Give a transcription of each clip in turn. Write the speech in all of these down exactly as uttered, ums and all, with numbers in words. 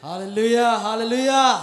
Halleluiah, halleluiah.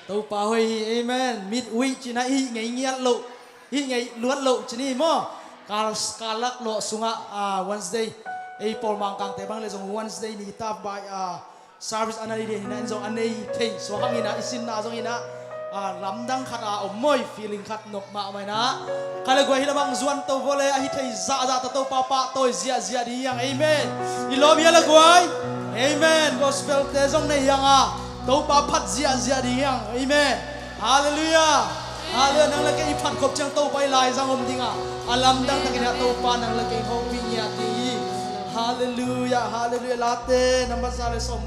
Topa hoih hi, amen. Midweek cih na i hih ngei ngiat loh, i hih ngei luat loh cih ni maw. Kal, kalak lawh sungah, ah, Wednesday, ei pawl Mangkangte bang le zong Wednesday ni ta bai, ah, service a na nei ding hi na, en zong a nei thei suak hang hi na, i sinna zong hi na, ah, lamdang khat a om mawi, feeling khat nop mahmah hi na. Ka le guai hi lamang zuan to vawle, a hi thei zahzah ta Topa pahtawi ziahziah ding hi hang, amen. I lawm hia le guai? Amen. Gospel te zong nei hi hang a, Topa phat ziahziah ding hi hang, amen. Halleluiah. Halleluiah. Nang le kei i phat khop ciang Topa i laizang om ding a, a lamdang takin ah Topa nang le kei hopih ngiat ding hi. Halleluiah, halleluiah. Late number za le sawm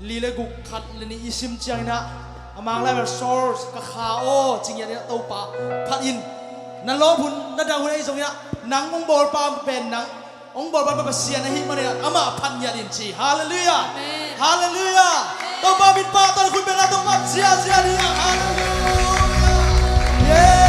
li le guk, khat le nih i sim ciangin ah, a Mang lai bel source ka kha aw ci ngiat in ah Topa phat in. Na lawp hun, na dang hun ahi zongin ah, nang hong bawlpa pen nang hong bawlpa pen Pasian ahih manin ah amah phat ngiat in ci. Halleluiah. Amen. Halleluiah. Topa min pahtawi, khut beng a Topa ziahziah ding hi hang. Halleluiah. Yeah.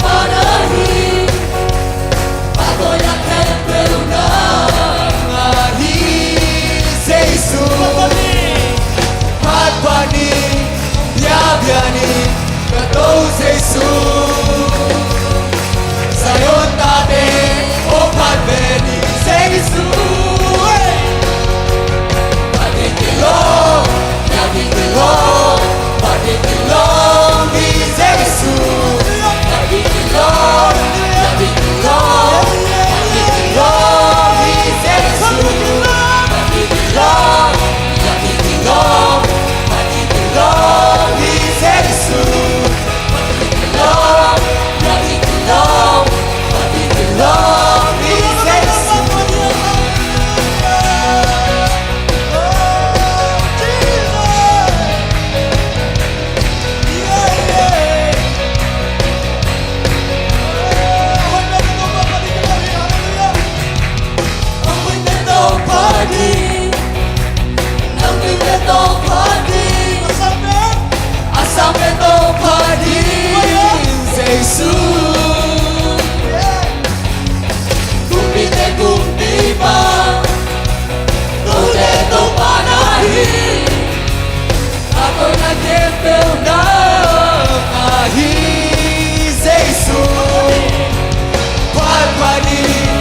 Panahi, a koina khempeuh nang ahi Jesu. Phat panin, biakpianin, ka To Jesu. Zion tate, hong phat ve ni Jesu. Phat ding kilawm, phat ding kilawm, phat ding kilawm hi Jesu. Phat ding kilawm, phat ding kilawm, phat ding kilawm hi Jesu. Phat ding kilawm, phat ding kilawm, phat ding kilawm hi Jesu. Phat ding kilawm, phat ding kilawm, phat ding kilawm hi Jesu. Nang min le tawh phat ding, nang min le tawh phat ding, a sang pen, a sang pen tawh phat ding Jesu. Kumpite Kumpipa, kote Topa na hi. A koina khempeuh nang ahi Jesu. Phat panin,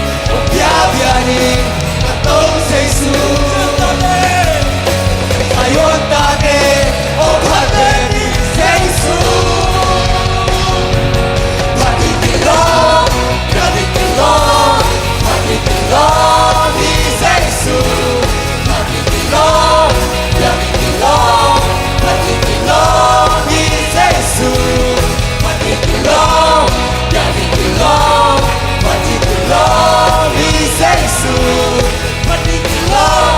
biakpianin, ka To Jesu. Zion tate, hong phat ve ni Jesu. Phat ding kilawm, phat ding kilawm, phat ding kilawm hi Jesu. Phat ding kilawm, phat ding kilawm, phat ding kilawm hi Jesu. Phat ding kilawm, phat ding kilawm, phat ding kilawm hi Jesu. Phat ding kilawm,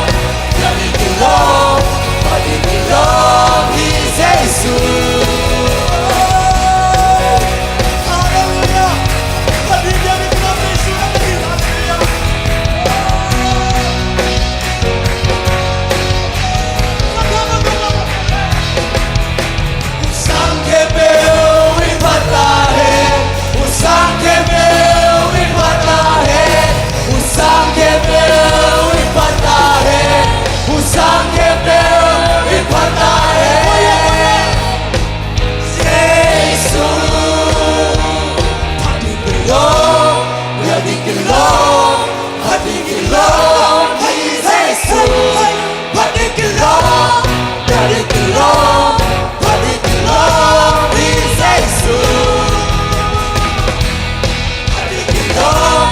phat ding kilawm, phat ding kilawm hi Jesu. Halleluia. Phat ding kilawm, phat ding kilawm hi Jesu. Halleluia. Hong sang khempeuh in phat ta hen. Hong sang khempeuh in phat ta hen. Hong sang khempeuh in phat ta hen. Hong sang khempeuh in phat ta hen. Jesu. Phat ding kilawm, phat ding kilawm, phat ding kilawm hi Jesu. Phat ding kilawm, phat ding kilawm, phat ding kilawm hi Jesu. Phat ding kilawm,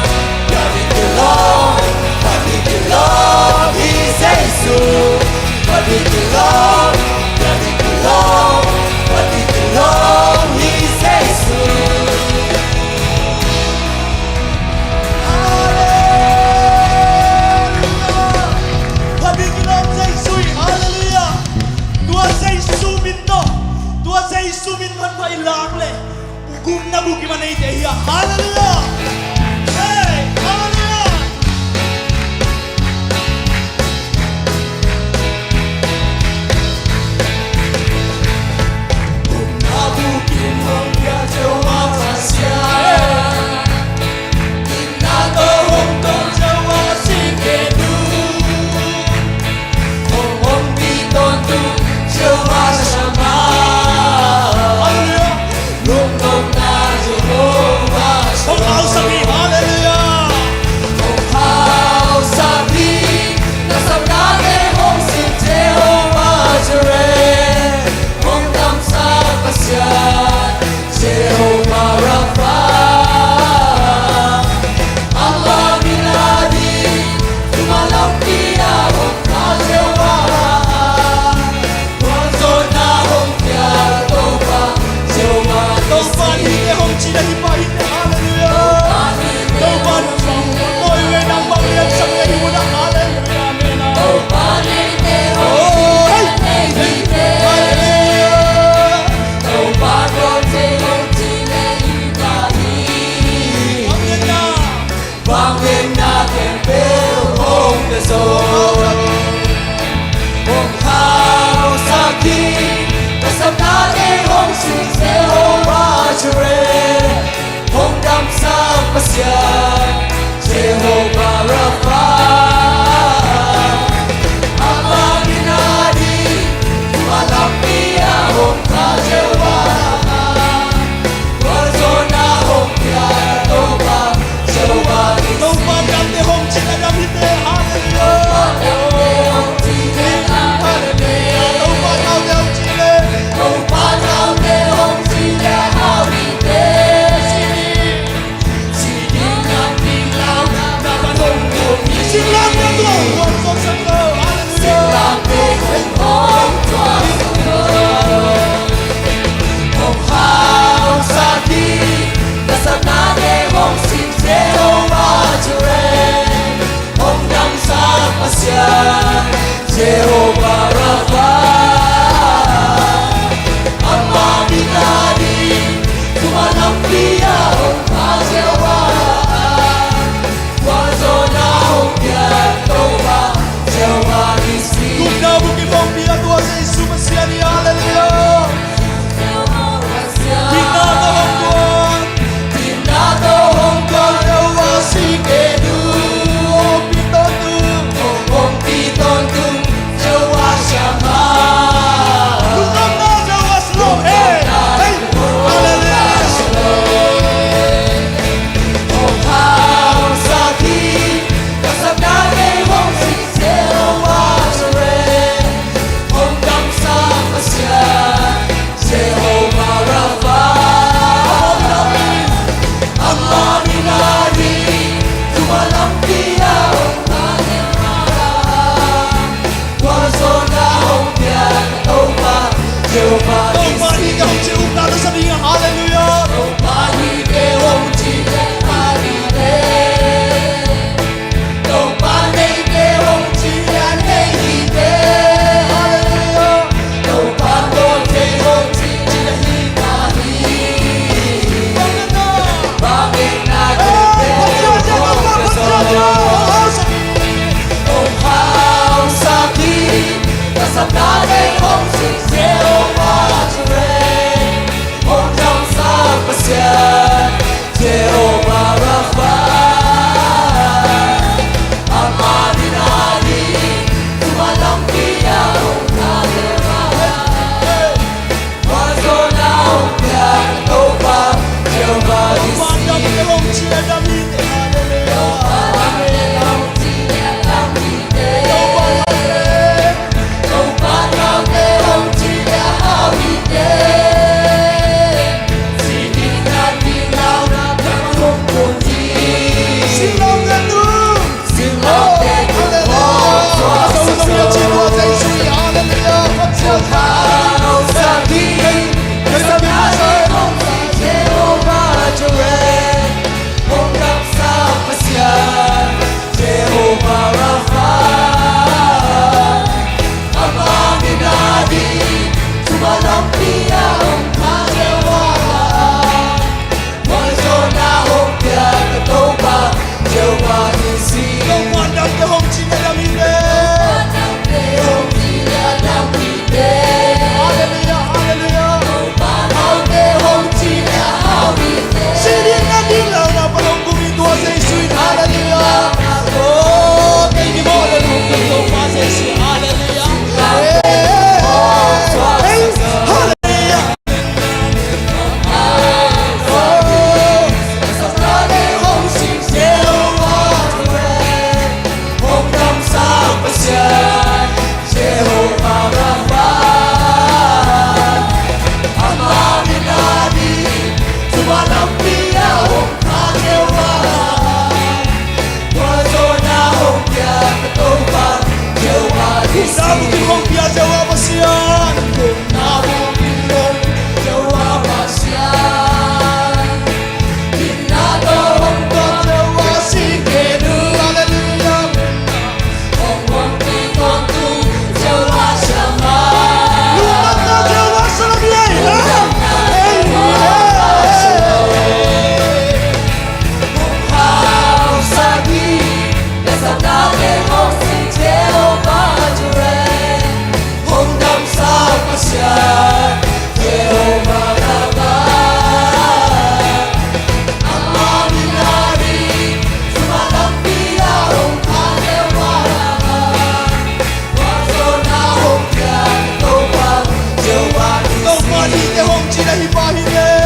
phat ding kilawm, phat ding kilawm hi Jesu. Phat ding kilawm, phat ding kilawm, phat ding kilawm hi Jesu. Halleluia. Phat ding kilawm Jesu hi. Halleluia. Tua Jesu min tawh, tua Jesu min tawh phat i lak leh, gupna bukim a neite hi a. Halleluia. Hey, halleluia. Hallelujah.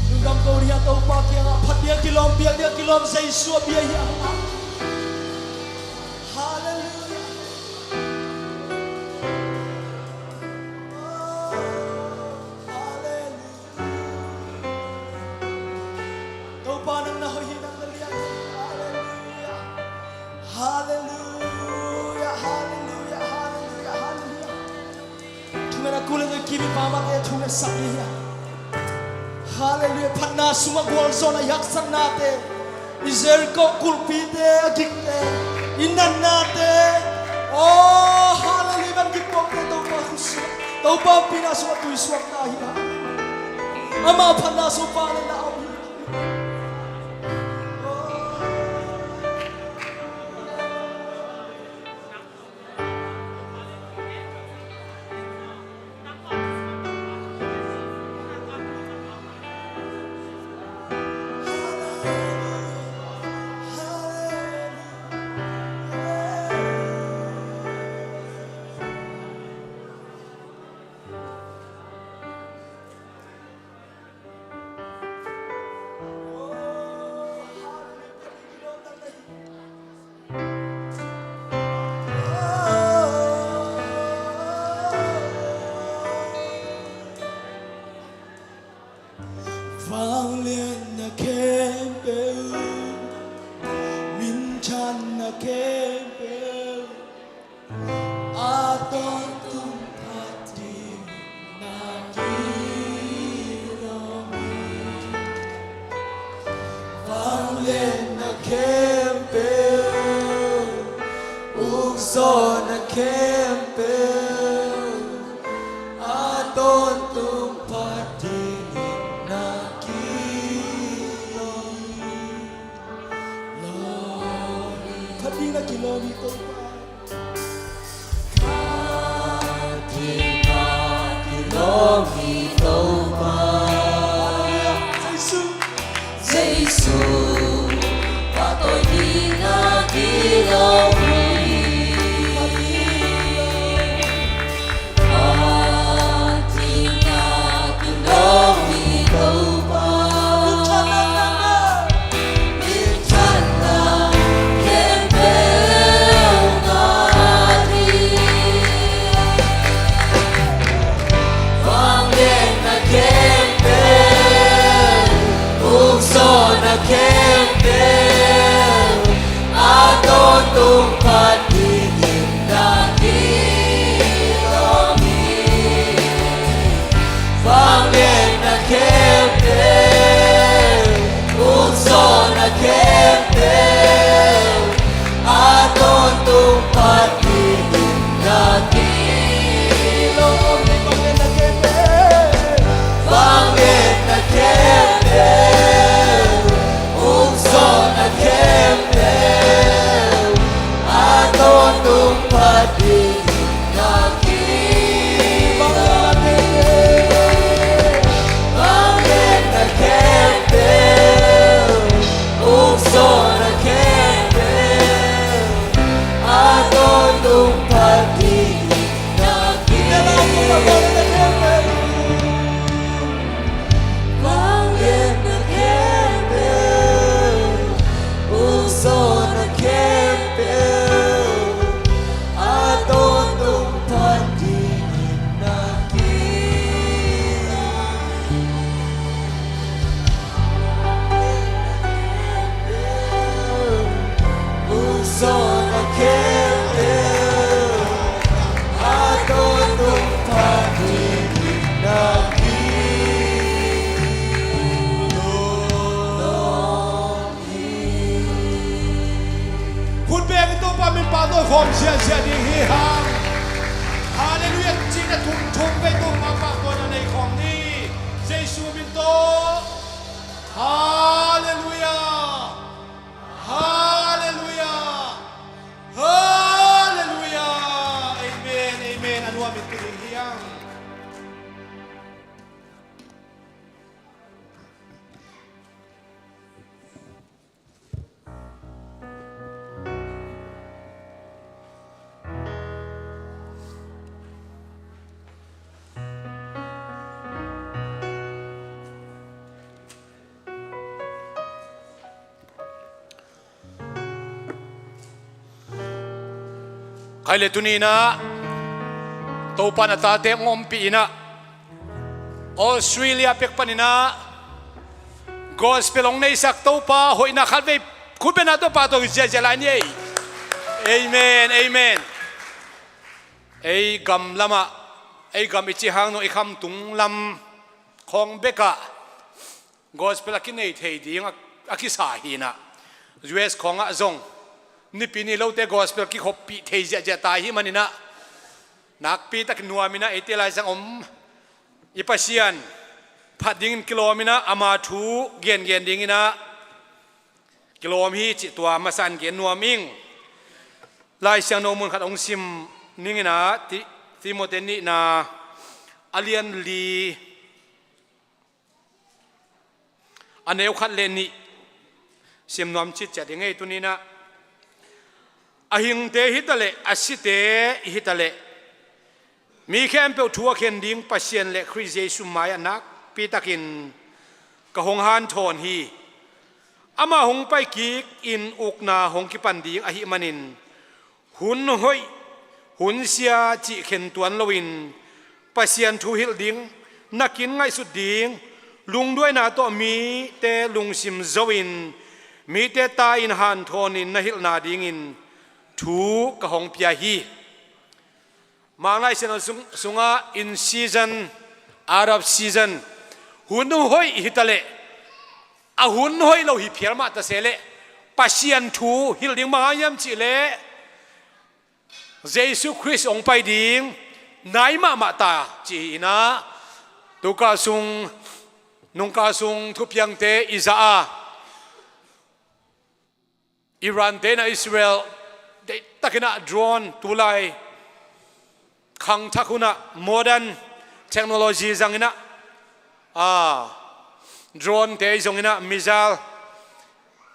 Lungdam ko ni a Topa kiangah, phat ding a kilawm, biak ding a kilawm, Jesu a bia hi a. Halleluiah. Halleluiah. Topa nang na hoih hi, nang na lian hi. Halleluiah. Halleluiah. Halleluiah. Halleluiah. Halleluiah. Thungen a kul a zoi kim i pamate thungen sak hi a. Halleluiah. Phatna sungah gualzawhna i haksatnate, i Jericho kulhpite a gikte, i natnate, oh, halleluiah, van gik pawlkte Topa khusuak, Topa ompihna sungah tuisuak ta hi a. Ama phatna sung pha le na om hi. Vangliatna khempeuh, minthanna khempeuh, a tawntung phat ding na kilawm hi. Vangliatna khempeuh, ukzawhna khempeuh, a tawntung phat dingin na kilawm hi. Phat ding na kilawm hi, Topa. Pa min pahtawi khawm ziahziah ding hi hang. Halleluiah cihna thum thum vei tawh ma pahtawi na nei khawm ni. Jesu min tawh. Halleluiah. Halleluiah. Halleluiah. Amen. Amen. A nuam in tu ding hi hang. Khai le tuni inah Topa na tate hong ompih inah Australia pek paninah gospel hong neisak Topa hoihna khatvei khutbetna tawh pahtawi ziahziah lai ni ei. Amen, amen. Ei gam lamah, ei gam i cih hang zong i khamtung lam khawng bekah gospel a kinei thei ding a, a kisa hi inah U S khawngah zong nipi ni lote gospel kikhoppih thei ziahziah ta i hih maninah nakpi takin nuam inah eite Laisiangtho om i Pasian phat dingin kilawm inah ama thu gengen ding inah kilawm hi cih tua masa in gen nuam ing. Laisiangtho mun khat hong sim ning inah Ti-, Timoti nihna a lian li a neu khat le nih sim nuam citciat hi ngei tuni inah. A hingte hi taleh a site hi taleh mi khempeuh thu a khen ding Pasian le Khrih Jesu mai-ah nakpi takin ka hong hanthawn hi. Amah hong pai kik in ukna hong kipan ding ahih manin hun hoih hun sia cih khen tuan loin Pasian thu hilh ding nakin ngaihsut ding lungduaina tawh mite lungsim zo-in mite ta-in hanthawnin na hilhna dingin thu ka hong pia hi. Mang Lai Siangtho sung, sungah in season, out of season, hun hoih hi taleh a hun hoih lo hi phial mah ta se leh Pasian thu hilh ding bang hang hiam cih leh Jesu Khrist hong pai ding nai mahmah ta cih hi inah tukal sung, nungkal sung thupiangte i zah a Iran te inah Israel deihtak inah drone tulai khangthak hunah modern technology zang inah, ah, drone te zong inah missile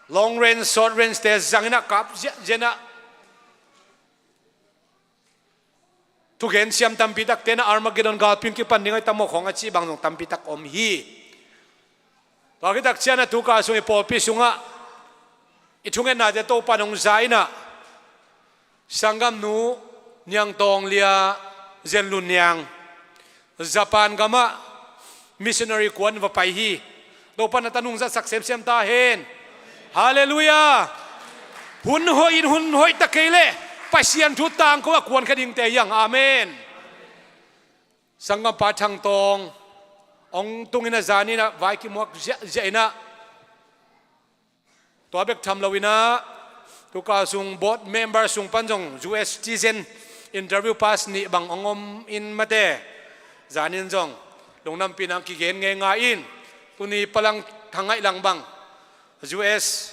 long range, short range te zang inah kap ziahziah inah thugen siam tampi takte inah Armageddon galpi in kipan ding ahi tam maw khawng a cih bang zong tampi tak om hi. Tua khit tak ciangin a tukal sung i pawlpi sungah i thungetnate Topa in hong za inah sanggamnu Niang Tawng Lia Zen Lun Niang Japan gamah missionary kuan va pai hi. Topa in a tanung zatsak semsem ta hen. Halleluiah. Hun hoih in hun hoih ta kei leh Pasian thu tangko a kuankhia dingte hi hang. Amen. Sanggampa Thang Tawng hong tung inah zan inah vai kimuak ziahziah inah tua bek tham lo inah tukal sung board member sung pan zong U S citizen interview pass nih bang hong om in mate zan in zong lungnampih nang kigen ngeingai in tuni palang thangaih lang bang U S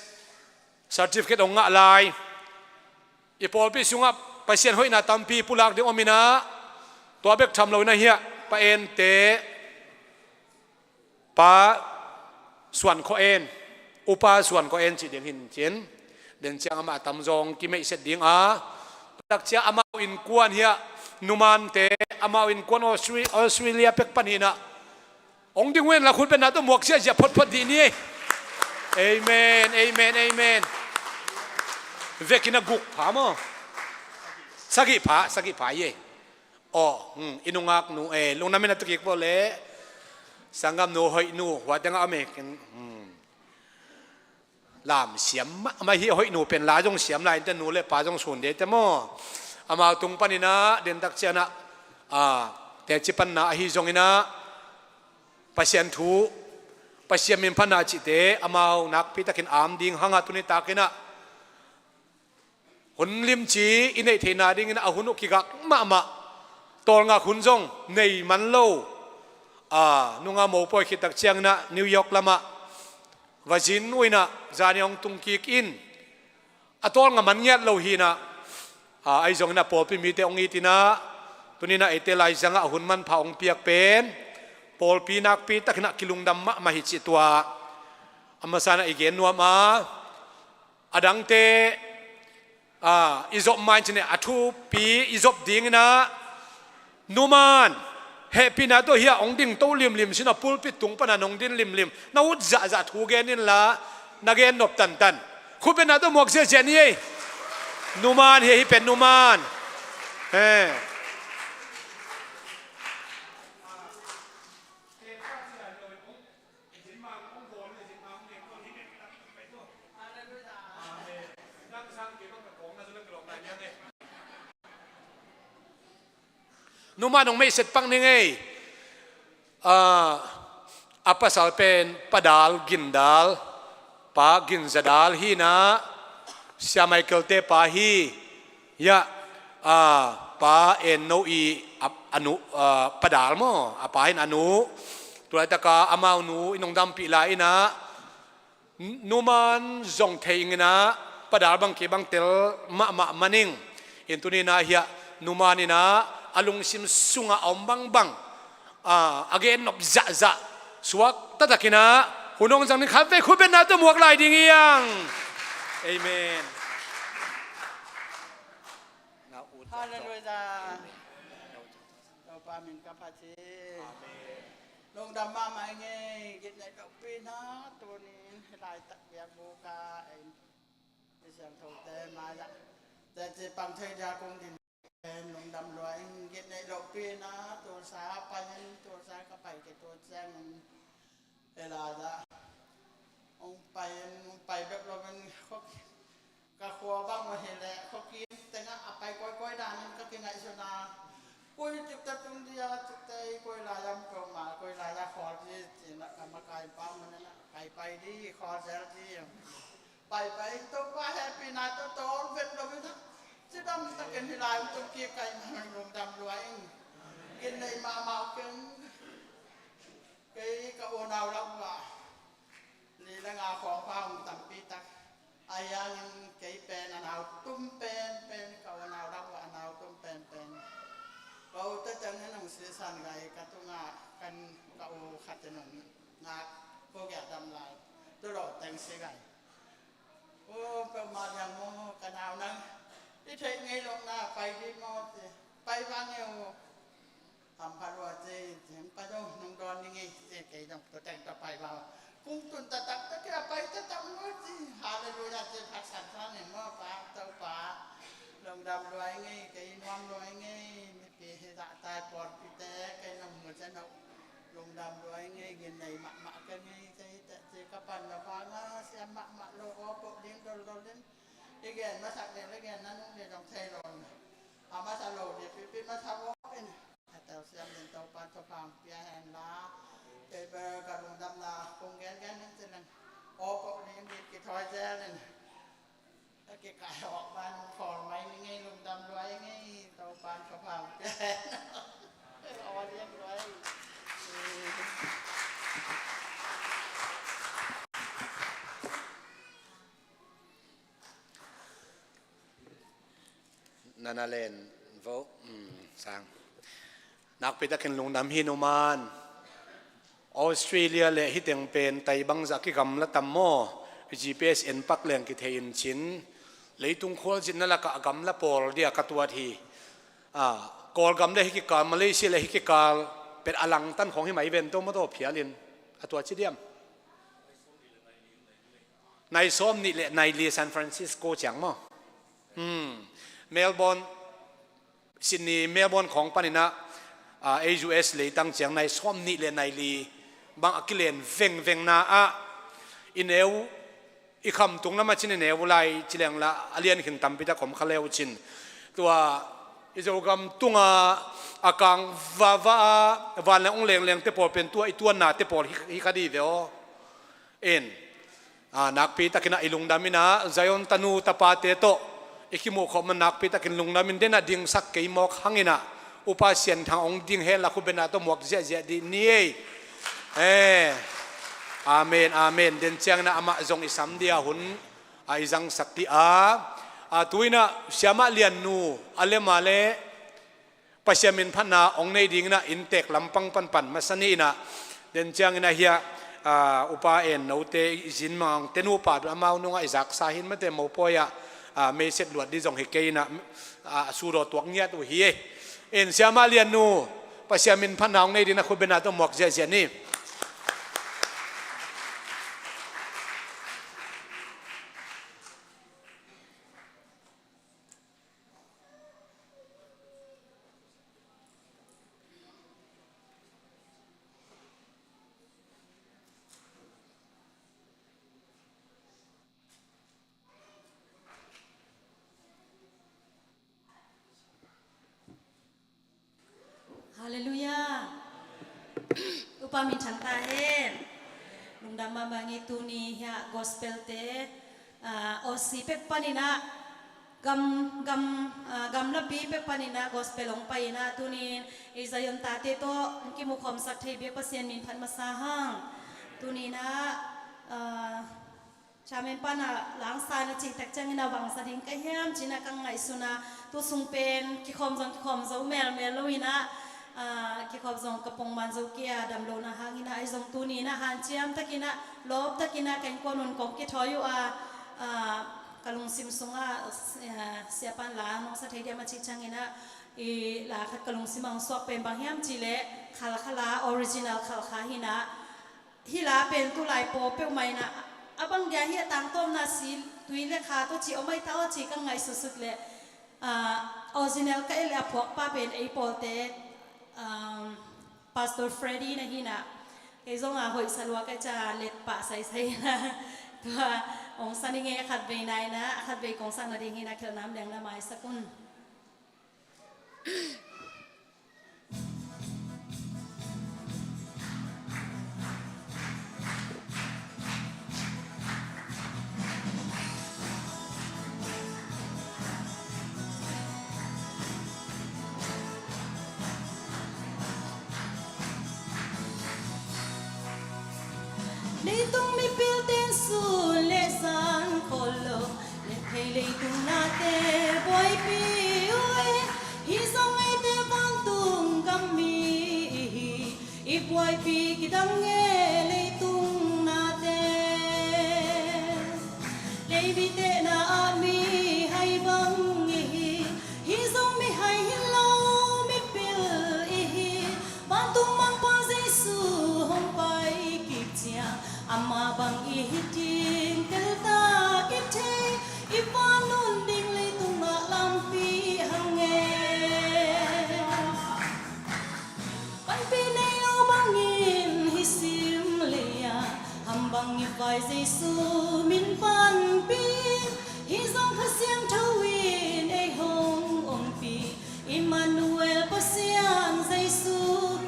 certificate hong ngah lai. I pawlpi sungah Pasian hoihna tampi pulak ding om inah tua bek tham lo inah hiah Pa En te Pa Suan Khua En, Upa Suan Khua En cih ding hin cin den ciang amah a tamzawng kimeihset ding a tak ciang amau innkuan hiah numante amau innkuan Australia, Australia pek pan hi inah hong ding uh hen la khutbetna tawh muak ziahziah photphot dih ni. Amen, amen, amen. Vekin a guk pha maw? Sagih pha, sagih pha ye. Aw, hmm, i nungaknu e lungnamin a tukik pawl le sanggamnu hoihnu huate ngah a mek in, hmm. Lam siam mahmah hi. Hoihnu pen la zong siam lai inte, nu le pa zong sun de te maw? Amau tung paninah dentak cianah, a, teci panna ahi zonginah Pasian thu, Pasian min phatna cihte amau nakpitakin am ding hangah tuni takinah Hun limci i neih theihna dingin a hun uh kigak mahmah, tawlngak hun zong nei man lo. A, nunga mopawi khit tak ciangin ah New York lamah va zin uh in ah zani hong tung kik in, a tawlnga man ngiat lo hi in ah, a, ahi zongin ah pawlpi mite hong it in ah, tuni in ah eite laizangah a hun manpha hong piak pen pawlpi nakpi takin ah kilungdam mahmah hi cih tua a masa in ah i gen nuam a, a dangte, a, i zop mai cin a thupi i zop dingin ah, numan, hehpihna tawh hiah hong ding to limlim sin a, pulpit tung pana nong din limlim, na ut zahzah thu gen inla, na gen nop tantan. Khutbetna tawh muak ziahziah ni ei. Numan, hiah hi pen numan. He. Numa nong meihset pang ning ei. A, a pasal pen Pa Dal, Gin Dal, Pa Gin Za Dal hi in ah, Sia Michael te pa hi. Hiah, a, Pa En No i a, a nu, a, Pa Dal maw, a pa in a nu. Tulaitak a amau nu in hong dampih lai in ah, numan zong thei ing in ah, Pa Dal bang kei bang tel mahmah maning. In tuni in ah hiah numan in ah a lungsim sungah a om bangbang, a, a gen nop zahzah suak taktak in ah hun hong zang ding, khatvei khutbetna tawh muak lai ding hi hang. Amen. Halleluiah. Topa min ka phat hi. Amen. Lungdam mahmah ing ei, gitneih lohpi in ah tuni in hih laitak biakbuk ah ei, i siangthote mai-ah teci pang thei dia kong din pen lungdam lua ing. Gitneih lohpi in ah Tulsa pai in, Tulsa ka pai khit uh ciangin hih lai-ah hong pai in, hong pai bek lo in, ka khua bang mah hi leh khuakim tengah a pai kawikawi danin ka kingaihsun a, koi cikte tung dia, cikte i koi lai-ah om peuhmah, koi lai-ah khawl di ci-in ah ka makaipa manin ah, paipai di, khawl zel di. Paipai in Topa hehpihna tawh tawl vet lo in ah, cidam takin hih lai hong tung kik ka hih manin lungdam lua ing. Gitneih mahmah uh keng. Kei ka unau lak uh ah li le nga khawng pa hong tampi tak. Ahi hangin kei pen a nau tum penpen, ka unau lak uh ah a nau tum penpen. Ka ute teng in hong sisan gai, ka tungah kan, ka u khat in hong ngak, ko giah dam lai. Tu lo teng si gai. Aw, peuhmah liang maw, ka nau nang i theih ngei loh na pai dih maw ci. Pai vang e aw. Hampha lua ci, ci, pai dong, nong dawn ning ei ci, kei dong tua teng tawh pai vang. Kung tun taktak tawh kia pai taktak maw ci. Halleluiah ci, phatsan sa ning maw Pa, Topa. Lungdam lua ing ei, kei nuam lua ing ei, mipi hi zahtai pawlpite, kei nong mu ciang aw. Lungdam lua ing ei, gitneih mahmah keng ei, kei teh ci ka pan na pa nga siam mahmah lo aw, pawh ding doldol in. I gen masak leh le gen na nung le dong thei lo. A masa lo le pipi masa vok in. A tel siam den Topa thupha hong pia hen la. Kei bel ka lungdamna kong gengen ning ci leng. Aw pawh ning bit kithawi zel in. Ka kikai awk ban khawl mai ning ei, lungdam lua ing ei, Topa thupha hong pia hen. Aw liang lua ing. Nana len vo, um, sang. Nakpi takin lungdam hi numan. Australia le hih teng pen tai bangzah kigamla tam maw? G P S en pak leng kithei in cin. Leitung khualzinna lakah gamla pawl dia ka tuat hi. Ah, Kawlgam le hih kikal, Malaysia le hih kikal pen a langtan khawng hi mai ven to maw, to phial in. A tua ci diam. Nai sawm nih le nai li San Francisco ciang maw? Hmm. Melbourne, Sydney, Melbourne khawng panin ah, ah, A U S leitang ciang nai sawm nih le nai li bang a kilen vengvengna ah i neu, i khamtung lam ah cin i neu lai ci leng la a lian khin tampi tak om kha leu cin. Tua i Zogam tunga a kang vava a van le ong lengleng te pawl pen tua i tuanna te pawl hi, hi kha di ve aw. In, a, nakpi takin ah i lungdam in ah Zion tanu tapate tawh I kimuh khawh man nakpi takin lungdam in, den a dingsak kei mawk hang in ah, Upa Sian Thang hong ding hen la, khut beng a tawh muak ziahziah dih ni ei. Eh, amen, amen. Den ciangin ah amah zong i sam ding a hun a i zangsak dih a. A, tu in ah Siamah Lian nu a lem a leh Pasian min phatna hong nei ding in ah inntek lampang panpan masa ni in ah, den ciangin ah hiah, a, Upa En note i zin mang te nupa amau nungah i zaksa hin mate mopawi ah, a, meiset luat dih zong hi kei in ah, a, sudaw tuak ngiat uh hi. En Siamah Lian nu, Pasian min phatna hong nei ding in ah khut beng a tawh muak ziahziah ni. Halleluiah. Upa min thang ta hen. Lungdam mahmah ing ei. Tuni hiah gospel te, ah, Aussie pek panin ah, gam, gam, ah, gamlapi pek panin ah gospel hong pai in ah, tuni in ei Zion tate tawh hong kimukhawmsak thei biak Pasian min phat masa hang. Tuni in ah, ah, Chairman pan ah langsa na cih tak ciangin ah bangsa ding ka hiam ci-in ah ka ngaihsun a, tu sung pen kikhawm zong kikhawm zo melmel lo in ah, ah, kikhawm zong ka pongman zo kei a, damlohna hangin ah, ahi zong tuni in ah hanciam takin ah, lawp takin ah ka innkuan un kong kithawi uh a, ah, ka lungsim sungah, ah, Siapa'n la nong sa thei diam a cih ciangin ah, i la khat ka lungsim ah hong suak pen bang hiam cih leh Khalkha la, original Khalkha hi in ah, hih la pen tulai pawl peuhmah in ah, a bang dia hih a tangtawpna si tui le kha tawh ci om ahi ta aw ci ka ngaihsutsut leh, ah, original ka et leh a phuakpa pen ei pawlte, um, Pastor Freddy na hi in ah, kei zong a hoih sa lua ka hih ciang let pah saisai in ah, tua hong sa ning ei, a khatvei na in ah, a khatvei kong sak nading hi in ah, khelhna om leh na maisak un. Leitung mipil ten sun le zan khol lo, leh thei leitung nate buaipi uh e. Hih zong eite vantung gam mi i hi, i buaipi kidang e leitung nate. Leimite na ah mihai bang i hi, hih zong mihai hi lo, mipil i hi. Vantung Mangpa Jesu hong pai kik ciang, amah bang i hi ding teltak i thei, i van un ding leitungah lampi hang e. Panpih nei lo bangin hih sim lei-ah ham bang i vai, Jesu min panpih. Hih zong Kha Siangtho in ei hong ompih, Immanuel Pasian Jesu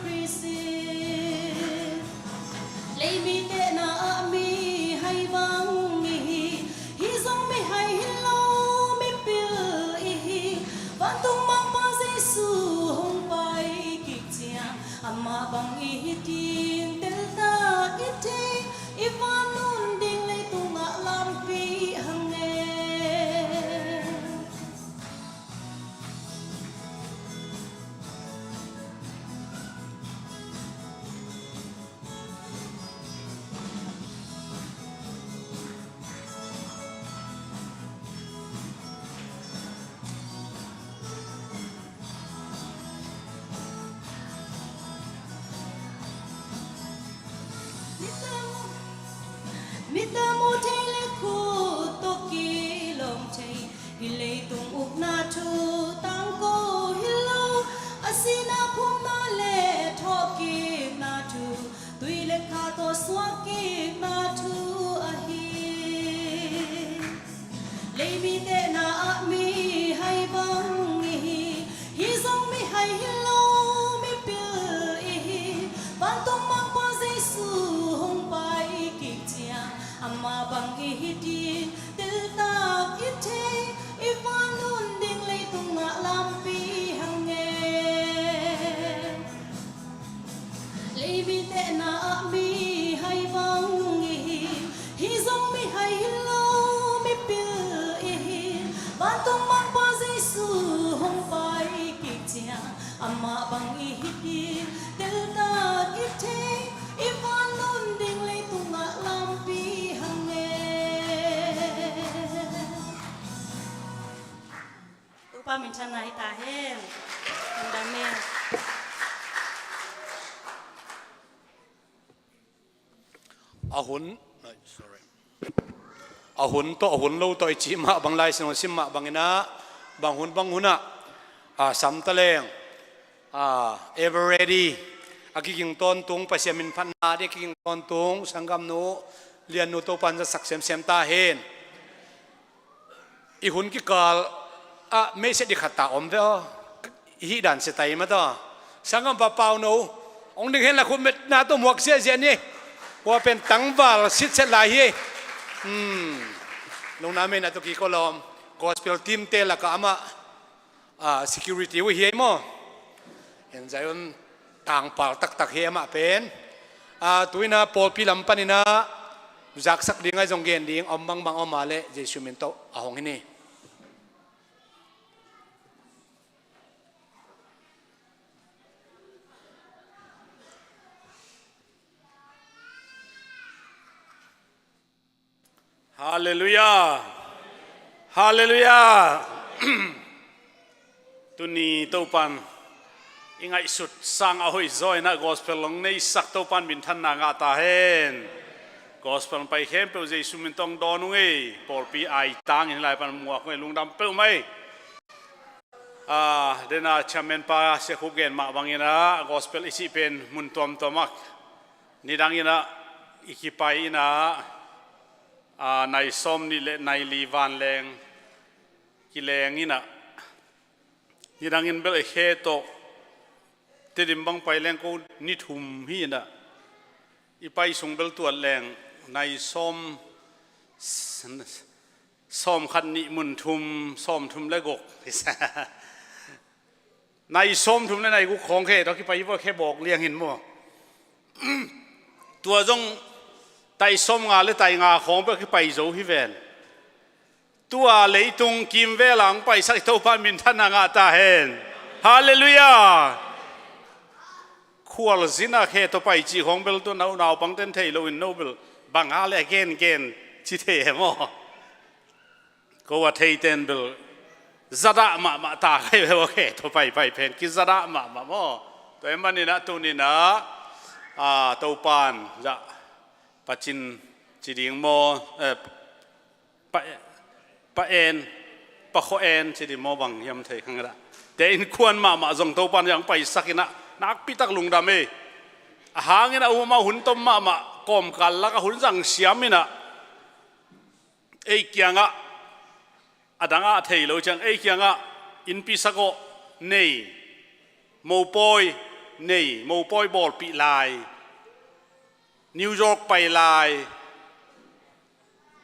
Khrist in. Leimite na ah mihai bang i hi, hih zong mihai hi lo, mipil i hi. Vantung Mangpa Jesu hong pai kik ciang, amah bang i hi ding teltak i thei, i van un ding leitungah lampi hang e. Mite mu thei le khut tawh kilawm thei, hih leitung ukna thu tangko hi lo. A sihna phumna le thawhkikna thu, tui le kha tawh suahkikna thu ahi. Leimite na ah mihai bang i hi, hih zong mihai hi lo, mipil i hi. Vantung Mangpa Jesu hong pai kik ciang, amah bang i hi ding teltak i thei, i van ngai ta hen. Amen. A hun, ai, sorry. A hun tawh, a hun lo tawh i cih mah bang, Lai Siangtho sim mah bangin ah, bang hun bang hun ah, a, sam ta leng, a, ever ready, a kiging tawntung, Pasian min phatna ding a kiging tawntung sanggamnu Liannu Topan zatsak semsem ta hen. I hun kikal ah meisei dikhat ta om ve aw. I hih dan sia ta i mat aw. Sanggampa Pauno, hong ding hen la, khutmetna tawh muak ziahziah ni. Kua pen tangval sitset lai hi. Hmm. Lungna meina tawh kiko lawm. Gospel team te lakah amah, ah, security uh hi ei maw. En Zion tangpal taktak hi amah pen. Ah, tu-in ah pawlpi lam panin ah zaksak ding ahi zong gen ding om bangbang om a leh Jesu min tawh a hong hi ni. Halleluiah. Halleluiah. Tuni Topan i ngaihsut sang a hoih zaw in ah gospel hong neisak Topan minthanna ngah ta hen. Gospel pai khempeuh Jesu min tawh dawn ung ei. Pawlpi ai tangin lai pan muak ung ei, lungdam peuhmah ei. Ah, dena chairman pa Sia Khup gen mah bangin ah gospel i cih pen mun tuamtuam ah nidang in ah i kipai in ah, ah, nai sawm nih le nai li vanleng kileng in ah, nidang in bel i khe tawh Tedim bang pai leng ko ni thum hi in ah, i pai sung bel tuat leng nai sawm, sawm khat nih mun thum, sawm thum le guk. Nai sawm thum le nai guk khawng khe tawh kipai hi vua, khe bawk liang hin maw. Tua zong tai sawm nga le tai nga khawng bel kipai zo hi ven. Tua leitung kimvel ah hong paisak i Topa minthanna ngah ta hen. Halleluiah. Khual zin a khe tawh pai cih khawng bel tua nau, naupangten thei loin no bel bang a le a gengen ci thei e maw. Ko a theiten bel zadah mahmah ta kei ve ua, khe tawh paipai pen kizadah mahmah maw. Tua ahih manin ah tuni in ah, a, Topan zah pacin ci ding maw, eh, pa, pa en, pa khaw en ci ding maw, bang hiam thei khang dah. Te innkuan mahmah zong Topan zah hong paisak in ah nakpi tak lungdam ei. A hang in ah um a hun tom mahmah, kawmkal lak a hun zang siam in ah ei kiangah, a dang ah thei lo ciang, ei kiangah innpi sakawh nei, mopawi nei, mopawi bawlpih lai, New York pai lai,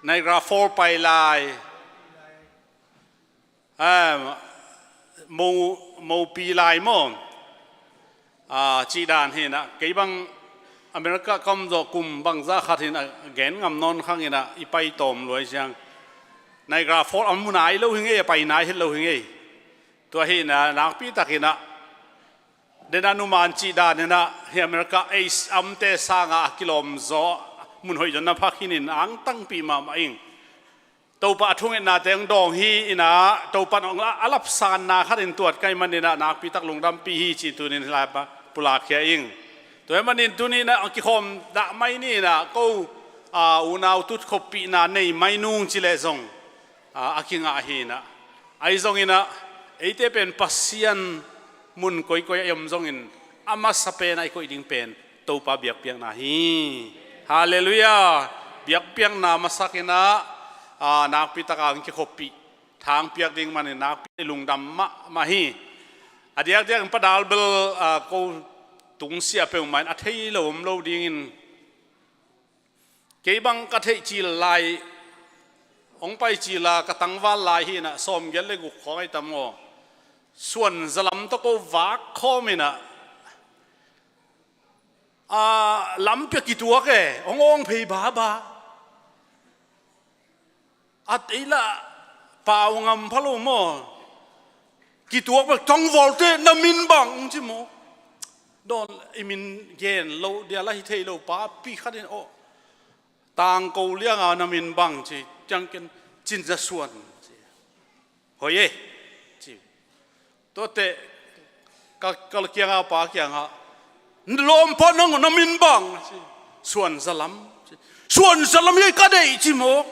Niagara Falls pai lai, ah, mo, mopi lai maw? Ah, cih dan hi in ah, kei bang America ka om zawh kum bangzah khat hi in ah, gen ngam nawn khang in ah, i pai tawm luai ciang Niagara Falls a mu nai lo hi ngei, a pai nai het lo hi ngei. Tua hi in ah, nakpi tak in ah, den a numan cih dan in ah, hi America ei amte sangah a kilawm zaw, mun hoih zaw na pha khin in, angtangpih mahmah ing. Topa a thungetnate hong dawng hi in ah, Topa in hong a, a lapsanna khat in tuat ka hih manin ah nakpi tak lungdampih hi cih tuni in lai pa pulakkhia ing. Tua ahih manin tuni in ah kikhawm dah mai ni in ah, ko, a, unau tutkhopihna nei mai nung ci leh zong, a, a kingah hi in ah. Ahi zongin ah eite pen Pasian mun koikoi a i om zongin a masa pen a i koih ding pen Topa biakpiakna hi. Halleluiah. Biakpiakna masak in ah, a, nakpi tak a hong kikhoppih, thang piak ding manin nakpi lungdam mahmah hi. A diakdiak in Pa Dal bel, a, ko tungsiah peuhmah in a thei lo om lo dingin, kei bang ka theih cil lai, hong pai cil a ka tangval lai hi in ah, sawmgiat le guk khawng ahi tam aw. Suan zalam tawh ko vak khawm in ah, a, lampi ah kituak e, hong awng phei baba. A, ei lah pau ngam pha lo maw. Kituak bek, tangvalte na min bang ci maw. Dawn i min gen lo dia lah hi thei lo, papi khat in aw, Tangko Lianga na min bang ci, ciang ken Cin Za Suan ci. Hoih e ci. Tuate ka, ka kianga pa kiangah, "Lawmpa, nang na min bang?" Suan Zalam. "Suan Zalam hi ka deih," ci maw.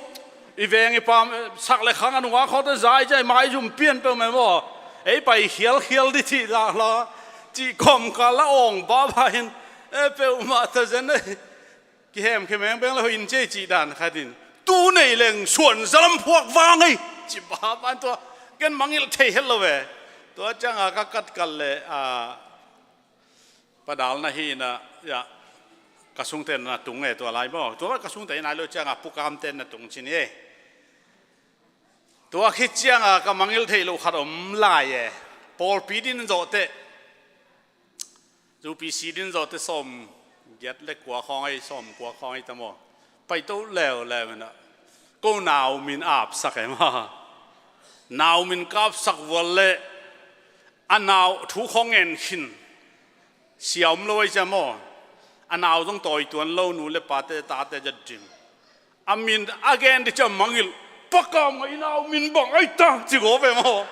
I veng i pam, sak le khang a nungak khawngte zai zai, maizum pian peuhmah maw. Ei pai khialkhial dih cih dah la, cih kawmkal la awng baba in, e, peuhmah ta zen ei. Kihem khemeng beng le hoih in cei cih dan khat in, "Tu nei leng Suan Zalam phuak vang ei," ci baba in tua. Ken mangilh thei het lo ve. Tua cianga ka kat kal le, a, Pa Dal na hi na, ya, ka sungte na tung e tua lai maw. Tua ka sungte nai lo cianga Pu Kam ten na tung cin e. Tua khit cianga ka mangilh theih loh khat om lai e. Pawlpi din zawh teh, U P C din zawh teh sawm giat le kua khawng ei, sawm kua khawng ei ta maw. Pai to leuleu in ah, ko nau min apsak e maw. Nau min ka apsak vual le, a nau thu khawng ngen khin. Sia om lo ei cia maw. A nau zong tawi tuan lo, nu le pate, tate zat ding. A min a gen dih cia mangilh. "Pa Kam Ngaih, i nau min bang ei ta?" ci gawp e maw.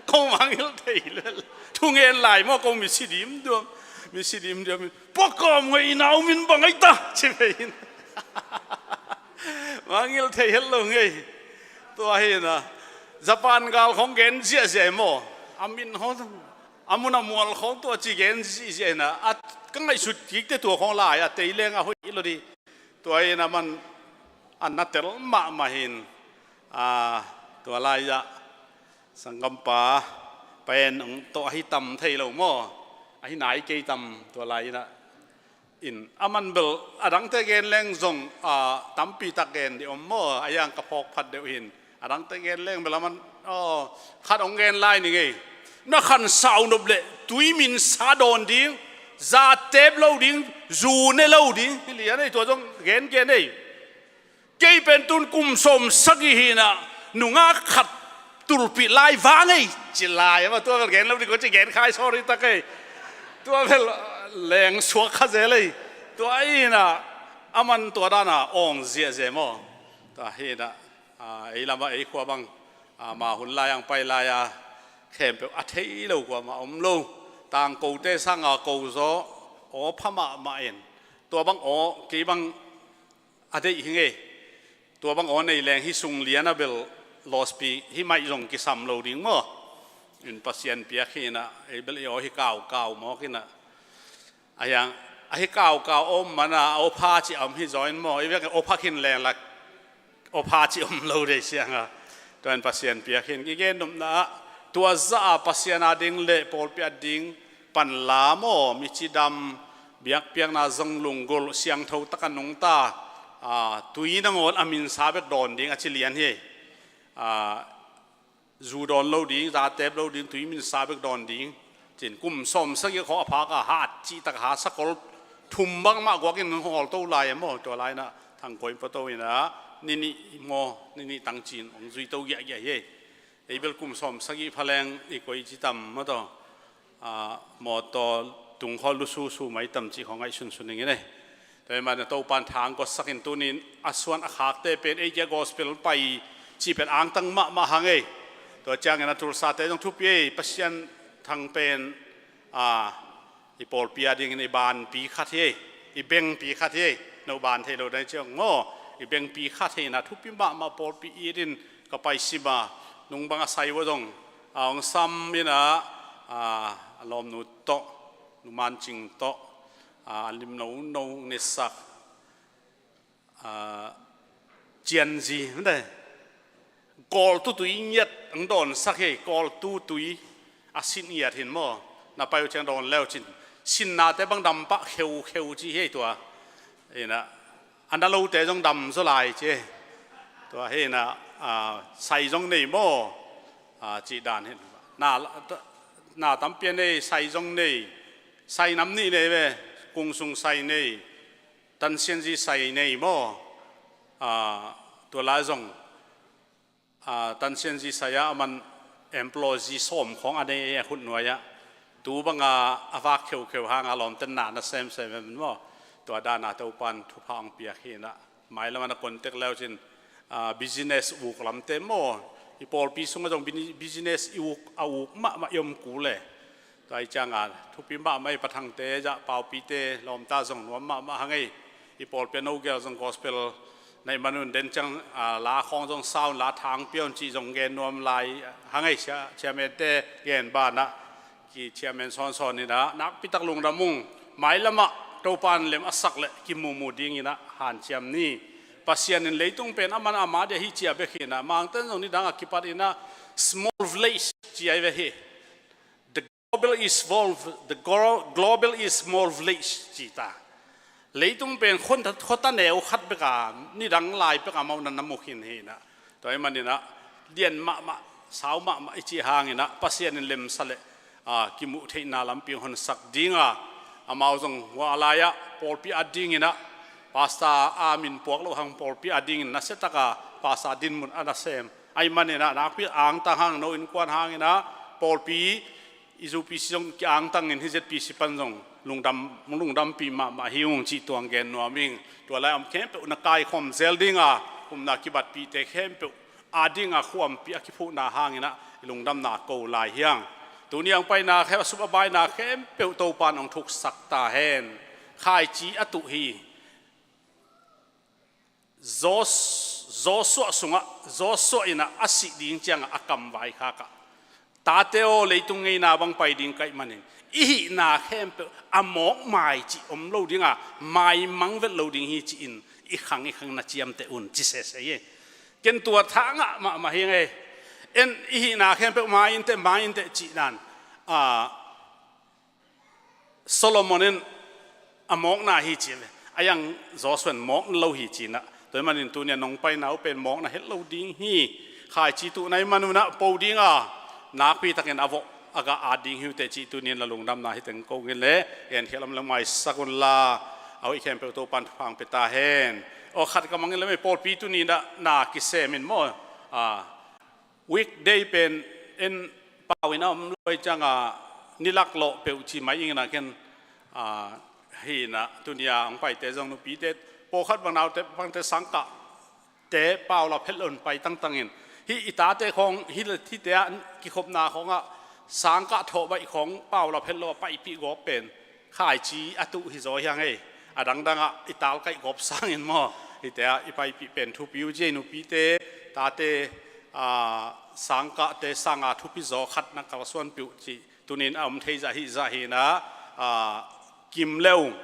Ko mangilh thei lel. Thu ngen lai maw, ko misi dimduam. Misi dimduam in, "Pa Kam Ngaih, i nau min bang ei ta?" ci ve in. Mangilh thei het lo ngei. Tua hi na, Japan gal khawng gen ziahziah e maw. A min khawng, a mun a mual khawng tua ci gen ziahziah hi na. A, ka ngaihsut kik teh tua khawng lai a tei leng a hoih lo dih. Tua hi na, aman a na tel mahmah hi in, a, tua lai-ah sanggampa pen tawh ahi tam thei lo maw. Ahi nai kei tam tua lai-in ah. In, aman bel a dangte gen leng zong, a, tampi tak gen dih om maw, a yang ka phawk phat deuh hin. A dangte gen leng bel aman, aw, khat hong gen lai ni ngei. Na khansau nop leh tui min sa dawn ding, za tep lo ding, zu ne lo ding. Hi lian ei, tua zong gen gen ei. Kei pen tun kum sawm sagih hi na, nungak khat tulpih lai vang ei, ci lai. Ama tua bel gen lo ding ko ci gen khai, sorry tak ei. Tua bel leng suak kha zel ei. Tua hi na, aman tua dana awng ziahziah maw. Tua hi na, a, ei lama ei khua bang, a, ma hun lai ang pai lai a, khempeuh a thei lo kuamah om lo. Tangkote sanga ko zaw, aw pha mahmah in. Tua bang aw, kei bang a deih hi ngei. Tua bang aw nei leng hi sung lian a bel lawspi hi maih zong kisam lo ding maw. In Pasian piak hi na, ei bel i aw hi kaukau mawk hi na. A hiang, ahi kaukau om mana, aw pha ci om hi zaw in maw. I vek aw pha khin leng lak, aw pha ci om lo dei siang a. Tua in Pasian piak hin, i gen nopna ah, tua zah a Pasian a ding le pawlpi a ding pan la maw, mi cidam, biakpiakna zong lunggulh, siangtho taka nungta, a, tui nangawn a minsa bek dawn ding a ci lian hi. A, zu dawn lo ding, za tep lo ding, tui minsa bek dawn ding. Cin kum sawm sagih khawng a phak a hat cih tak a ha sakol thum bang mah guak in hong hawl to lai a maw, tua lai na Thang Kua in pua to in a, ni nih maw, ni nih tang cin hong zui to giahgiah hi. Ei bel kum sawm sagih pha leng i koi ci tam maw taw. A, mawtaw tung khawl lususu mai tam cih khawng ngaihsunsun ning in ei. Tua hi mana Topan thang kawtsak in tunin a suan a khakte pen ei kia gospel pai cih pen angtang mahmah hang ei. Tua ciangin a Tulsate zong thupi ei, Pasian thang pen, a, i pawlpi a dingin i banpi khat hi ei, i bengpi khat hi ei, no ban thei lo dai ciang maw, i bengpi khat hi na thupi mahmah pawlpi i din ka pai sima, nung bang a sai ua zong, a, hong sam in a, a, a lawmnu tawh, nu Mancing tawh, a, a lim nono nesak, a, cianzi, mate. Kawltu tui ngiat ang dawnsak hi, kawltu tui a sin ngiat hin maw. Na pai uh ciang dawn leu cin. Sinnate bang dampah kheukheu ci hi tua. Hi na, a na lote zong dam zaw lai ci. Tua hi na, a, sai zong nei maw. A, cih dan hin. Na, na tampi a nei, sai zong nei. Sai nam nih nei ve, kung sung sai nei. Tansianzi sai nei maw? A, tua lai zong, a, tansianzi sai a, aman employee sawm khawng a nei a khut nuai ah. Tu banga a vak kheukheu hanga lawmten na na semsem em maw? Tua dana Topan thupha ang piak hi na. Mailam a na contact leu cin, a, business uk lamte maw? I pawlpi sungah zong bini-, business i uk, a uk mahmah i om kul e. Tua i cianga thupi mahmah i pathangte, zah paupite, lawmta zong nuam mahmah hang ei. I pawlpi a no gel zong gospel na i manun den ciang, a, la khawng zong saun la thang piaun cih zong gen nuam lai hang ei, cia-, chairman te gen banah ki chairman sawnsawn inah nakpitak lungdam ung. Mailamah Topan lem a sak le kimumu dinginah hanciam ni. Pasian in leitung pen aman ama dia hi cia bek hinah mangten zong nidang a kipat inah small village ci ai ve hi. The global is small, the glo-, global is small village ci ta. Leitung pen khon-, khuata neu khat beka nidang lai peka maunan na mu khin hinah. Tua i maninah lian mahmah, sau mahmah i cih hanginah Pasian in lemsa le, a, kimuh theihna lampi honsak dinga amau zong hua a lai-ah pawlpi a dinginah pasta a min puak loh hang pawlpi a dingin nasiataka pasta dinmun a nasem. Ai maninah nakpi angtang hang no innkuan hanginah pawlpi i zupi si zong ki-angtangin hi Z P C pan zong lungdam, lungdampi mahmah hi ung cih tuang gen nuam ing. Tua lai om khempeuh na kaikhawm zel dinga kumna kibatpihte khempeuh a dinga khuampi a kiphuhna hanginah i lungdamna ko lai hiang. Tuni ang paina khe, a sup a baina khempeuh Topan ong thuksak ta hen. Khaici a tuh hi. Jos-, Joshua sungah, Joshua inah a sih ding ciangah a kam vaikhakah, tate aw, leitung ngeina bang pai ding kaih manin i hihna khempeuh a mawk mai cih om lo dinga, maimang vet lo ding hi ci-in i khang i khang na ciamteh un ci sese hi. Ken tua thangah mahmah hi ngei. En i hihna khempeuh mai inteh, mai inteh cihnan, a, Solomon in a mawkna hi ci ve. A yang Joshua in mawkna lo hi cinah. Tua i manin tuni a nong paina uh pen mawkna het lo ding hi. Khaici tuhna i manunah po dinga nakpi takin a vok a gah at ding hi uh teh cih tuni in la lungdamna hi teng ko ngin le en khial om le maisak unla a hoih khempeuh Topan thupha ang pia ta hen. Aw khat ka mangin le mei pawlpi tuni na, na kisem in maw? A, weekday pen en pau in a om lo i cianga ni lak lawh peuh ci mai inginah ken, a, hinah tunia ang paite zong nupite pawlkhat bang naute bangte sangkah te pau la phet lo in pai tangtangin hi i tate khawng hi le hite ah kikhopna khawngah sangkah thawh baih khawng pau la phet lo a paipih gawp pen khaici a tuh hi zaw hiang ei. A dangdangah i talkaih gawp sangin maw hite ah i paipih pen thupi uh ci ei. Nupite, tate, a, sangkahte sanga thupi zaw khat na kalsuanpih uh cih tunin a om thei zah hih zah hinah, a, kim le ung,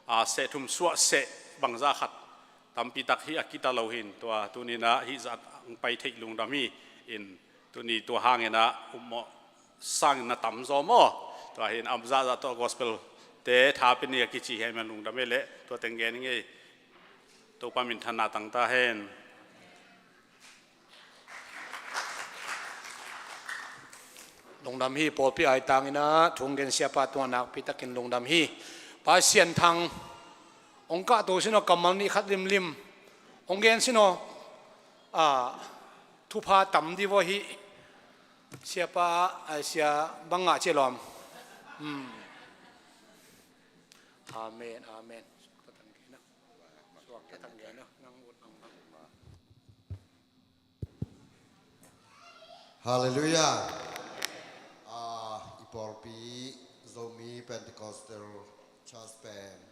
a, seh thum suah seh bangzah khat tampitak hi a kita lo hin tua tuninah hih zah ang pai theih lungdam hi. In tuni tua hanginah upmawh sangin na tamzaw maw? Tua hin a om zahzah tawh gospel te tha pia ni a kici hi a i man lungdam ei leh tua teng gen i ngei. Topa minthanna tangta hen. Lungdam hi pawlpi ai tanginah thungen siapa tua nakpi takin lungdam hi. Pai Sian Thang ong kahto sinaw kammal nih khat limlim ong gen sinaw, a, thupha tam di vaw hi. Siapa, a, sia bang ngah cia lawm. Hmm. Amen, amen. Halleluiah. A, i pawlpi Zomi Pentecostal Church pen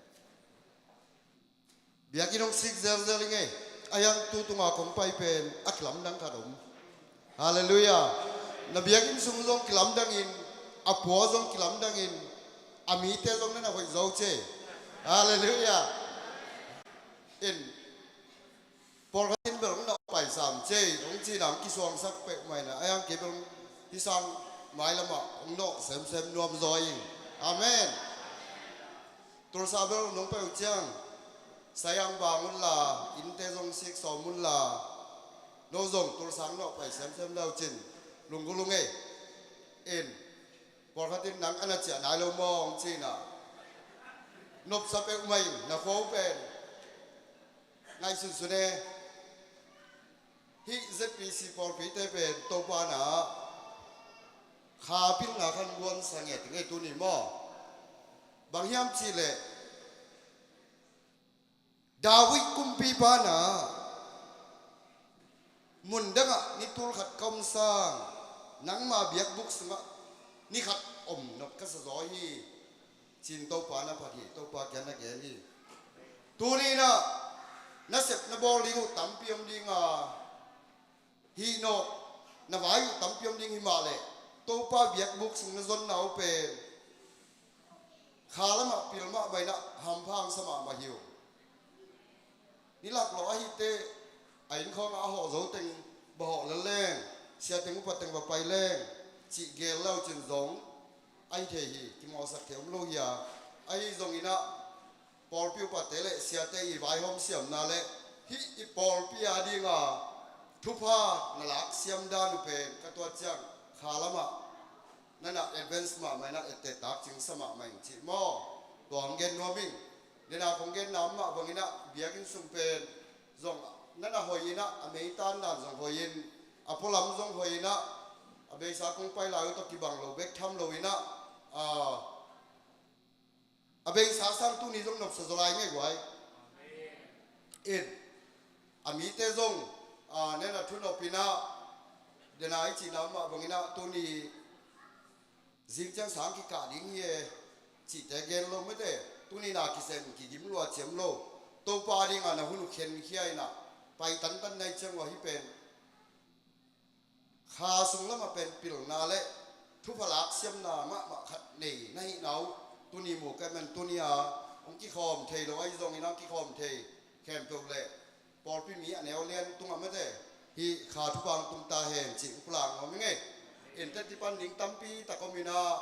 biakinn hong sik zelzel i ngei. A yang tu tunga kong pai pen a kilamdang khat om. Halleluiah. Na biakinn sung zong kilamdangin, a pua zong kilamdangin, a mite zong na na hoih zo ce. Halleluiah. In pawlkhat in bel hong nawh paisam ce, hong cina hong kisuangsak peuhmah ina a yang kei bel hong hi sang mailamah hong nawh semsem nuam zaw in. Amen. Tulsa bel nong pai uh ciang sayang bang unla, innte zong sik sawm unla, no zong Tulsa hong nawh pai semsem le uh cin lunggulh uh ngei. In pawlkhat in nang a na ciah nai lo maw hong cina nopsa peuhmah in na khua uh pen ngaihsunsun e. Hih Z P C pawlpite pen Topa na kha pilna khan guan sa nge ti ngei tuni maw? Bang hiam cihleh David kumpipa na Mun dangah ni tul khat ka om sang, nangma biakbuk sungah ni khat om nop ka sa zaw hi, ci-in Topa na phat hi. Topa kiang na gen hi. Tuni-in ah na sep na bawl ding uh tampi om ding a, hih nawk na vai uh tampi om ding hi mah leh, Topa biakbuk sung na zonna uh pen kha lamah pil mahmah in ah hampha hong sa mahmah hi uh. Ni laklawh ahih teh, a inn khawngah a hawh zo teng va hawh lel leng, sia teng upa teng va pai leng, cih gel le uh cin zong ahi thei hi, kimawhsak thei om lo hi a. Ahi zongin ah pawlpi upate le siate i vaihawm siamna le hih i pawlpi a dinga thupha na lak siam dan uh pen ka tuat ciang kha lamah na na advance mahmah in ah ette tak cing sa mahmah ing cih maw? Tua hong gen nuam ing. Dena kong genna mah bangin ah biakinn sung pen zong na na hoih in ah, a meitan dan zong hoih in, a pualam zong hoih in ah, a beisa kong pai lai uh tawh kibang lo bek tham lo in ah, a, a beisa sang tuni zong nopsa zaw lai ngei guai. In, a mite zong, a, na na thunop in ah, dena i cihna mah bangin ah tuni zing ciang sang kikah ding hi e, cihte gen lo mete. Tuni na kisem kigim lua ciam lo. Topa dinga na hun uh khenkhia in ah pai tantan nai ciang uh ahi pen, kha sung lamah pen pilna le thupha lak siamna mahmah khat nei na hihna uh tuni mu ka man. Tuni a hong kikhawm thei lo ahi zongin ah hong kikhawm thei khempeuh le pawlpi mi a neu lian tungah mete, hih kha thupha hong tung ta hen cih hong pulak nuam ing ei. Innte tipan ding tampi tak om in ah,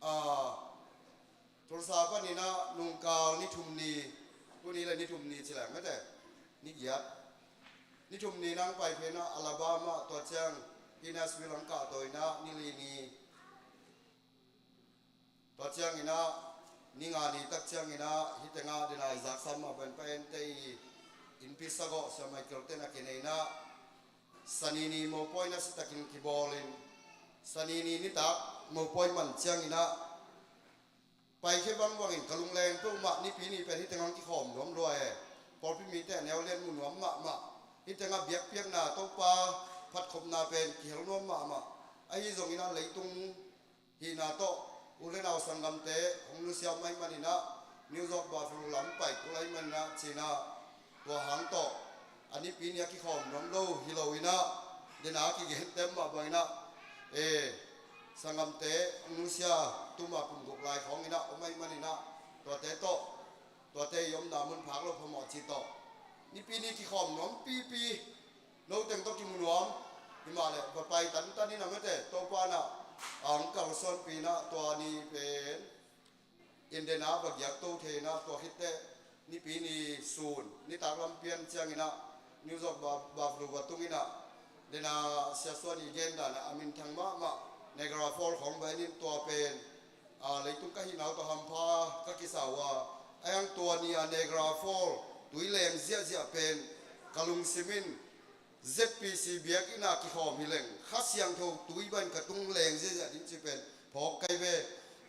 a, Tulsa panin ah nungkal ni thum ni, tuni le ni thum ni ci leng mete, ni giat, ni thum ni nang pai phen ah Alabama, tua ciang Nashville ang kahto in ah ni li ni, tua ciangin ah ni nga ni tak ciangin ah hih tengah dena i zaksam mah pen Pa Ente i innpi sagawh Sia Michael ten a kinei in ah, Sani ni mopawi na sitakin kibawl in, Sani ni nitak mopawi man ciangin ah paikhia vangvangin ka lungleng peuhmah Nipi ni pen hih tengah hong kikhawm nuam lua e. Pawlpi mite a neu lian mu nuam mahmah. Hih tengah biakpiakna Topa phatkhopna pen kihel nuam mahmah. Ahi zongin ah leitung hihna tawh u le nau sanggamte hong nusia uh mah ahih manin ah New York Buffalo lam pai kul ahih manin ah ci-in ah, tua hang tawh a Nipi ni a kikhawm nuam lo hi lo in ah, dena a kigen tem mah bangin ah, e, sanggamte hong nusia tuma kum guk lai khawngin ah om ahih manin ah, tuate tawh, tuate i omna mun phak lo phamawh ci tawh Nipi ni kikhawm nuam pipi. No teng tawh kimu nuam hi mah leh va pai tantan in ah mete, Topa in ah hong kalsuanpih in ah tua ni pen in dena va giak to thei in ah, tua khit teh Nipi ni sun nitak lam pian ciangin ah New York Ba-, Buffalo va tung in ah, dena Sia Suan i gen dan ah a minthang mahmah Niagara Falls khawng va en in, tua pen, a, leitung ka hihna uh tawh hampha ka kisa uh a, a hiang tua ni a Niagara Falls tui leng ziahziah pen ka lungsim in Z P C biakinn ah kikhawm hi leng Kha Siangtho tui bang ka tung leng ziahziah ding cih pen phawk ka hi ve.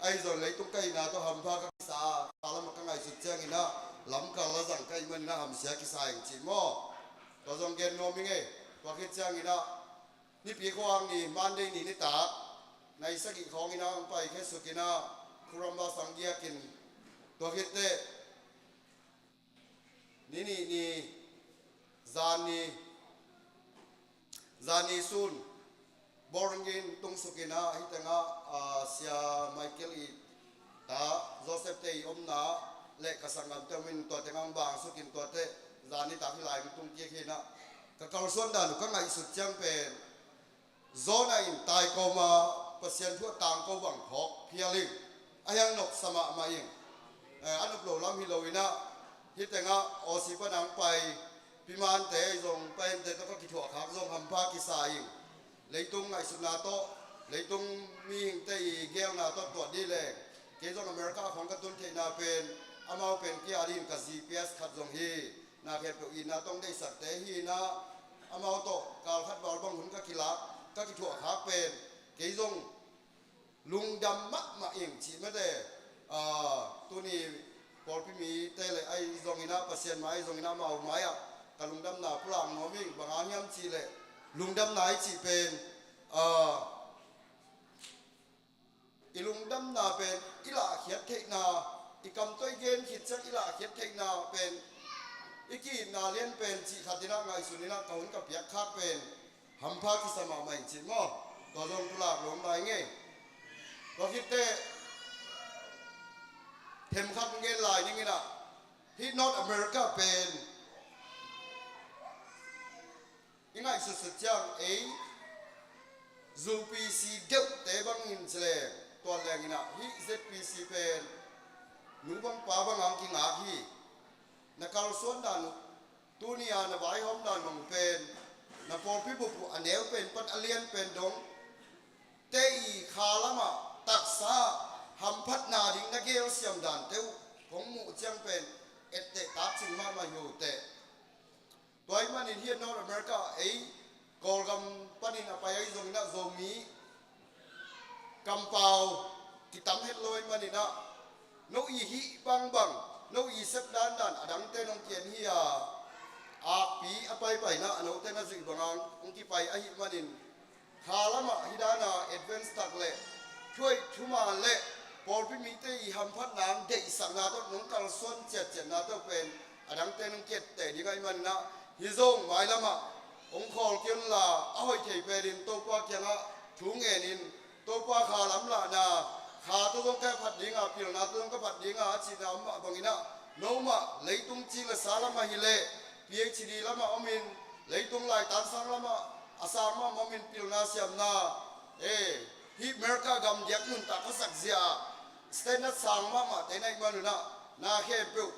Ahi zong leitung ka hihna tawh hampha ka kisa a, kha lamah ka ngaihsut ciangin ah lamkal la zang ka hih manin ah hamsia kisa ing cih maw? Tua zong gen nuam ing ei. Tua khit ciangin ah Nipi khuang ni, Monday ni nitak nai sagih khawngin ah hong paikhia suk in ah, Kuramba sang giakin, tua khit teh ni nih ni, zan ni, zan ni sun Bowling Green tung suk in ah, hih tengah, a, Sia Michael i ta Joseph te i omna le ka sanggamte om in, tua tengah hong bang suk in, tua teh zan nitak hih lai hong tung kik hi in ah, ka kalsuan dan uh ka ngaihsut ciang pen Jonah in tai kawma Pasian thu a tangko bang phawk phial ing. A hiang nopsa mahmah ing. Eh, a nop lo lam hi lo in ah, hih tengah Aussie pan a hong pai Pi Mante zong, Pa Ente tawh ka kithuah khak zong hampha kisa ing. Leitung ngaihsutna tawh, leitung mihingte i gelna tawh tuat dih leng, kei zong America khawng ka tun theihna pen, amau pen kei a dingin ka G P S khat zong hi. Na khempeuh itna tawh hong deihsakte hi in ah, amau tawh kal khat val bang hun ka kilak, ka kithuah khak pen kei zong lungdam mahmah ing cih mete. Ah, tuni pawlpi mite le ahi zongin ah, Pasian mai ahi zongin ah, amau mai-ah ka lungdamna pulak nuam ing. Bang hang hiam cih leh lungdamna i cih pen, ah, i lungdamna pen i lahkhiat theihna, i kam tawh i gen khit ciang i lahkhiat theihna pen i ki-itna lian pen cih khat in ah ngaihsun in ah ka hun ka piak khak pen hampha kisa mahmah ing cih maw? Tua zong pulak nuam lai ing ei. Tua khit teh themkhat gen lai ning in ah, hih North America pen i ngaihsutsut ciang ei ZPC deuhte bangin ci leng, tua leng in ah hih ZPC pen nu bang pa bang hang kingak hi. Na kalsuan dan uh, tuni a na vaihawm dan uh pen, na pawlpi bup uh a neu pen pan a lian pen dong, tei kha lamah taksa hamphatna ding na gelsiam dante uh kong muh ciang pen etteh takcing mahmah hi uh teh. Tua ahih manin hih North America ei Kawlgam panin a pai ahi zongin ah Zomi kampau kitam het lo ahih manin ah, no i hih bangbang, no i sep dandan a dangte nong ki-en hi a, akpi a paipaina a note na zuih bang hang hong kipai ahih manin, kha lamah hih dana advance tak leh thuhoih thuman leh pawlpi mite i hamphatna hong deihsakna tawh nong kalsuan ciatciatna tawh pen a dangte nong ki-etteh ding ahih manin ah, hih zong mailamah hong khawl kei unla, a hoih thei penin Topa kiangah thu ngenin, Topa, kha lamlahna, kha tawh zong ka phat dinga, pilna tawh zong ka phat dinga a cihna om mah bangin ah, no mah leitung ci le sa lamah hi leh PhD lamah omin, leitung laitan sang lamah a sang mah omin, pilna siamna, eh, hih America gam diak nuntak khuasak zia ah standard sang mahmahte na hih manun ah, na khempeuh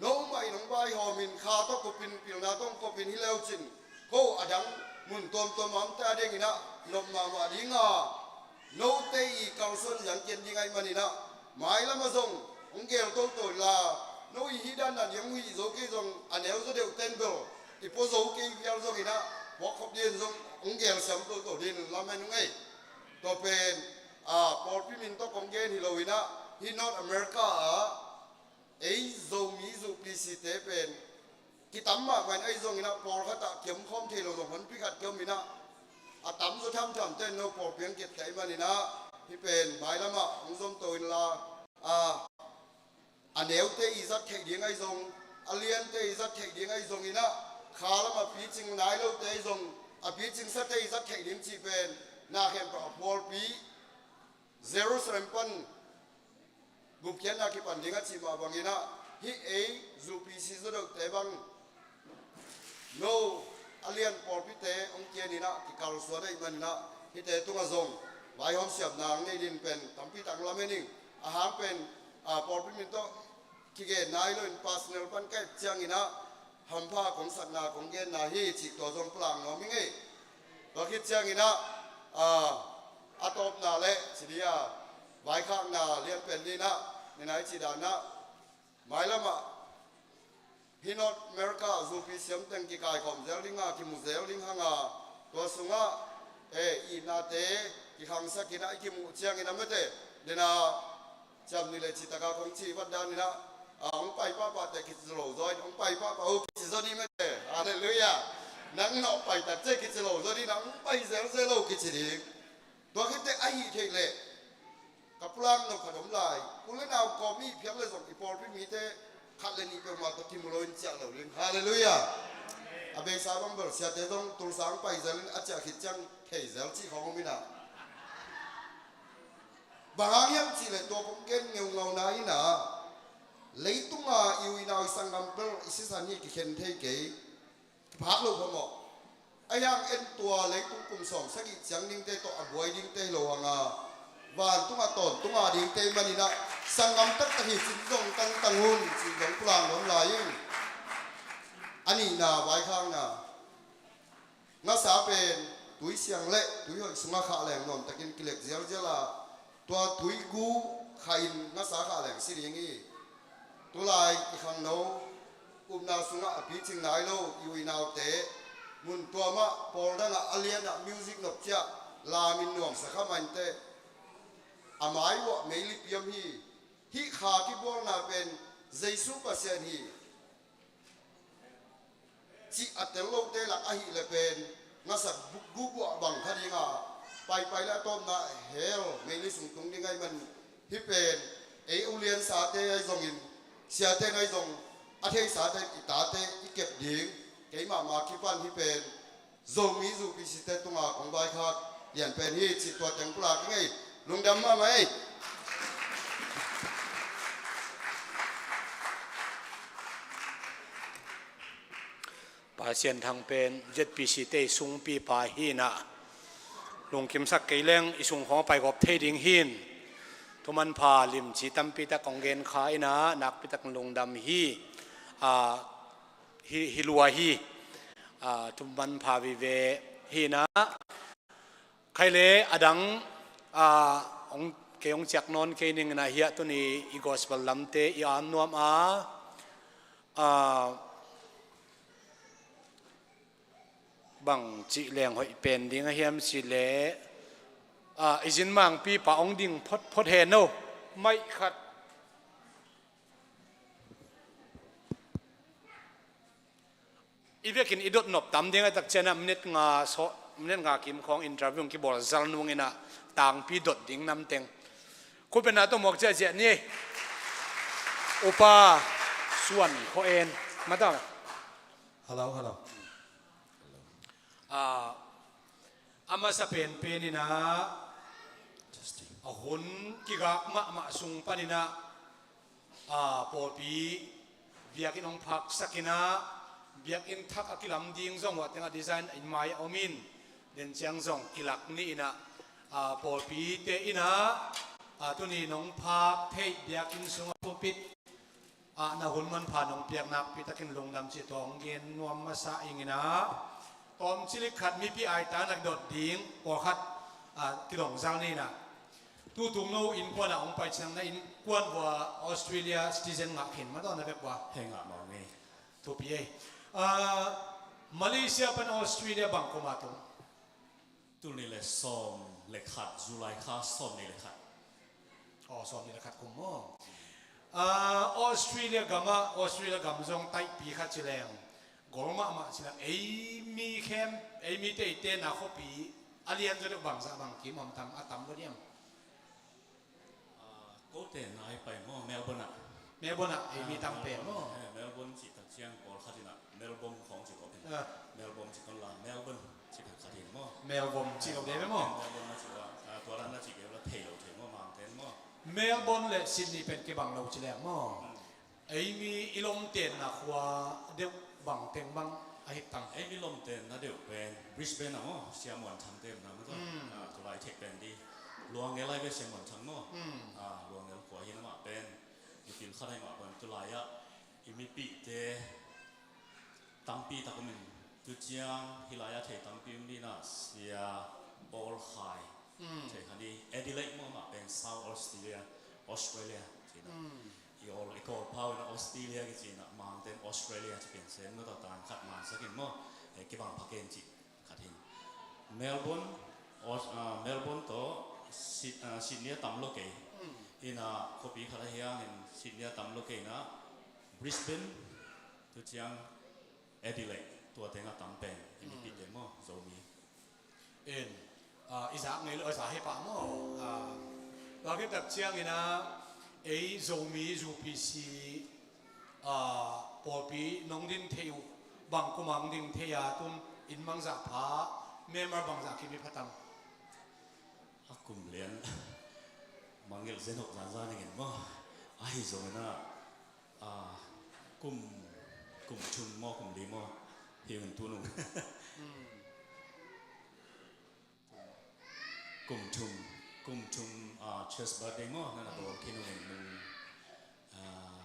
no mah in hong vaihawmin, kha tawh kupin, pilna tawh hong kopin hi leucin, ko a dang mun tuamtuam a omte a dingin ah nop mahmah dinga, note i kalsuan zang kian ding ahih manin ah, mailamah zong hong gel toto inla, no i hih dandan i hong hih zo kei zong, a neu zaw deuhten bel i pua zo kei vial zongin ah, puakkhop dingin zong hong gelsiam toto dingin lamen ung ei. Tua pen, a, pawlpi min tawh kong gen hi loin ah, hih North America ah ei Zomi ZPC te pen kitam mahmah in, ahi zongin ah pawlkhat ah kiom khawm thei lo zong honpi khat kiomin ah, a tamzaw thamthamte in no pawlpi hong ki-etteh ahih manin ah, hih pen mailamah hong zom to inla, a, a neute i zat theih ding ahi zong, a liante i zat theih ding ahi zongin ah, kha lamah picing nai lote ahi zong, a picingsate i zat theih ding cih pen na khempeuh a pawlpi Jerusalem pan gupkhiatna kipan ding a cih mah bangin ah, hih ei ZPC zaw deuhte bang no a lian pawlpite hong ki-enin ah kikalsuan ahih manin ah, hihte tungah zong vaihawm siamna hong nei dingin pen tampi tak hong lamen ing. A hang pen, a, pawlpi min tawh kigen nai loin personal pan ka et ciangin ah, hampha kong sakna kong genna hi cih tua zong pulak nuam ing ei. Tua khit ciangin ah, a, a tawpna le ci ding a, vaikhakna lianpen dingin ah, nina i cih dan ah, mailamah hih North America ZPC siam teng kikaikhawm zel dinga, kimu zel ding hanga, tua sungah, eh, itnate kikhangsakin ah i kimuh ciangin ah mete, dena ciam ni le citaka kong cih vat danin ah, a, hong pai pahpah teh kici lo zaw in, hong pai pahpah uh kici zaw ni mete. Halleluiah. Nang nawh pai tak ciah kici lo zaw ding ah, hong pai zelzel lo kici ding. Tua khit teh ahih theih leh ka pulak nop khat om lai. U le nau kawm i phial le zong i pawlpi mite khat le nih peuhmah tawh kimu loin ciah lo ding. Halleluiah. A beisa bang bel siate zong tulsa hong pai zelin a ciah khit ciang thei zel cih khawng om in ah. Bang hang hiam cih leh tua kong gen ngeungau na in ah, leitunga i u i nau i sanggam bel i sisan hi kikhen thei kei. Kiphak lo phamawh. Ahi hang en tua leitung kum sawm sagih ciang dingte tawh a buai dingte hi lo hanga, vantunga tawntunga dingte manin ah sanggam taktak hi cin zong tangtang hun cih zong pulak nuam lai ing. A nihna vaikhakna. Ngasa pen tui siang le tui hoih sungah khah leng nuamtakin kilek zialzial a, tua tui gu khahin ngasa khah leng si ding hi. Tulai i khangno upna sungah a picing nai lo i u i naute mun tuamah pawl dangah a lianah music nop ciah lamin nuamsa kha mah inteh, a mai uah meili piam hi. Hih kha kibualna pen Jesu Pasian hi. cih a tel lote lak ahih leh pen ngasak guhguah bang kha ding a, paipai leh a tawpna hell meili sung tung ding ahih man, hih pen ei uliansate ahi zongin, siate ahi zong, a theisate i tate i kep ding, keimah mah kipan hih pen Zomi zupicite tunga kong vaikhak lian pen hi cih tua teng pulak ing ei. Lungdam mahmah ei. Pa Sian Thang pen Z P C te i sungpi pa hi in ah, lungkimsak kei leng i sung khawng a paigawp thei ding hi in, thumanpha limci tampi tak kong gen kha in ah, nakpi tak lungdam hi. Ah, hi, hi lua hi. Ah, thumanpha vive hi in ah, khaile a dang, ah, hong, kei hong ciak nawn kei ning in ah, hiah tuni i gospel lamte i an nuam a, ah, bang cih leng hoih pen ding a hiam cih leh, ah, i zin mangpi pa hong ding phot phot hen o, maih khat. I vekin i dot nop tam ding a, tak ciang a minute nga, so, minute nga kim khawng interview hong kibawl zal nung in ah, tangpi dot ding namteng khut beng na tawh muak ciahciah ni. Upa Suan Khua En. Mata. Hello, hello. Ah, a masa penpen in ah, a hun kigak mahmah sung pan in ah, ah, pawlpi biakinn hong phaksak in ah, biakinn thak a kilam ding zong uh a teng a design in mai a om in, den ciang zong kilak ni in ah, ah, pawlpite in ah, ah, tuni nong phak theih biakinn sungah pulpit ah, na hun manpha nong piak nakpi takin lungdam cih tua hong gen nuam masa ing in ah, tawmcilik khat mipi aitak na dot ding pawlkhat, ah, kidong zal ni in ah. Tutung no innkuan ah hong pai ciang na innkuan vua Australia citizen ngah khin, mataw, na bek vua. Hei, ngah mawk ni. Thupi ei. Ah, Malaysia pan Australia bang kum a tung? Tul nih le sawm le khat, July kha sawm nih le khat. Aw, sawm nih le khat kum maw? Ah, Australia gam ah, Australia gam zong taihpi kha ci leng gol mahmah ci leng, ei mi khem, ei mi teite na khuapi a lian zaw deuh bangzah bang kim om tam, a tam lo diam? Ah, ko tenna i pai maw, Melbourne ah. Melbourne ah, ei mi tam pen maw? Eh, Melbourne cih tak ciang pawlkhat in ah Melbourne khawng ci ko pen. Ah. Melbourne ci kon la, Melbourne ci pen khat in maw? Melbourne ci lo de maw? Melbourne na ci la, ah, tua la na ci kei la thei lo thei maw, Mangten maw? Melbourne le Sydney pen kibang lo ci leng maw? Hmm. Ei mi i lomtenna khua deuh bang teng bang a hi tam? Ei mi lomtenna deuh pen Brisbane ah maw, Sia Muan Thang te na maw tawh. Hmm. Ah, tulai thei pen di. Luangel ai ve Sia Muan Thang maw. Hmm. Ah, Luangel khua hi na mah pen. Mipil khat ai mah pen tulai ah i mipihte tampi tak om in, tu ciang hih lai-ah thei tampi om ding a, Sia Paul Khai. Mm. Thei kha ni, Adelaide maw, amah pen South Australia, Australia cihna. Mm. I awl, i kawl pau in Australia kici in, Mangten Australia ci pen sen, mata tan khat man sakin maw, eh, kibang pha ken cih khat hi in. Melbourne, Aus-, ah, Melbourne tawh Syd-, ah, Sydney a tam lo kei. Mm. In, ah, khuapi khat ahi hangin Sydney a tam lo kei in, Brisbane, tu ciang Adelaide, tua teng a tam pen i mipihte maw, Zomi. En, ah, i zak ngei lo, a za he pah maw. Ah, tua khit tak ciangin ah, ei Zomi, U P C, ah, pawlpi nong din thei uh, bang kum a hong din thei a, tun in bangzah pha, member bangzah kim i pha tam? A kum lian mangngilh zen hok zanzan ing in maw. Ahi zongin ah, ah, kum, kum thum maw, kum li maw, hi un tu nung. Hmm. Kum thum, kum thum, ah, church birthday maw, na na bawl khin nung in nung, ah,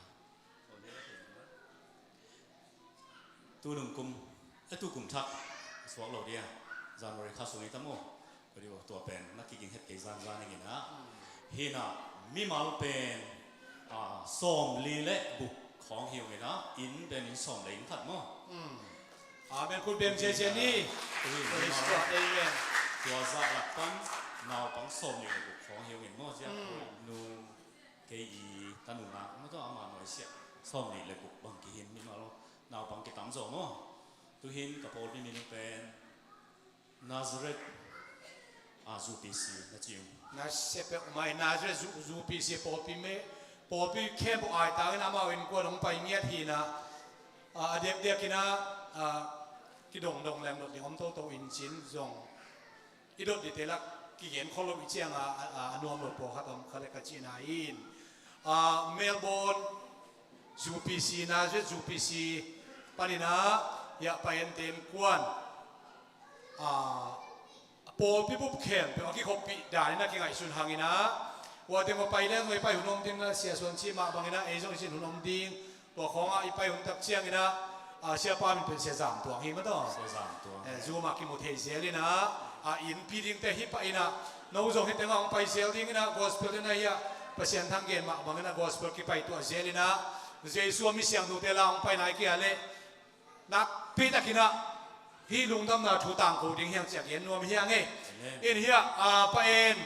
Tu nung kum, eh, tu kum thak suak lo dia, January kha sung i tam aw. Ko di tua pen na kiging het kei zanzan ing in ah. Hi in ah, mimal pen, ah, sawmli le guk khawng hi ung in ah, inn pen inn sawm le inn khat maw. Mm. Amen. Khut beng ciacia ni. Praise God. Amen. Tua zah lak pan naupang sawmli le guk khawng hi ung in maw, zia, mm, nu, kei i tanu nak maw, tua ama nuai siah sawmli le guk bang kihin mimal aw. Naupang kitam zaw maw. Tuhin ka pawlpi min pen Nazareth a U P C na ci ung. Na sepek mai Nazareth U- UPC pawlpi me pawlpi khempeuh aitangin amau innkuan hong pai ngiat hinah, a, a diakdiakinah, a, kidongdong lengdot ding om toto in cin zong i dot dite lak kigen khol lo i cianga a, a, a nuam lo pawlkhat om kha le ka cihna in, a, Melbourne U P C, Nazareth U P C paninah hiah pai ente innkuan, a, pawlpi bup khempeuh a kikhoppih daninah kingaihsun hanginah, huate maw pai leng zong i pai hun om ding na Sia Suan cih mah banginah ei zong i sin hun om ding. Tua khawngah i pai hun tak cianginah, a, siapa min pen Sia Zam Tuang hi mataw. Sia Zam Tuang. Eh, Zoom ah kimu thei zel inah, a, innpi dingte hi pah inah, no zong hi tengah hong pai zel dinginah gospel inah hiah Pasian thang gen mah banginah gospel kipai tuah zel inah, Jesu a mi siangthote la hong pai nai kia leh nakpi takinah hih lungdamna thu tangko ding hiang ciah gen nuam hiang e. Amen. In hiah, a, pa en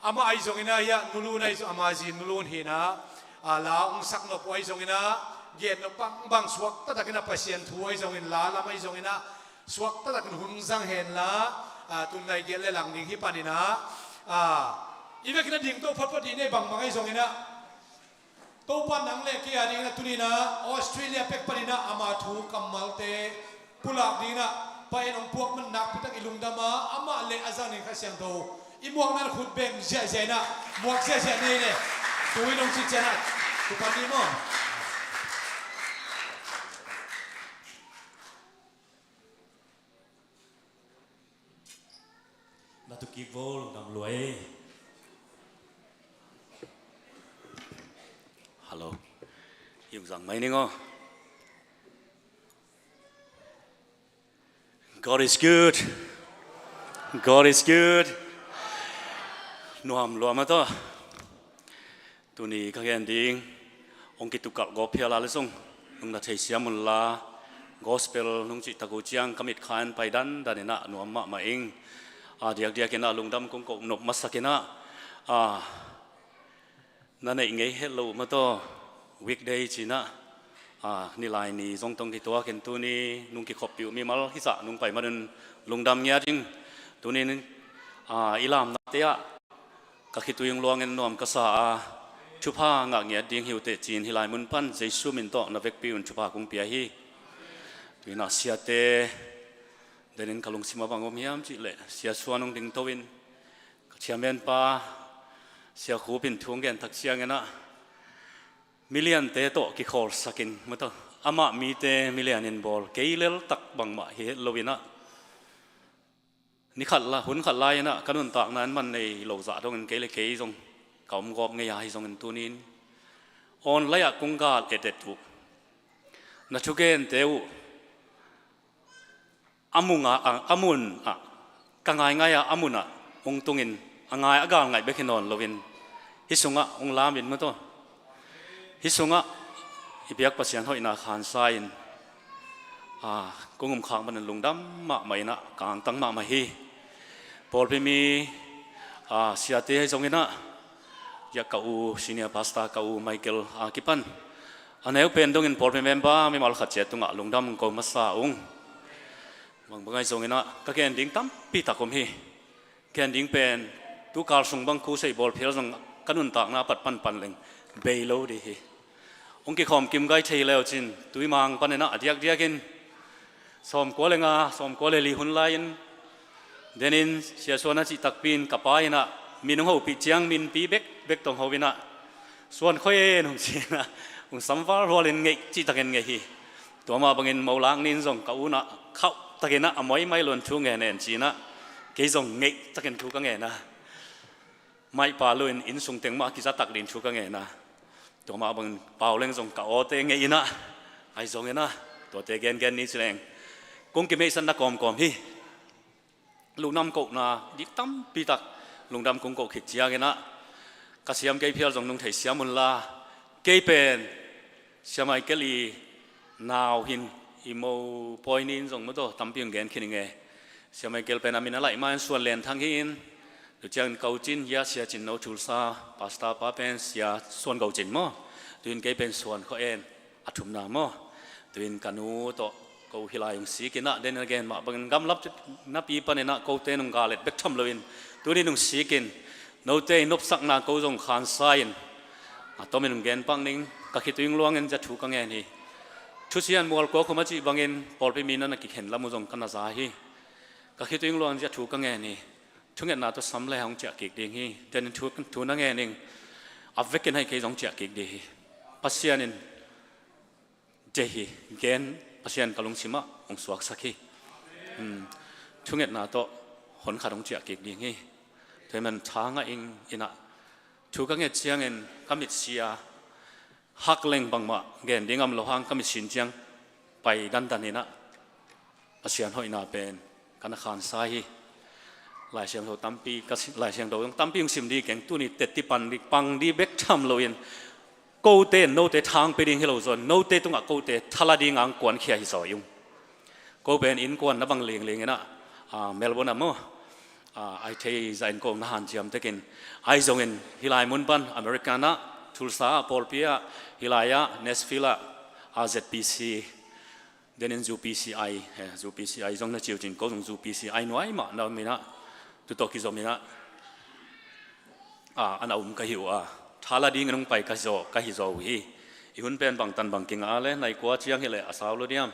amah ahi zonginah hiah nulun ahi zong ama zin nulun hinah, a, la hong sak nop uh ahi zonginah gen nop bangbang suakta takinah Pasian thu ahi zongin la lam ahi zonginah suakta takin hun zang henla, a, tun nai gelh le lang ding hi paninah, a, i vekinah ding to photphot dih nei bangbang ahi zonginah Topa nang le kei a dingin a tuninah Australia pek paninah ama thu kammalte pulak dinginah pa en hong puak man nakpitak i lungdam a, amah le a zangin Kha Siangtho i muakna khut beng ziahziah inah muak ziahziah nei le tu in hong cih cianah tu pan ni maw? Na tu kik vo, lungdam lua e. Hello. Hi ung zang mai ning aw. God is good. God is good. Nuam lua mataw. Tuni ka gen ding hong kitukalh gawp phial a le zong nung na theisiam unla, gospel nung cihtak uh ciang ka mitkha in pai dandan inah nuam mahmah ing. A diakdiakinah lungdam kong koh nop masakinah, a, na neih ngei het lo uh mataw, weekday cinah, a, nilai ni zong tong kituakin tuni nung kikhoppih uh mimal hizah nung pai manun lungdam ngiat ing. Tunin, a, i lamnate ah ka khitui hong luangin nuam ka sa a, thupha ngah ngiat ding hi uh teh ci-in hih lai mun pan Jesu min tawh na vekpi un thupha kong pia hi. Tuinah siate denin ka lungsim a bang om hiam cihleh Sia Suan hong dingto in ka chairman pa Sia Khup in thu hong gen tak cianginah miliante tawh kikhawlsakin mataw, amah mite milian in bawl kei leltak bangmah hi het loinah ni khat la, hun khat lai-inah ka nuntakna in man nei lo zah dongin kei le kei zong ka om gawp ngei a, hi zongin tunin online ah kong gal etet uh na thugente uh a mun ah, a, a mun ah ka ngaingai a, a mun ah hong tungin a ngai a gal ngaih bek hi nawn loin hih sungah hong lamin mataw. Hih sungah i biak Pasian hoihna khansa in, a, kong umkhak manin lungdam mahmah inah ka angtang mahmah hi. Pawlpi mi, a, siate ahi zonginah, ya ka u senior pastor ka u Michael a kipan a neu pen dongin pawlpi member mimal khat ciat tungah lungdam ko masa ung. Bangbang ahi zonginah ka gen ding tampi tak om hi. Ken ding pen tu kal sung bang khu sei bawl phial zong ka nuntakna pat panpan leng bei lo dih hi. Hong kikhawm kim gai thei leu cin tui mang paninah a diakdiakin sawmkua le nga, sawmkua le li hun lai-in denin Sia Suan a cih takpi in ka pa inah min hong hopih ciang minpi bekbek tong ho inah Suan khoi en hong ci-inah hong sam valhualin ngeih cihtakin ngeih hi. Tua mah bangin molak nin zong ka unah khauh takinah a moimai lon thu ngen en ci-inah kei zong ngeih takin thu ka ngen a, maihpa lo in inn sung teng mah a kizatak din thu ka ngen a, tua mah bangin pauleng zong ka awte ngeih inah ahi zonginah tuate gengen ni cileng kong kimeihsatna kawmkawm hi. Lungdam kohna dik tampi tak lungdam kong koh khit cianginah ka siam kei phial zong nung thei siam unla kei pen Sia Michael i nau hin i mopawi ni in zong mataw tampi hong gen khin ing e. Sia Michael pen a min a laih ma in Suan Len Thang hi in tu ciangin Ko Cin hia Sia Cin No Thulsa pastor pa pen Sia Suan Ko Cin maw. Tuin kei pen Suan Khaw En a thumna maw. Tuin ka nu tawh Ko hih lai hong sik in ah, den a gen mah bangin gamlap napi panin ah kote nong galet bek tham loin, tuni nong sik in, note i nopsakna ko zong khansa in, a tomin hong gen pak ning. Ka khitui luangin zia thu ka ngen hi. Thusia in mual kua khum a cih bangin pawlpi mi na na kikhen lam uh zong ka na za hi. Ka khitui luangin zia thu ka ngen hi. Thungetna tawh sam le hong ciah kik ding hi. Ten in thu, thu na ngen ning. A vekin hai kei zong ciah kik ding hi. Pasian in deih hi. Gen, Pasian ka lungsimah hong suaksak hi. Hmm. Thungetna tawh hon khat hong ciah kik ding hi. Tua hi man tha ngah ing in ah, thu ka nget ciangin ka mit sia, hak leng bangmah gen ding om lo hang ka mit sin ciang pai dandan in ah, Pasian hoihna pen ka na khansa hi. Lai Siangtho tampi, ka si-, Lai Siangtho zong tampi hong sim ding keng, tuni teti pan ding, pang ding bek tham loin, kote in note thang pe ding hi lo zaw, note tungah kote thala ding ang kuankhia hi zaw ung. Ko pen innkuan na bang lingling in ah, ah, Melbourne ah maw, ah, ai thei zah in ko na hanciam tekin, ai zongin hih lai mun pan America ah, Tulsa ah, pawlpi ah, hih lai ah, Nashville ah, ah, Z P C, denin U P C I, eh, U P C I zong na ciu cin, ko zong U P C I nuai mah na om in ah, tu tawh kizom in ah, ah, a na um ka hi uh a, thala dingin hong pai ka hi zaw, ka hi zaw uh hi. I hun pen bangtan bang kingah a le, nai kua ciang hi leh a sau lo diam.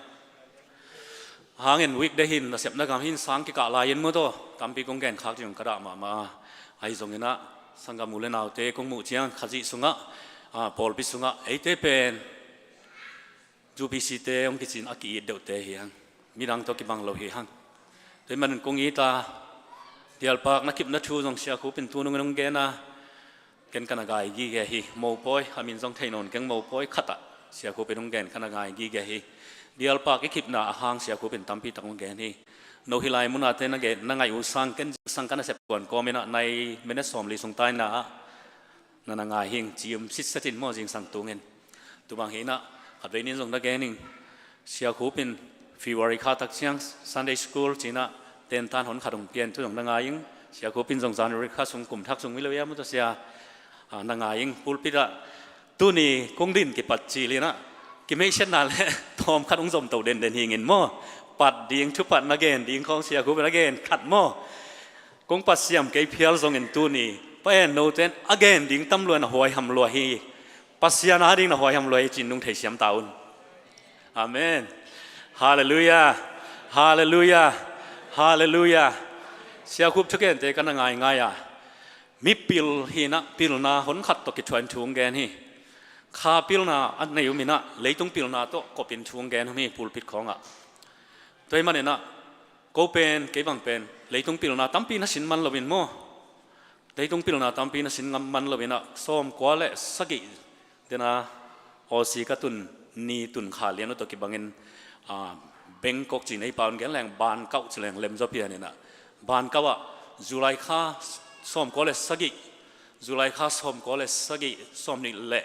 Hangin weekday hin, nasepna gam hin sang kikah lai in maw taw, tampi kong gen khak ding ka dah mahmah a. Ahi zongin ah, sanggam u le naute kong muh ciang Khazih sungah, ah, pawlpi sungah eite pen U P C te hong kicin a ki-it deuhte hi hang. Midang tawh kibang lo hi hang. Tua hi manin kong it a, Dialpak na kipna thu zong Sia Khup in tu nungin hong gen a, ken ka na ngai gige hi. Mopawi, a min zong thei nawn keng, Mopawi khat ah Sia Khup in hong gen ka na ngai gige hi. Dialpak i kipna a hang Sia Khup in tampi tak hong gen hi. No hih lai mun ah te na gen, na ngaih uh sang, ken zingsang ka na sep tuan kawm in ah, nai minute sawmli sung taina ah na na ngai hing, cium sitset in maw, zingsang tungin. Tu bang hi in ah, khatvei nin zong na gen ing. Sia Khup in February kha tak ciang Sunday school ci in ah, tentan hon khat hong pia in, tu zong na ngai ing. Sia Khup in zong January kha sung, kum thak sung mi lo ia maw taw sia, ah, na ngai ing. Pulpit ah tuni kong din kipat cil in ah, kimeihsiatna le tawm khat hong zom to denden hing in maw. Pat ding, thupat na gen ding khawng Sia Khup in a gen khat maw. Kong pat siam kei phial zongin tuni, Pa en, note in a gen ding tam lua in a huaiham lua hi. Pasian ading na huaiham lua hi ci-in nung thei siam ta un. Amen. Halleluiah. Halleluiah. Halleluiah. Sia Khup thugente ka na ngaingai a, mi pil hi in ah, pilna hon khat tawh kithuah in thu hong gen hi. Kha pilna a nei uh mi in ah, leitung pilna tawh kop in thu hong gen uh mi, pulpit khawngah. Tua hi manin ah, ko pen, kei bang pen, leitung pilna tampi na sin man lo in maw. Leitung pilna tampi na sin ngam man lo in ah, sawmkua le sagih dena Aussie ka tun ni, tun kha lian uh tawh kibangin, ah, Bangkok ci-in ei pau in gen leng, Bangkok ci leng lem zaw pian in ah, Bangkok ah July kha sawmkua le sagih, July kha sawmkua le sagih, sawmnih le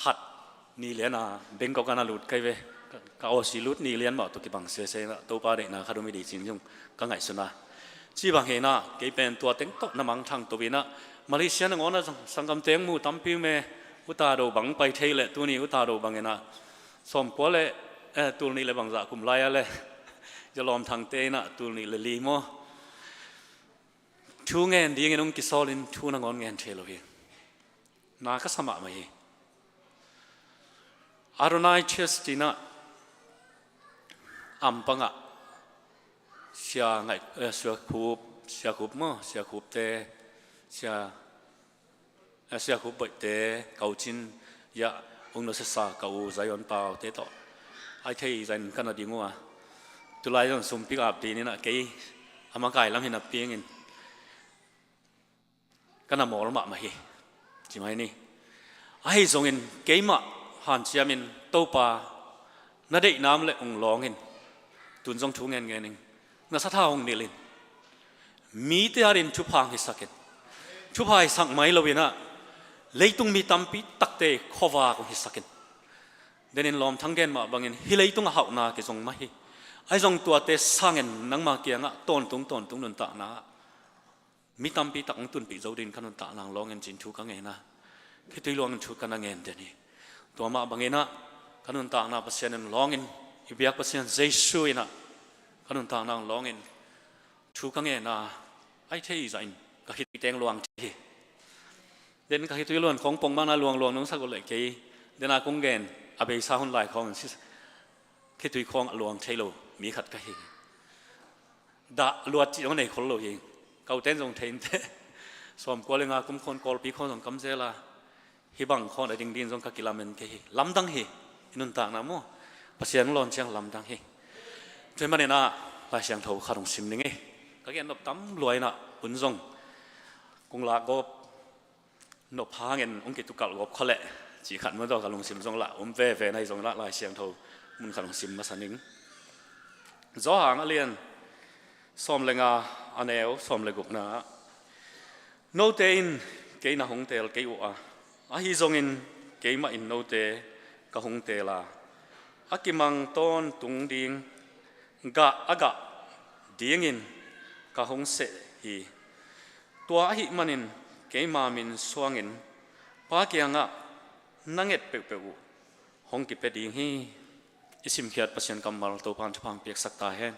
khat ni lian a Bangkok ah na lut ka hi ve. Ka, ka Aussie lut ni lian mah tawh kibang sese in ah, Topa deihna khat om hi ding ci-in zong ka ngaihsun a. Ci bang hi in ah, kei pen tua teng tawh na mangthang to in ah, Malaysia nangawn ah zong sanggamte hong mu tampi uh me, uta do bang pai thei leh, tuni uta do bang in ah, sawmkua le, eh, tul nih le bangzah kum lai ah le, zia lawmthangte in ah tul nih le li maw, thu ngen dingin hong kisawl in, thu nangawn ngen thei lo hi. Na ka sa mahmah hi. Adonai Church ci-in ah, Ampang ah, Sia Ngaih, eh, Sia Khup, Sia Khup maw, Sia Khupte, Sia, eh, Sia Khup Boihte, Kau Cin, ya, ung no sesa ka u Zion Paute tawh, ai thei zah in ka na ding uh a. Tulai zong sum pick up ding in ah, kei a makai lam hi napi-in ka na mawl mahmah hi, ci mai ni. Ahi zongin keimah hanciamin, Topa, na deihna om leh hong lawng in, tun zong thu ngen ngen ing, na sathau hong nilh in, mite adingin thupha hong hisak in, thupha hisak mai lo in ah, leitung mi tampi takte khuavak hong hisak in. Denin lawmthang gen mah bangin hih leitung a hauhna kizong mah hi. Ahi zong tuate sangin nangma kiangah tawntung tawntung nuntakna ah mi tampi tak hong tunpih zo dingin ka nuntakna hong lawng in ci-in thu ka ngen a, khitui luangin thu ka na ngen den hi. Tua mah bangin ah, Ka nuntakna Pasian in lawngin, i biak Pasian Jesu in ah ka nuntakna lawngin thu ka ngen a, ai thei zah in ka khitui teng luang thei hi. Den ka khitui luan khawng pong mana luang luang nong sak uh leh kei den a kong gen a beisa hun lai khawng in si khitui khawng a luang thei lo mi khat ka hi. Dah luat cih zong nei khol lo hi. Ka u ten zong thei inteh. Sawmkua le nga kum khawn Kawlpi khawn zong kam zel a, hih bang khawn a ding ding zong ka kilamen kei hi. Lamdang hi. I nuntakna maw, Pasian lawn ciang lamdang hi. Tua ahih manin ah Lai Siangtho khat hong sim ning ei. Ka gen nop tam lua in ah hun zong kong lak gawp nop hangin hong kitukalh gawp khawh leh cih khat maw, tua ka lungsim zong lah um veve na hi zong lah Lai Siangtho mun khat hong sim masa ning. Johan a lian sawm le nga, a neu sawm le gukna ah, note in kei na hong teel kei uh a, ahi zongin keimah in note ka hong teel a, a kimang tawntung ding gah a gah dingin ka hong seh hi. Tua ahih manin keima min suangin Pa kiangah na nget peuhpeuh uh hong kipia ding hi. I simkhiat Pasian kammal Topa'n thupha piaksak ta hen.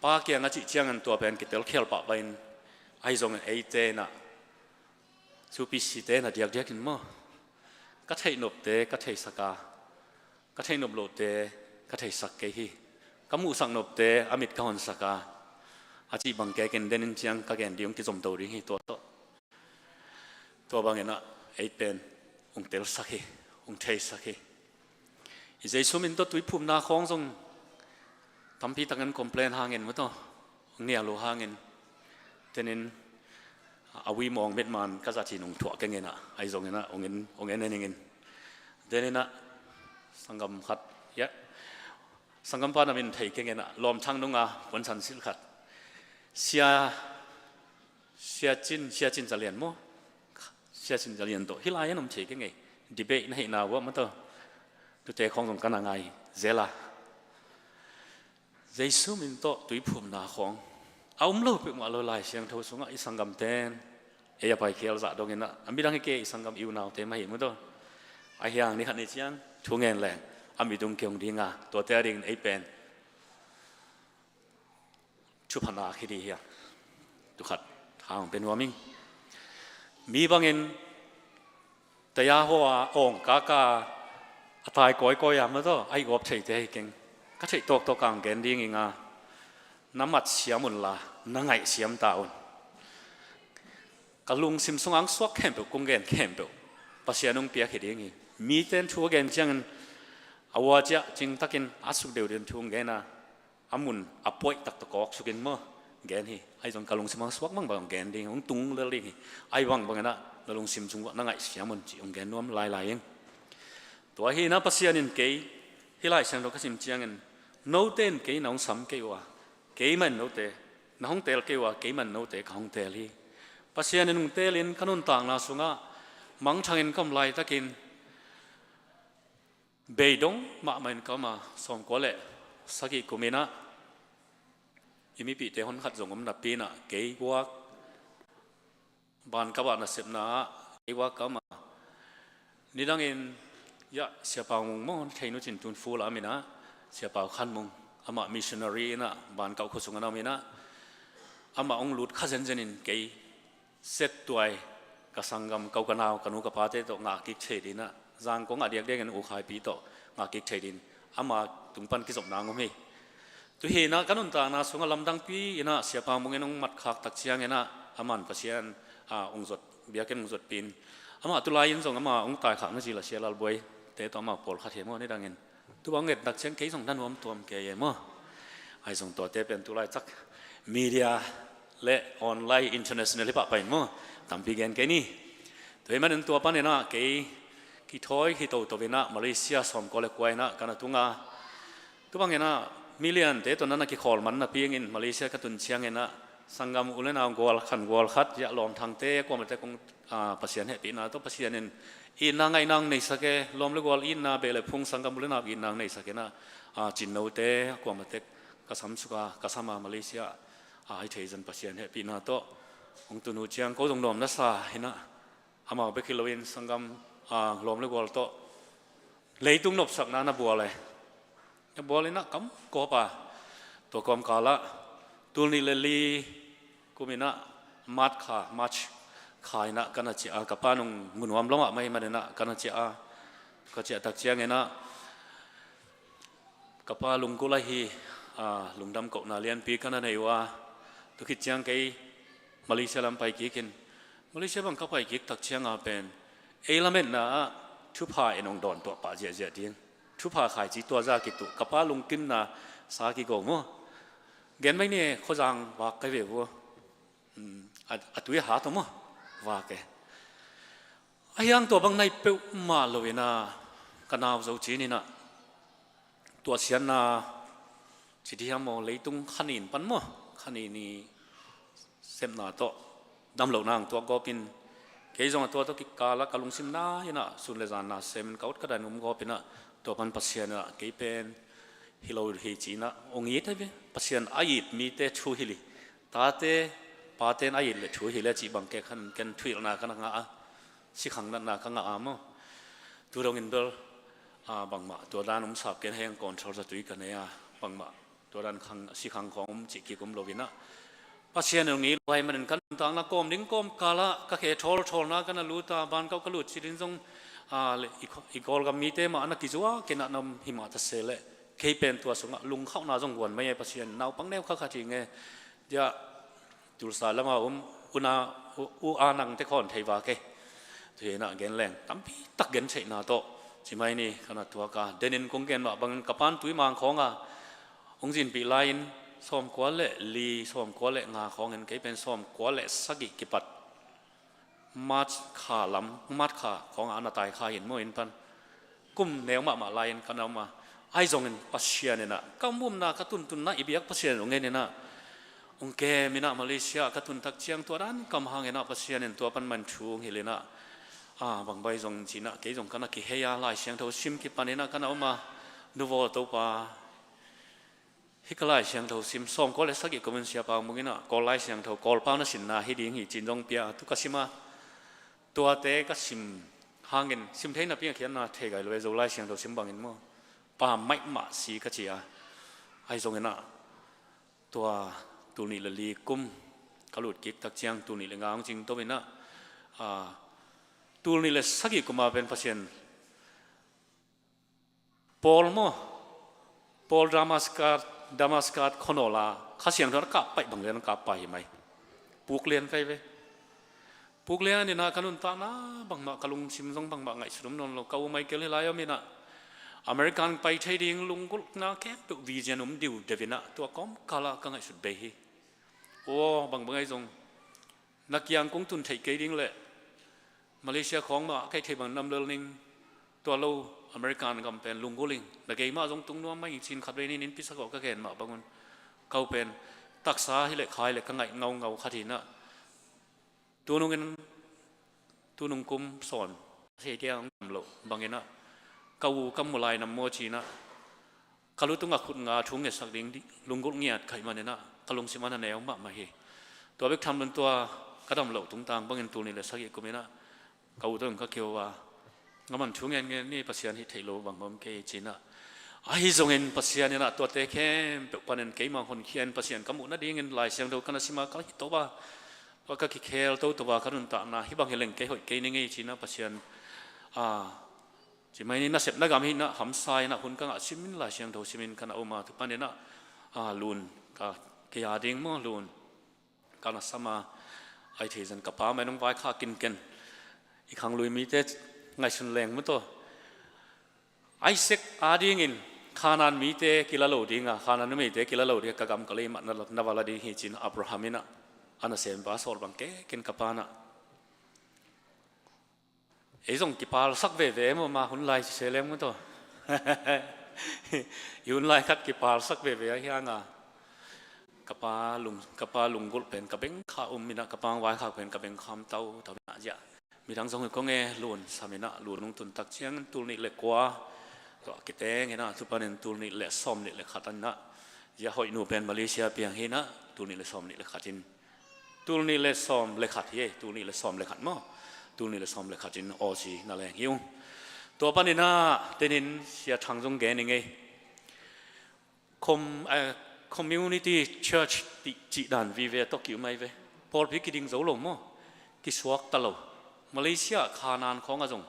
Pa kiangah cih ciangin tua pen kitelkhial pahpah in, ahi zongin eite in ah, supisi te in ah diakdiakin maw, ka theih nopte ka theisak a, ka theih nop lohte ka theisak kei hi. Ka muhsak nopte a mit ka honsak a, a cih bang kekin den in ciang ka gen ding hong kizom to ding hi tua tawh. Tua bangin ah ei pen hong telsak hi, hong theisak hi. I Jesu min tawh tuiphumna khawng zong tampi takin complain hangin maw, tawh hong nial uh hangin, tenin a ui mawng met man ka zat hi nong thuah keng in ah, ahi zongin ah hong en, hong en en ing in. Tenin ah sanggam khat, ya, sanggam pa na min thei keng in ah, Lawmthang nunga puansan silh khat, Sia Sia Cin, Sia Cin Za Lian maw? Sia Cin Za Lian tawh hih lai-ah om thei keng ei. Debate na hihna uh ah maw, tawh tute khawng zong ka na ngai zel a. Jesu min tawh tuiphumna khawng a um lo peuhmah lo Lai Siangtho sungah i sanggamte'n ei a paikhial zah dongin ah, a midang hi kei, i sanggam i unaute mah hi maw, tawh. Ahi hang ni khat ni ciang thu ngen leng a mit hong kihong ding a, tuate a dingin ei pen thupha na khi ding hi a. Tua khat hong pia nuam ing. Mi bangin taya haw a awng kaka a tai kawikawi a maw, tawh a hi gawp theite hi keng. Ka theih tawktawk a hong gen ding ing a, na mat siam unla na ngaih siam ta un. Ka lungsim sungah hong suak khempeuh kong gen khempeuh Pasian hong piak hi ding hi. Mite'n thu a gen ciangin a ua ciah cingtakin a suk deuh deuhin thu hong gen a, a mun a puaih taktak kawk sukin maw gen hi. Ahi zong ka lungsim hong suak bangbang hong gen ding, hong tung lel ding hi. Ahi bangbangin ah na lungsim sung uah na ngaihsiam un cih hong gen nuam lailai ing. Tua hi in ah Pasian in kei, hih Lai Siangtho ka sim ciangin, note in kei na hong sam kei uh a, keimah in note na hong teel kei uh a, keimah in note ka hong teel hi. Pasian in hong teelin ka nuntakna sungah mangthangin ka om laitakin, beidong mahmah in ka om a, sawmkua le sagih kum in ah i mipihte honkhat zong om napi in ah kei guak, Bankauh ah nasepna ah kei guak ka om a, nidangin, ya, Sia Pau Mung maw, na thei nu cin, tun full a om in ah, Sia Pau Khan Mung, amah missionary in ah Bankauh khua sungah na om in ah, amah hong lut kha zenzen in kei settuai, ka sanggam, ka u ka nau, ka nu ka pate tawh ngah kik thei ding in ah, Zangkong ah diakdiakin U Khai Pi tawh ngah kik thei ding in, ama tung pan kizopna hong om hi. Tua hi in ah ka nuntakna sungah lamdangpi in ah Sia Pau Mung in hong matkhak tak ciangin ah, aman Pasian, a, hong zot, biakinn hong zotpih in, amah tulai in zong ama hong taikhakna zila Sia Lal Buai te tawh amah pawlkhat hi maw, nidangin. Tua bang nget nak ciang kei zong na nuam tuam kei e maw. Ahi zong tuate pen tulaitak media le online international hi pahpah in maw, tampi gen kei ni. Tua ahih manin tua panin ah kei kithawi hi toto in ah Malaysia sawmkua le kua in ah ka na tung a. Tua bangin ah miliante tawh na na kikhawl man napi in Malaysia ka tun ciangin ah sanggam u le nau gual khat gual khat, ya, Lawmthangte kuamate kong, a, Pasian hehpihna tawh Pasian in itna ngaihna hong neisak e, lawm le gual itna, beh le phung, sanggam u le nau itna hong neisak in ah, a, Cinnote kuamate ka sam suk a, ka sam a, Malaysia a, a, hi thei zan Pasian hehpihna tawh hong tun uh ciang ko zong nuam na sa in ah, amau bek hi loin sanggam, a, lawm le gual tawh Leitung nopsakna na bual e. Na bual inah kam kawpa tua kawmkalah tul nih le li kum inah March kha, March kha inah ka na ciah a, ka pa nung munuam lawngah mai man inah ka na ciah a, ka ciah tak ciang inah ka pa lunggulh ahi, a, lungdam kohna lianpi ka na nei uh a, tu khit ciang kei Malaysia lam pai kik in, Malaysia bang ka pai kik tak cianga pen ei lametna ah thupha in hong dawn tuah pah ziahziah ding. Thupha khaici tua za kituh, ka pa lungkimna sa kigo maw. Gen mai ni, khuazang vak kai ve vua. A, a tui a hat maw, vak e. A hiang tua bang nai peuhmah lo inah ka nau zo cin inah tua sianna ci dih hiam maw, leitung khanin pan maw, khanin i sepna tawh damlohna ang tuak gawpin kei zong a tua tawh kikala ka lungsim na inah sun le zan na semin ka ut ka dan um gawp inah tua pan Pasian inah kei pen hi lo hi ci inah ong it ahi ve. Pasian a it mite thu hi li, tate paten a it le thu hi le cih bang ke khan ken thuilhna ka na ngah a, sikhang natna ka ngah a maw. Tu dongin bel, a, bangmah tua dan um sap ken heng control zatui ka nei a, bangmah tua dan khang, sikhang khawng um cih kik um lo inah Pasian in hong it lo ahih manin ka nuntakna kawm ding kawmkalah ka khe thawlthawlna ka na lut a, ban kau ka lut ci ding zong, a, le, i, i Kawlgam mite mah a na kizuak inah nam hi mah ta se leh kei pen tua sungah lungkhauhna zong guan mai e. Pasian naupang neu kha khat hi nge, dia Tulsa lama um una, u, u a nangte khawn thei vak e. Tua inah gen leng tampi tak gen theihna tawh ci mai ni, ka na tuak a. Denin kong gen mah bangin ka pan tui mang khawnga hong zinpih lai-in sawmkua le li, sawmkua le nga khawngin kei pen sawmkua le sagih kipat March kha lam, March kha khawnga a na tai kha hin maw, inn pan kum neu mahmah lai-in ka na um a. Ahi zongin Pasian inah ka mumna ka tuntunna i biak Pasian in hong en inah hong kem inah Malaysia ka tun tak ciang tua dan kam hang inah Pasian in tua pan man thu hong hilh inah, a, bang bai zong ci inah kei zong ka na kihei a, Lai Siangtho sim kipan inah ka na um a. Nuvaw Topa, hih ka Lai Siangtho sim sawmkua le sagih kumin Siapa Mung inah Kawl Lai Siangtho Kawlpau na sinna hi ding hi cin zong pia, tu ka sim a. Tuate ka sim hangin sim thei napi a khiatna thei gai lo e, Zo Lai Siangtho sim bangin maw, pam maimah si ka ci a. Ahi zong inah tua tul nih le li kum ka lut kik tak ciang tul nih le nga hong cing to inah, a, tul nih le sagih kuma pen Pasian Paul maw, Paul Damascus, Damascus khuanawl a Kha Siangtho na kap paih bang lian kap pai hi mai. Puk lian kai ve. Puk lian inah ka nuntakna bangmah, ka lungsim zong bangmah ngaihsut um nawn lo. Ka u Michael hi lai om inah American pai thei ding lunggulhna khempeuh vision um diudeuh inah tua kawmkalah ka ngaihsut bei hi. Aw, bangbang ahi zong na kiang kong tun theih kei ding leh Malaysia khawng mah a kaih theih bang nam lel ning, tua lo American gam pen lunggulh ing, na gei mah zong tung nuam mai ing cin khatvei nin in pisak aw ka gen mah bangun. Ka u pen taksa hi leh khai leh ka ngaih ngaungau khat hi inah, tunungin, tunung kum sawn a thei kei a hong dam loh bang inah ka u ka mu lai nam maw ci inah ka lu tungah khut nga thu ngetsak ding lunggulh ngiat khaih man inah ka lungsim a na neu mahmah hi. Tua bek tham lo in tua ka dam loh tungtang bangin tul nih le sagih kum inah ka u tawh in ka keu a, nga man thu ngen ngen ni, Pasian hih theih lo bang om kei ci inah. Ahi zongin Pasian inah tuate khempeuh panin keimah honkhia in Pasian ka muh nadingin Lai Siangtho ka na sim a ka hih to a, tua ka kikhel toto a ka nuntakna hih bang hi leng kei hoih kei ning ei ci inah Pasian, a, ci mai ni, nasepna gam hi inah hamsa inah hun ka ngah simin Lai Siangtho simin ka na um a, tu pan inah, a, Lun ka, kei a ding maw, Lun ka na sam a. Ahi thei zan ka pa mai nong vaikhak in ken i khanglui mite ngaihsun leng maw taw. Isaac a dingin Khanaan mite kila lo ding a, Khanaan numeite kila lo ding a, ka gam ka lei mah na, na va la ding hi ci inah Abraham inah a nasempa sawl bang kei ken ka pa inah. Ei zong kipalsak veve maw, ma hun lai se leng maw taw. I hun lai khat kipalsak veve ahi hang a, ka pa lung, ka pa lunggulh pen ka bengkha um inah, ka pa hong vaikhak pen ka bengkham tau tau inah ziah. Midang zong hi kong e, Lun sam inah, Lun hong tun tak ciang tul nih le kua tua kiteng inah, tu panin tul nih le sawm nih le khat inah ziah hoih nu pen Malaysia piang hi inah, tul nih le sawm nih le khat in Tul nih le sawm le khat hi e, tul nih le sawm le khat maw. Tul nih le sawm le khat in Aussie na leng hi ung. Tua panin ah tenin Sia Thang zong gen i ngei. Com, eh, community church ti, cih dan vive tawh ki-um ai ve. Pawlpi kiding zo lo maw? Kisuakta lo. Malaysia, Khanan khawngah zong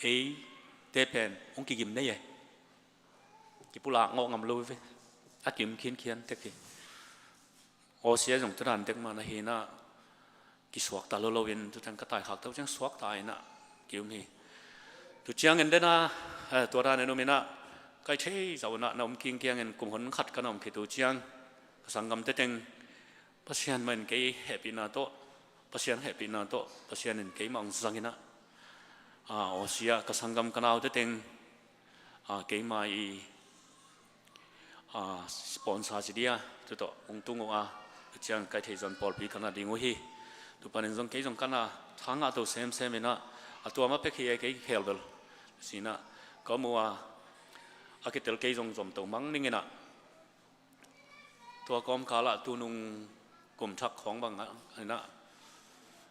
eite pen hong kigim nei e. Kipulak ngawh ngam lo ve. A ki-um khinkhian tek hi. Aw, Sia zong tua dan tek mah na hi inah kisuakta lo loin tu ciang ka taikhak to ciang suakta inah ki-um hi. Tu ciangin dena, eh, tua danin um inah kai thei zau inah na um kingkiangin kum hun khat ka na om khit uh ciang ka sanggamte teng Pasian mah in kei hehpihna tawh, Pasian hehpihna tawh Pasian in keimah hong zang inah, ah, aw, Sia ka sanggam ka naute teng, ah, keimah i a, sponsor ci dia, tu tawh hong tung uh a, a ciang kai thei zon pawlpi ka na ding uh hi. Tu panin zong kei zong ka na thangah to semsem inah, a tua mah pek hi e kei khel bel. Sinah ka om uh a, a kitel kei zong zom to mang ning inah. Tua kawmkalah tunung kum thak khawng bang inah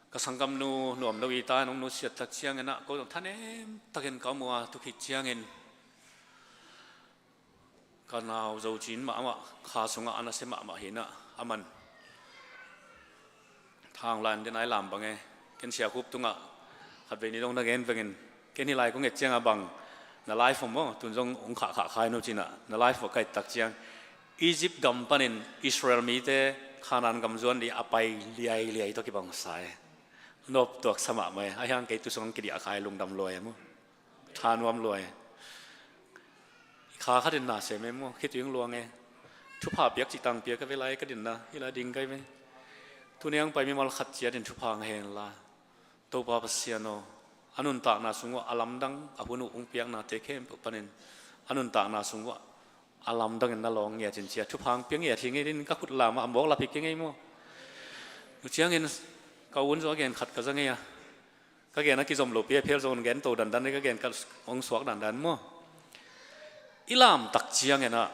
ka sanggamnu nuam lo i ta in hong nusiat tak ciang inah ko zong thanem takin ka om uh a, tu khit ciangin ka nau zo cin mahmah, kha sungah a nasia mahmah hi inah, a man thang lan den ai lam bang e. Ken Sia Khup tungah khatvei ni dong na gen vengin, ken hih lai kong et ciangah bang na life om maw, tun zong hong khahkhah khai no cinah na life om ka et tak ciang Egypt gam panin Israel mite Khanan gam zuan dih a pai liailiai tawh kibang sa e. Nop tuaksa mahmah e. A hiang kei tu sung kidiah khai lungdam luai e maw. Tha nuam luai. Kha khatin na sem e maw, khitui hong luang e. Thupha piak cih tang piak ka ve lai ka dinna hi lai ding kai ve. Tuni hong pai mimal khat ciatin thupha ngah hen la. Topa Pasian aw, a nuntakna sung uh a lamdang a hun uh hong piaknate khempeuh panin a nuntakna sung uh a lamdangin na lawng ngiat in cia thupha hong piak ngiat hi ngei din ka khut lamah a mawk lap hi kei ngei maw. Tu ciangin ka un zaw a gen khat ka za ngei a. Ka gen a kizom lopi a phel zong gen to dandan, ka gen ka hong suak dandan maw. I lam tak ciangin ah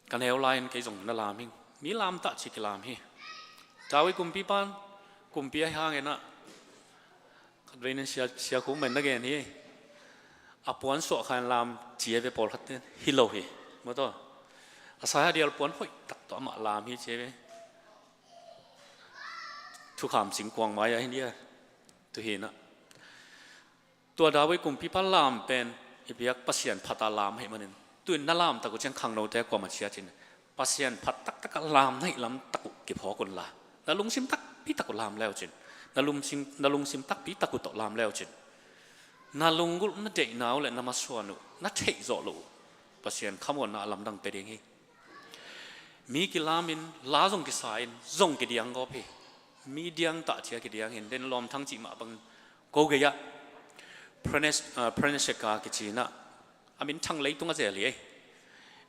ka neu lai-in kei zong na lam hing. Mi lam tah ci kilam hi. David kumpipan kumpi a hangin ah khatvei nin Sia, Sia Khuk men na gen hi. A puan suah khan lam ci a ve pawlkhat hi lo hi. Maw taw. A sai a dial puan hoih tak tawh amah lam hi ci a ve. Thukham singkuang mai-ah hi dia. Tu hi inah tua David kumpipa lam pen i biak Pasian phat a lam ahih manin tu-in na lam tak uh ciang khangnote kuamah ciat in Pasian phat taktak a lam na hih lam tak uh kiphawk unla, na lungsim takpi tak uh lam leucin, na lungsim, na lungsim takpi tak uh tawh lam leucin, na lunggulh na deihna uh le na masuan uh na theih zawh loh uh Pasian khamuanna a lamdang pia ding hi. Mi kilamin la zong kisa-in zong kidiang gawp hi. Mi diang tah cia kidiang hin den lawmthang cih mah bangin ko gei-ah Prenes-, ah, Preneseka kici inah a minthang leitung a zel hi ei.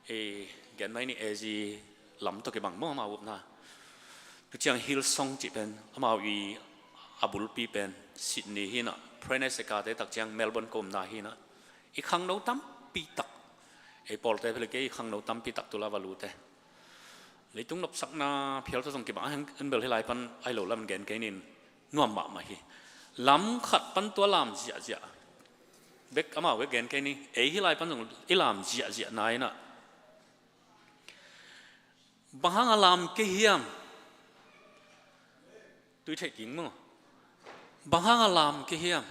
Ei gen mai ni A Z lam tawh kibang maw amau upna. Tu ciang Hillsong cih pen amau i a bulpi pen Sydney hi inah Preneseka te tak ciang Melbourne ka umna hi inah i khangno tampi tak, ei pawlte phele kei i khangno tampi tak tula valute leitung nopsakna phial tawh zong kibang a hang an bel hi lai pan ai lo lam gen kei nin nuam mahmah hi. Lam khat pan tua lam ziahziah bek amau bek gen kei ni, ei hi lai pan zong i lam ziahziah na inah bang hang a lam kei hiam? Tui theih ding maw? Bang hang a lam kei hiam?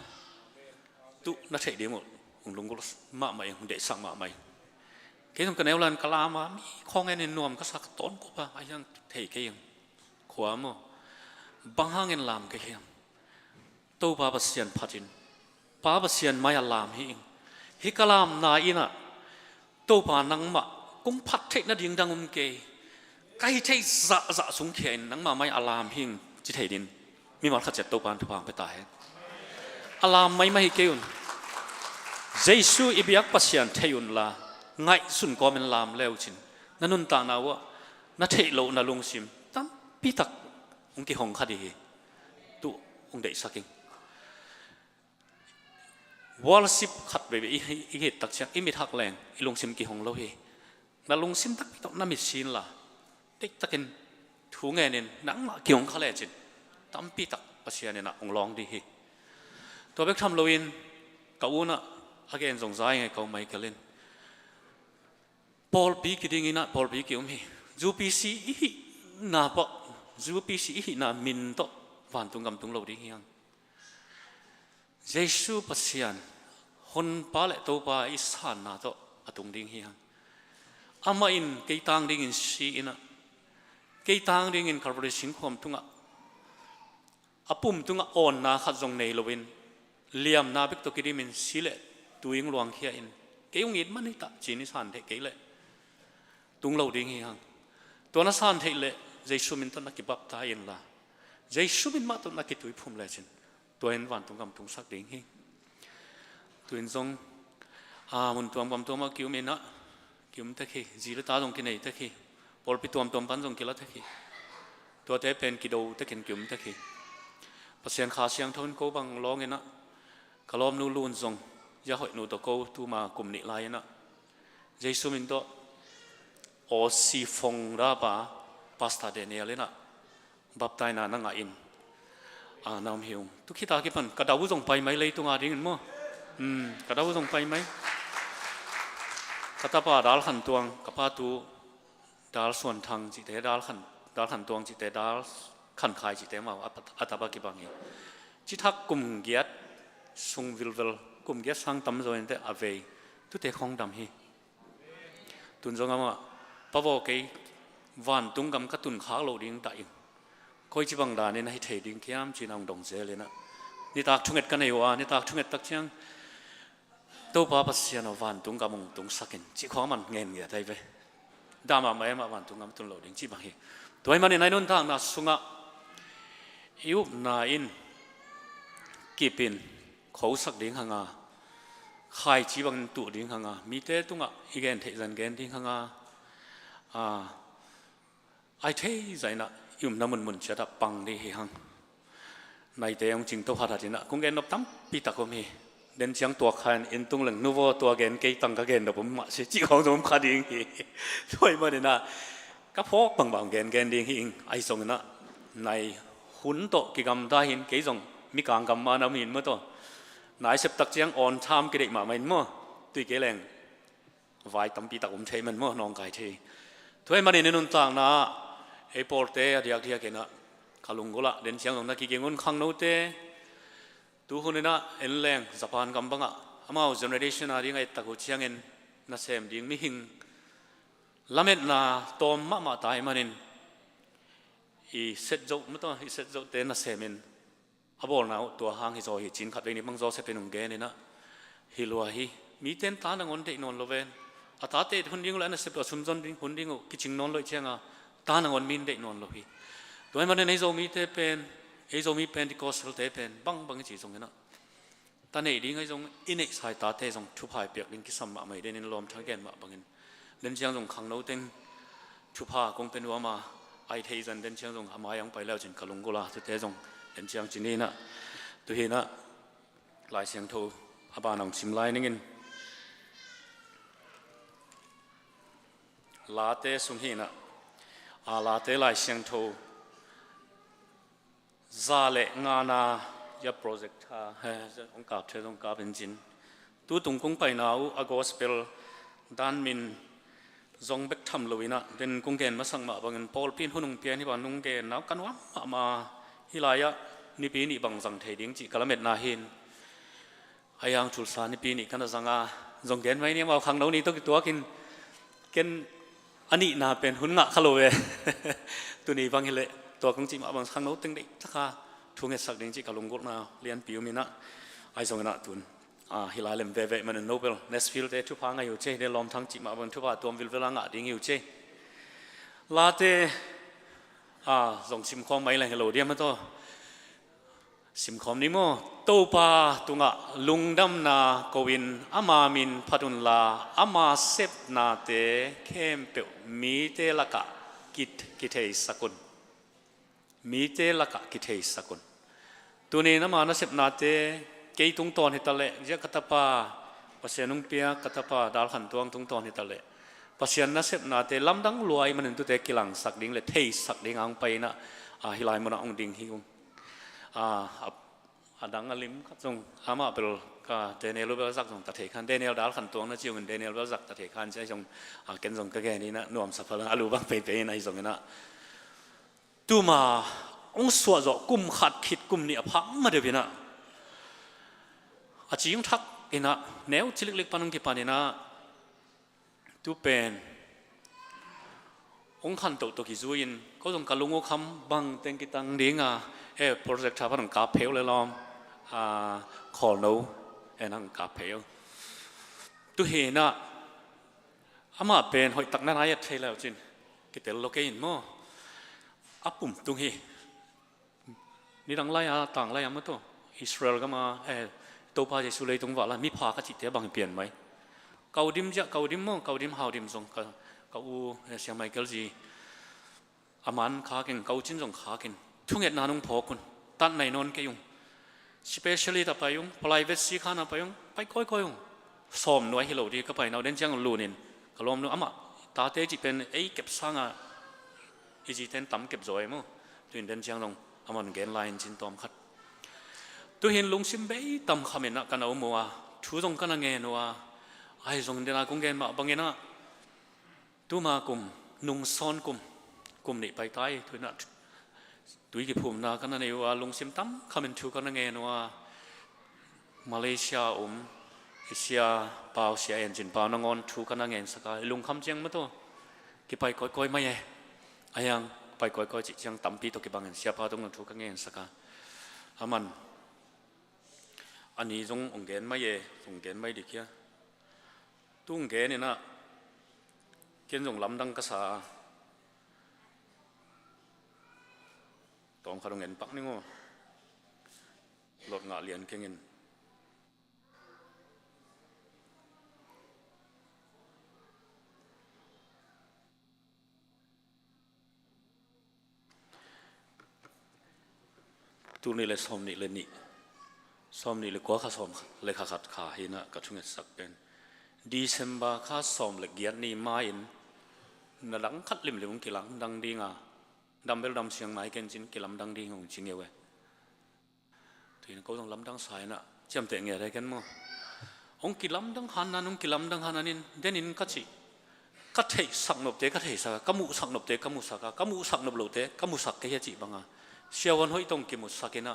Tu na theih ding uh hong lunggulh mahmah ing, hong deihsak mahmah ing. Kei zong ka neu lan ka lam a mi khawng en in nuam ka sa ka tawn kop a, a hiang thei kei ing. Khua maw? Bang hangin lam kei hiam? Topa Pasian phatin Pa Pasian mai-ah lam hi ing. Hih ka lamna inah Topa nangmah kong phat theih nading dang um kei. Ka hih theih zahzah sungkhia in nangmah mai-ah lam hi ing ci thei din mimal khat ciat Topa in thupha hong pia ta hen. A lam maimai hi kei un. Jesu i biak Pasian thei unla ngaihsun kawmin lam leucin na nuntakna uhah na theih loh na lungsim tampi tak hong kihong kha dih hi. Tu hong deihsak ing. Worship khat veve i, i, i hit tak ciang i mit hak leng i lungsim kihong lo hi. Na lungsim takpi tawh na mit sin la, deihtakin thu ngenin nangmah kihong kha lecin tampi tak Pasian inah hong lawng dih hi. Tua bek tham loin ka unah a gen zong za ing ei, ka u Michael in. Pawlpi kiding inah pawlpi ki-um hi. UPC i hihna pah, UPC i hihna min tawh vantung gam tung lo ding hi hang. Jesu Pasian, Honpa le Topa i sanna tawh a tung ding hi hang. Amah in kei tang dingin si inah, kei tang dingin Calvary singkhawm tungah, a pum tungah awnna khat zong nei loin, liamna bek tawh kidimin si le tui hong luangkhia in, kei hong it man hi ta ci-in i san theih kei leh tung lo ding hi hang. Tua na san theih leh Jesu min tawh na kibaptai inla, Jesu min mah tawh na kituiphum lecin, tua in vantung gam tungsak ding hi. Tu-in zong, a, mun tuamtuam ah ki-um inah, ki-um tek hi. Zi le ta zong kinei tek hi. Pawlpi tuamtuam pan zong kila tek hi. Tuate pen kido tekin ki-um tek hi. Pasian Kha Siangtho in ko bang lawng inah, ka lawmnu Lun zong, Zia Hoih nu tawh ko tuma kum nih lai inah, Jesu min tawh Aussie Fong Rapa, Pastor Daniel inah baptaina na ngah in, a, na om hi ung. Tu khit a kipan ka dau zong pai mai, leitung a dingin maw. Hmm, ka dau zong pai mai. Ka tapa Dal Khan Tuang, ka pa tu Dal Suan Thang cihte, Dal Khan, Dal Khan Tuang cihte, Dal Khan Khai cihte, amau a, a tapa kibang hi. Cithak kum giat sung vilvel, kum giat sang tamzaw inteh a vei, tute khawng dam hi. Tun zong amah, Pa vaw, kei vantung gam ka tun khak loh ding dah in, koi ci bang danin a hi thei ding kiam, ci-in a hong dong zel inah, nitak thunget ka nei uh a, nitak thunget tak ciang, Topa Pasian aw, vantung gam hong tungsak in, cih khawng aman ngen ngiat ahi ve. Dah mahmah e, amah vantung gam tun lo ding cih bang hi. Tua ahih manin i nuntakna sungah i upna in kip in khosak ding hang a, khaici bangin tuh ding hang a, mite tungah i gen theih zah gen ding hang a, a, a hi thei zah inah i upna munmun ciatah pang ding hi hang. Naite hong cingto hathat inah kong gen nop tampi tak om hi. Den ciang tuak kha in, inn tung leng, Nu vaw, tua gen kei tang, ka gen nop om mah si, cih khawng zong om kha ding hi. Tua ahih manin ah ka phawk bangbang gengen ding hi ing. Ahi zongin ah nai hun tawh kigamta hi in, kei zong mikang gam mah na om hi in maw, tua nai sep tak ciang awn tham kideih mahmah in maw, tui kei leng vai tampi tak om thei man maw, nawngkai thei. Tua ahih manin i nuntakna ah ei pawlte a diakdiak in ah ka lunggulh ah den ciang zong na kiging un, khangnote. Tu hun in ah en leng Japan gam bangah amau generation a ding a et tak uh ciangin nasem ding mihing lametna tawm mahmah ta ahih manin i set zo maw, tua i set zote nasem in a bawlna uh tua hang hi zaw hi, ci-in khatvei nih bang Joseph in hong gen in ah, hi lua hi. Mite in ta nangawn deih nawn lo ven. A tate hun ding uh le a nasep uh a sum zon ding hun ding uh kicing nawn lo ih ciang a, ta nangawn mi in deih nawn lo hi. Tua ahih manin ei Zomite pen, ei Zomi Pentecostal-te pen bangbang i cih zongin ah, ta neih ding ahi zong i neihsa i tate zong thupha i piak ding kisam mahmah hi. Den in lawm thang gen mah bangin den ciang zong khangno teng thupha kong pia nuam a, a hi thei zah den ciang zong a mai ah hong pai le uh cin ka lunggulh a, tute zong den ciang ci ni in ah. Tu hi in ah Lai Siangtho a ban ah hong sim lai ning in. Late sung hi in ah, a, Late Lai Siangtho za le ngana, ya project ha, he, hong kap thei zong kap in cin. Tu tung kong paina uh a gospel dan min zong bek tham lo in ah, den kong gen masak mah bangin pawlpi in hun hong pia in hih bang hong gen na uh ka nuam mahmah. Hih lai ah nipi nih bang zang thei ding cih ka lametna hi in. Ahi hang Tulsa nipi nih ka na zang a, zong gen mai ni, amau khangno ni tawh kituak in, ken a nihna pen hun ngah kha lo ve. Tuni bang hi leh tua kong cih mah bang khangno teng deih tak a thu ngetsak ding cih ka lunggulhna lianpi um in ah. Ahi zongin ah tun, a, hih lai lem veve man in Nobel, Nashville-te thupha ngah hi uh cei, den lawm thang cih mah bang thupha tuam vilvel a ngah ding hi uh cei. Late, a, zong simkhawm mai leng hi lo diam a, tua simkhawm ni maw. Topa tungah lungdamna ko-in ama min phat unla, ama sepnate khempeuh mite lakah ki, kitheisak un. Mite lakah kitheisak un. Tunin ama nasepnate kei tungtawn hi ta leh, ziah ka tapa, Pasian hong piak ka tapa Dal Khan Tuang tungtawn hi ta leh, Pasian nasepnate lamdang lua ahih manin tute kilangsak ding le theisak ding a hong pai in ah, a, hih lai munah hong ding hi ung. A, a, A dang a lim khat zong amah bel ka Daniel bel zak zong ta thei khan, Daniel dal khan tuang na ci ungin Daniel bel zak ta thei khan ci a zong, a ken zong ka gen in a nuamsa pha la a lu bang peipei in a hi zong in a. Tuma hong suah zawh kum khat khit kum nih a phak ma deuh in a, a cing thak in a, neu ciliklik pan hong kipan in a, tu pen hong khan tohtoh kizui in, ko zong ka lung uh kham bang teng kitang ding a, e, project tha pan hong kap pheu le lawm, a, khawlno en hong kap pheu. Tu hi in a, amah pen hoih tak na nai et thei le uh cin kitel lo kei in maw? A pum tung hi. Nidang lai a, tang lai a maw tu, Israel gam a, eh, Topa Jesu leitung val a mipha ka cihte bang hi pian mai. Ka u dim ziah, ka u dim maw, ka u dim hau dim zong ka, ka u, eh, Siang Michael zi a man khak in, ka u cin zong khak in, thungetna nung phawk un, tat nai nawn kei ung. Specialist a pai ung, private sikhan a pai ung, pai kawikawi ung. Sawm nuai hi lo ding ka pai nau den ciang lun in, ka lawmnu amah tate cih pen ei kep sang a, i zite in tam kep zaw e maw. Tu in den ciang dong amah hong gen lai in cin tawm khat. Tu hi in lungsim bei tam kham in a ka na um uh a, thu zong ka na ngen uh a, ahi zong den a kong gen mah bang in a, tuma kum, nung sawn kum, kum nih pai ta hi, tu in a tui kiphumna ka na nei uh a, lungsim tam kham in thu ka na ngen uh a, Malaysia a um i Sia Pau, Sia En Cin Pau nangawn thu ka na ngen sak a, i lungkham ciang maw tu, kipai kawikawi mai e. A hiang pai kawikawi cih ciang tampi tawh kibang in Sia Pau tungah thu ka ngen sak a, aman a ni zong hong gen mai e, hong gen mai dik hia. Tu hong gen in a, ken zong lamdang ka sa a, tawm khat hong en pak ning aw. Lot ngah lian keng in. Tul nih le sawm nih le nih, sawm nih le kua kha, sawm le kha khat kha hi in a ka thungetsak pen December kha sawm le giat ni ma in na dang khat limlim hong kilamdang ding a, dam bel dam siang mai ken cin kilamdang ding hong ci ngeu e. Tu in ko zong lamdang sa in a, ciamteh nge rei ken maw? Hong kilamdang han nan, hong kilamdang han nan in, den in ka cih, ka theihsak nopte ka theihsak a, ka muhsak nopte ka muhsak a, ka muhsak nop lote ka muhsak kei a cih bang a, siavuan hoih tawh hong kimusak in a,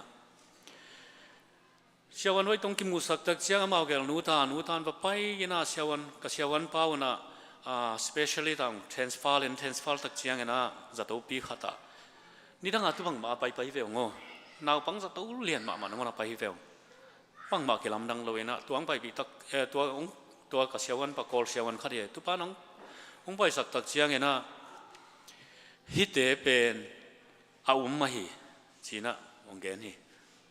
siavuan hoih tawh hong kimusak tak ciang amau gel nu ta, nu ta in va pai in a, siavuan, ka siavuan pa un a, a, specialist tawh transfer in, transfer tak ciang in a, zato pi khat ah nidang a tu bangmah a pai pai ve ung aw. Naupang zato lian mahmah nangawn a pai hi ve ung. Bangmah kilamdang lo in a, tua hong paipih tak, eh, tua hong, tua ka siavuan pa Kawl siavuan khat hi e, tu pa in hong, hong paisak tak ciang in a, hihte pen a um mah hi, ci in a hong gen hi.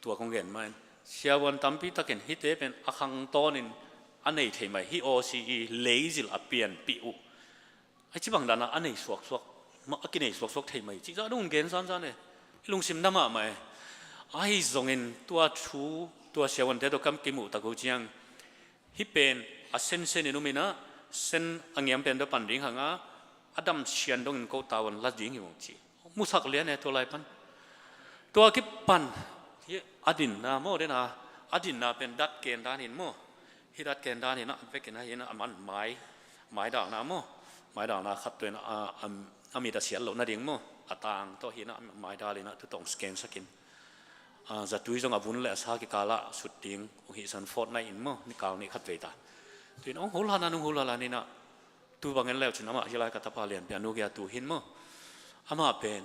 Tua kong gen mah in, siavuan tampi takin hihte pen a khang tawn in a nei thei mai hi, O C E lei zil a pianpih uh. Ahi ci bang dan a a nei suaksuak, ma a kinei suaksuak thei mai cih zah dong gen zanzan e. I lungsim na mahmah e. Ahi zongin tua thu, tua siavuante tawh ka kimuh tak uh ciang, hih pen a sensen in um in a, sen a ngiam pen bek pan ding hang a, a dam sian dongin ko tavuan la ding hi ung ci. Musak lian e tua lai pan. Tua kipan, hi a dinna maw, den a, a dinna pen dat ken dan in maw. Hih dat ken dan in a, vekin a, hi in a, a man mai, maidalna maw. Maidalna khat tu in a, a, a, a mit a siat loh nading maw. A tang tawh hi in a, maidal in a, tu tawh hong scan sak in. A, zatui zong a vun le a sa kikal ah sut ding, hong hihsan fortnight in maw, ni kal nih khat vei ta. Tu in hong hul han a, hong hul han in a, tu bang en leu cin amah hi lai ka tapa lianpi a nu kia tu hi in maw. Amah pen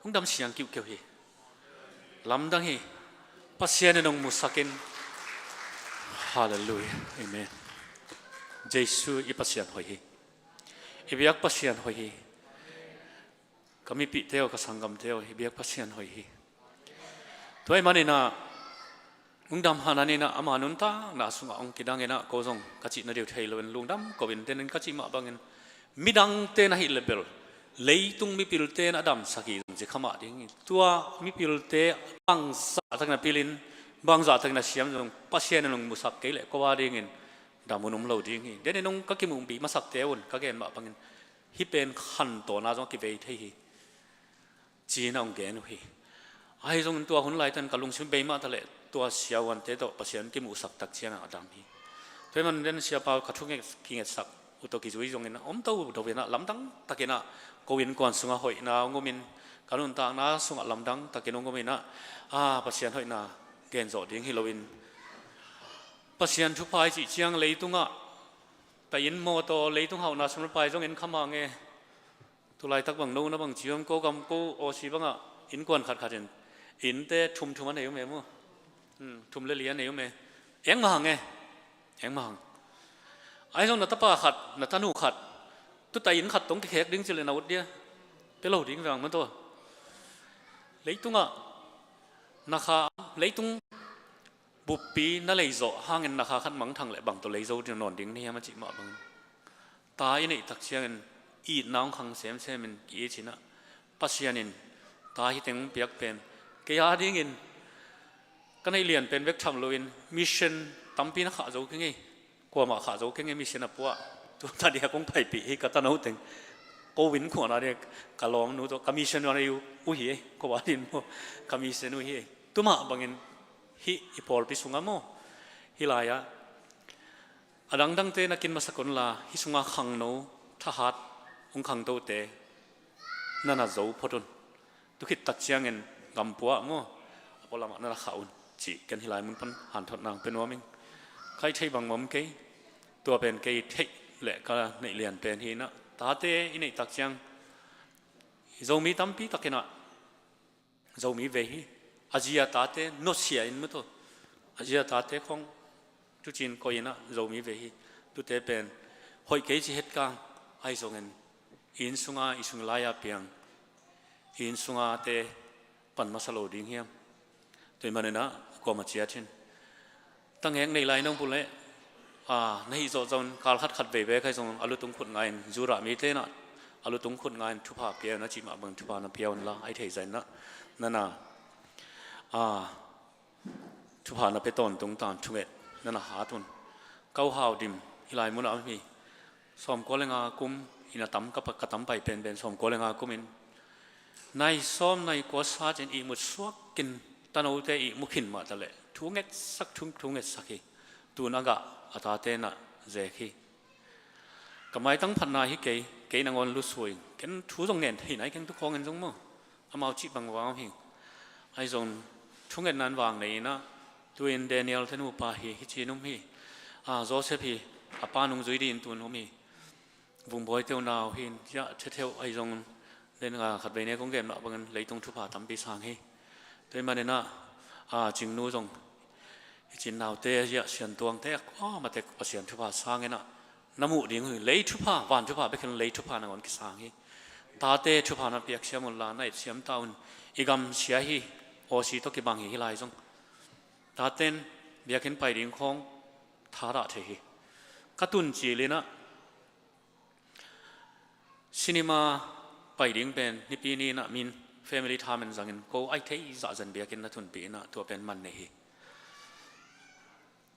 hong dam siang kiuhkeuh hi. Lamdang hi. Pasian in hong musak in. Halleluiah. Amen. Jesu i Pasian hoih hi. I biak Pasian hoih hi. Ka mipihte aw, ka sanggamte aw, i biak Pasian hoih hi. Tua ahih manin a, hong dam han a ni in a, ama nuntakna sungah hong kidang in a, ko zong ka cihna deuh thei loin lungdam ko in, den in ka cih mah bangin, midangte na hih le bel, leitung mipilte na damsak hi zong ci kha mah ding hi. Tua mipilte bangzah takin a pilin, bangzah takin a siam zong, Pasian in hong musak kei leh ko a dingin dam hun um lo ding hi. Den in hong ka kimuhpih masakte un, ka gen mah bangin, hih pen khantawn a zong a kivei thei hi, ci-in a hong gen uh hi. Ahi zongin tua hun laitak in ka lungsim bei mah taleh tua siavuante tawh Pasian kimuhsak tak ciangin a dam hi. Tua ahih manin den siapa ka thu nget, kingetsak uh tawh kizui zongin a om to uh dovin ah lamdang takin ah ko innkuan sungah hoihna hong umin, ka nuntakna sungah lamdang takin hong umin ah, a, Pasian hoihna gen zawh ding hi loin Pasian thupha i cih ciang leitungah ta inn mawtaw leitung hauhna sum le pai zongin khamhang e. Tulaitak bang no na bang ci om, ko gam ko Aussie bangah innkuan khatkhat in innte thumthum a nei om e maw? Hmm, thum le li a nei om e. Engmah hang e. Engmah hang. Ahi zong na tapa khat, na tanu khat, tuta inn khat tawh kikhek ding ci leh na ut dia? Pe lo ding vang maw tua. Leitungah na kha, leitung buppi na leizawh hangin na kha khat mangthang leh bang tawh leizo ding nawn ding na hiam a cih mah bangin, ta i neih tak ciangin itna hong khang semsemin ki-it in ah, Pasian in ta hi teng hong piak pen kei a dingin ka neih lian pen bek tham loin mission tampi na khah zo keng ei. Kuamah khah zo keng ei, mission a puah. Tua ta diak hong paipih hi ka tano teng. Ko inn khuana diak ka lawmnu tawh ka mission uh a nei uh hi ei. Ko a din maw, ka mission uh hi ei. Tua mah bangin hih i pawlpi sungah maw, hih lai-ah a dangdangte na kin masak unla, hih sungah khangno thahat hong khangtote na na zo phot un. Tukhit tak ciangin gampuah maw, a pualamah na na khah un cih ken hih lai mun pan hanthot nang pe nuam ing. Ka i theih bang mawk kei, tua pen kei theih leh ka neih lian pen hi in ah, tate i neih tak ciang Zomi tampi takin ah Zomi vei hi. A zi a tate nusia in maw tua, a zi a tate khong tucin koih in ah Zomi vei hi. Tute pen hoih kei ci het kang, ahi zongin i inn sunga i sung lai-a piang, i inn sunga te pan masa lo ding hiam? Tua ahih manin ah kuamah ciat hin. Tangek nei lai nong puleh, a, na hih zawh zawh un kal khat khat vei bek ahi zongin a lutung khut nga-in, zurah mite in ah a lutung khut nga-in thupha pia un a cih mah bang thupha na pia unla, a i theih zah in ah na na, a, thupha na pia tawntung ta un, thunget na na hat un. Ka u Hau Dim hih lai munah om hi. Sawmkua le nga kum in a tam, ka pa, ka tam pai penpen sawmkua le nga kumin nai sawm nai kua sat in ihmut suakin tanote ihmu khin mah taleh thu ngetsak, thu, thu ngetsak hi. Tun a gah a tate in ah zek hi. Ka maitang phatna hi kei, kei nangawn lusui, ken thu zong ngen thei nai keng, tu khawngin zong maw. Amau cih bang vang hi. Ahi zong thungetna in vang nei in ah, tu-in Daniel te nupa hi, hih ci-in um hi. A, Joseph hi, a pa nung zui dingin tu-in um hi. Vungbuai teu nau hi in, ya, thetheu ahi zong, den, a, khatvei ne kong gen mah bangin leitung thupha tampi sang hi. Tua ahih manin ah, a, Cingnu zong, hih ci-in naute, ya, Siantuangte, a, kuamah tek Pasian thupha sang in ah, na muh ding uh hi, lei thupha, van thupha bek hi lo, lei thupha nangawn kisang hi. Tate thupha na piak siam unla, na et siam ta un. I gam sia hi, Aussie tawh kibang hi, hih lai zong. Taten biakinn pai ding khawng thadah thei hi. Ka tun cil in ah, cinema pai ding pen Nipi ni in ah min family thaman zangin ko a i theih zah zan biakinn na tunpih in ah tua pen man nei hi.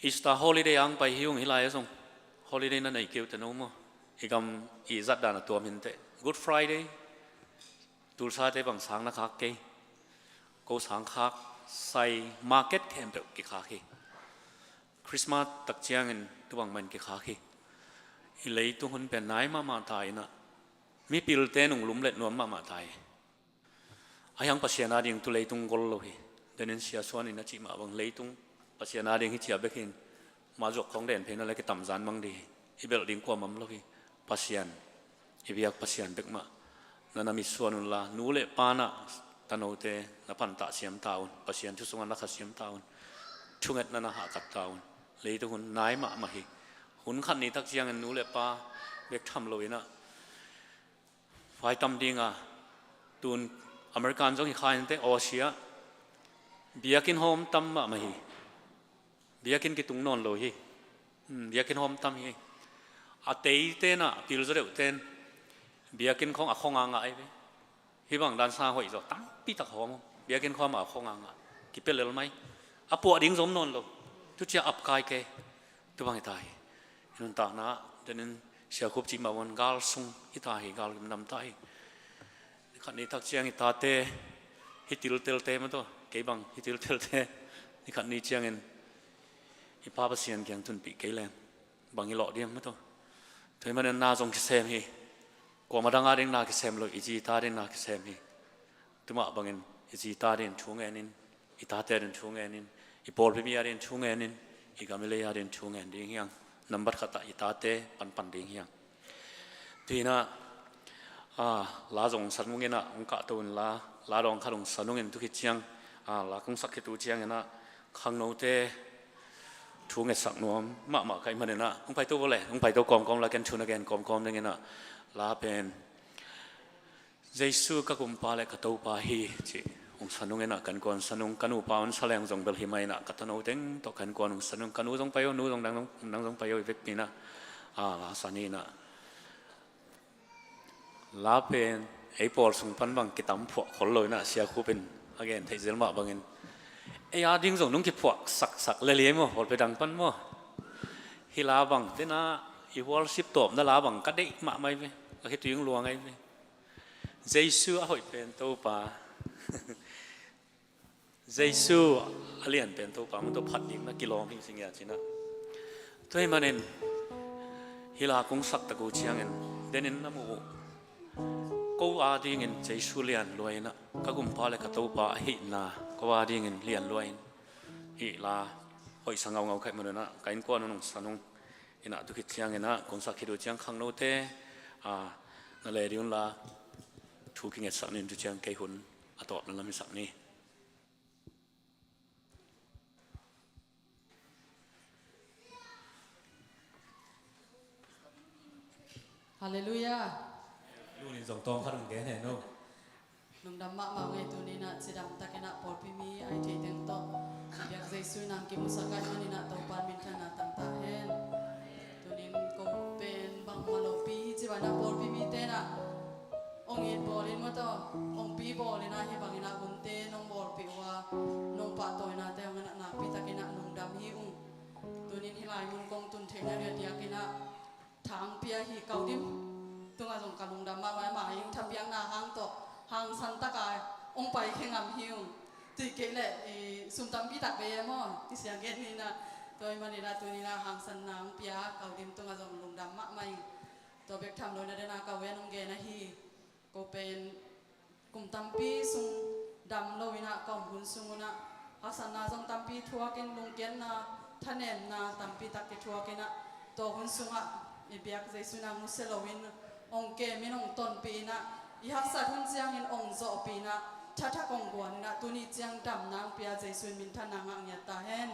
Easter holiday ang pai hi ung, hih lai-ah zong holiday na nei kei uh teh no maw. I gam i zat dan a tuam hi inteh. Good Friday, Tulsa te bang sang na khak kei. Ko sang khak, sai, market khempeuh kikhak hi. Christmas tak ciangin tu bang mah in kikhak hi. I leitung hun pen nai mahmah ta in ah, mipilte nung lumlet nuam mahmah ta hi. Ahi hang Pasian a ding tu leitung gol lo hi. Denin Sia Suan in a cih mah bang leitung Pasian a ding hi ci-a bek hi in, mah zuak khawng den phei na leh kitamzan mang ding hi. I belh ding kuamah om lo hi. Pasian, i biak Pasian bek mah. Na na mitsuan unla, nu le pa in ah tanote na pantah siam ta un. Pasian thu sungah na kha siam ta un. Thungetna na hahkat ta un. Leitung hun nai mahmah hi. Hun khat ni tak ciangin nu le pa bek tham lo in ah, vai tam ding a, tun American zong hi kha inteh, Aussie ah biakinn hawm tam mahmah hi. Biakinn kitung nawn lo hi. Hmm, biakinn hawm tam hi. A teite in ah, pil zaw deuhte in biakinn khawng a khawng a ngah ahi ve. Hih bang dan sang hoih zaw tampi tak hawm. Biakinn khawng a khawng a ngah, kipia lel mai. A puah ding zong om nawn lo. Tu ciang ap kai kei. Tu bang hi ta hi. I nuntakna ah denin Sia Khup cih mah bang gal sung hi ta hi, gal gimnam ta hi. Khat ni tak ciang i tate Hi tiltelte maw taw, kei bang hi tiltelte. Ni khat ni ciangin i Pa Pasian kiang tunpih kei leng bang i lawh diam maw taw. Tua ahih manin na zong kisem hi. Kuamah dang ading na kisem lo, i zi i ta ading na kisem hi. Tua mah bangin i zi i ta ading thu ngenin, i tate ading thu ngenin, i pawlpi mi ading thu ngenin, i gam i lei ading thu ngen ding hi hang. Nambat khatah i tate panpan ding hi hang. Tua hi-in ah, ah, la zong san ung in ah, hong kahto inla, la dawng khat hong san ung in, tu khit ciang, ah, la kong sak khit uh ciangin ah, khangnote thu ngetsak nuam mahmah ka hih manin ah, hong paito vawleh, hong paito kawmkawm la, ken thu na gen kawmkawm ding in ah, la pen Jesu ka Kumpa le ka Topa hi, ci hong san ung in ah, ka innkuan san ung, ka nupa hong sa leng zong bel hi mah in ah, ka tano teng tawh ka innkuan hong san ung, ka nu zong pai o, nu zong nang zong, nang zong pai o, i vekpi in ah, ah, la san in ah. La pen ei pawl sung pan bang kitam phuah khol lo in ah, Sia Khup in a gen theih zel mah bangin, ei ading zong nong kiphuah saksak lel hi maw, pawlpi dang pan maw. Hih la bang te in ah, i worship tawpna la bang ka deih mahmah hi ve. Ka khitui hong luang hi ve. Jesu a hoih pen Topa. Jesu a lian pen Topa maw, tua phat ding na kilawm hi sing ia, ci-in ah. Tua ahih manin hih la kong sak tak uh ciangin, denin na muh uh, ko adingin Jesu lian lua in ah, ka Kumpa le ka Topa ahihna ko adingin lian lua in, hih la hoihsa ngaungau ka hih manin ah, ka innkuan hong san ung in ah, tu khit ciangin ah kong sak khit uh ciang khangnote, ah, na le ding un la, thu kingetsak ni in, tu ciang kei hun a tawpna lam hisak ni. Halleluiah. Lu nin zong tawm khat hong gen hen aw. Lungdam mahmah ung ei, tuni in ah cidam takin ah pawlpi mi a hih theih teng tawh biak Jesu in ah kimusak ahih manin ah Topa'n minthanna tang ta hen. Tuni in ko pen bangmah lopi hi ci bangin ah pawlpi mite in ah hong it bawl in maw taw, hong pi bawl in ah, hih bangin ah hunte nong bawlpih uh a, nong pahtawinate hong en ah nakpi takin ah lungdam hi ung. Tuni in hih lai mun kong tun theihna ding a diakin ah tha hong pia hi, Kau Dim tungah zong ka lungdam mahmah, mah in thapiakna hang tawh hangsan takin hong paikhia ngam hi ung. Tua kei leh i sum tampi tak bei e maw, i Sia gen ni in ah. Tua ahih manin ah tuni in ah hangsanna hong pia Kau Dim tungah zong lungdam mahmah ing. Tua bek tham lo in ah, den a Kau Wen hong gen ahi. Ko pen kum tampi sung dam lo in ah ka om hun sung un ah haksatna zong tampi thuakin, lungkiatna, thanemna tampi tak kithuakin ah, tua hun sungah i biak Jesu in ah nusia loin hong kemin hong tonpih in ah, i haksat hun ciangin hong zawhpih in ah, thathak hong guan in ah, tuni ciang damna hong pia Jesu in minthanna ngah ngiat ta hen.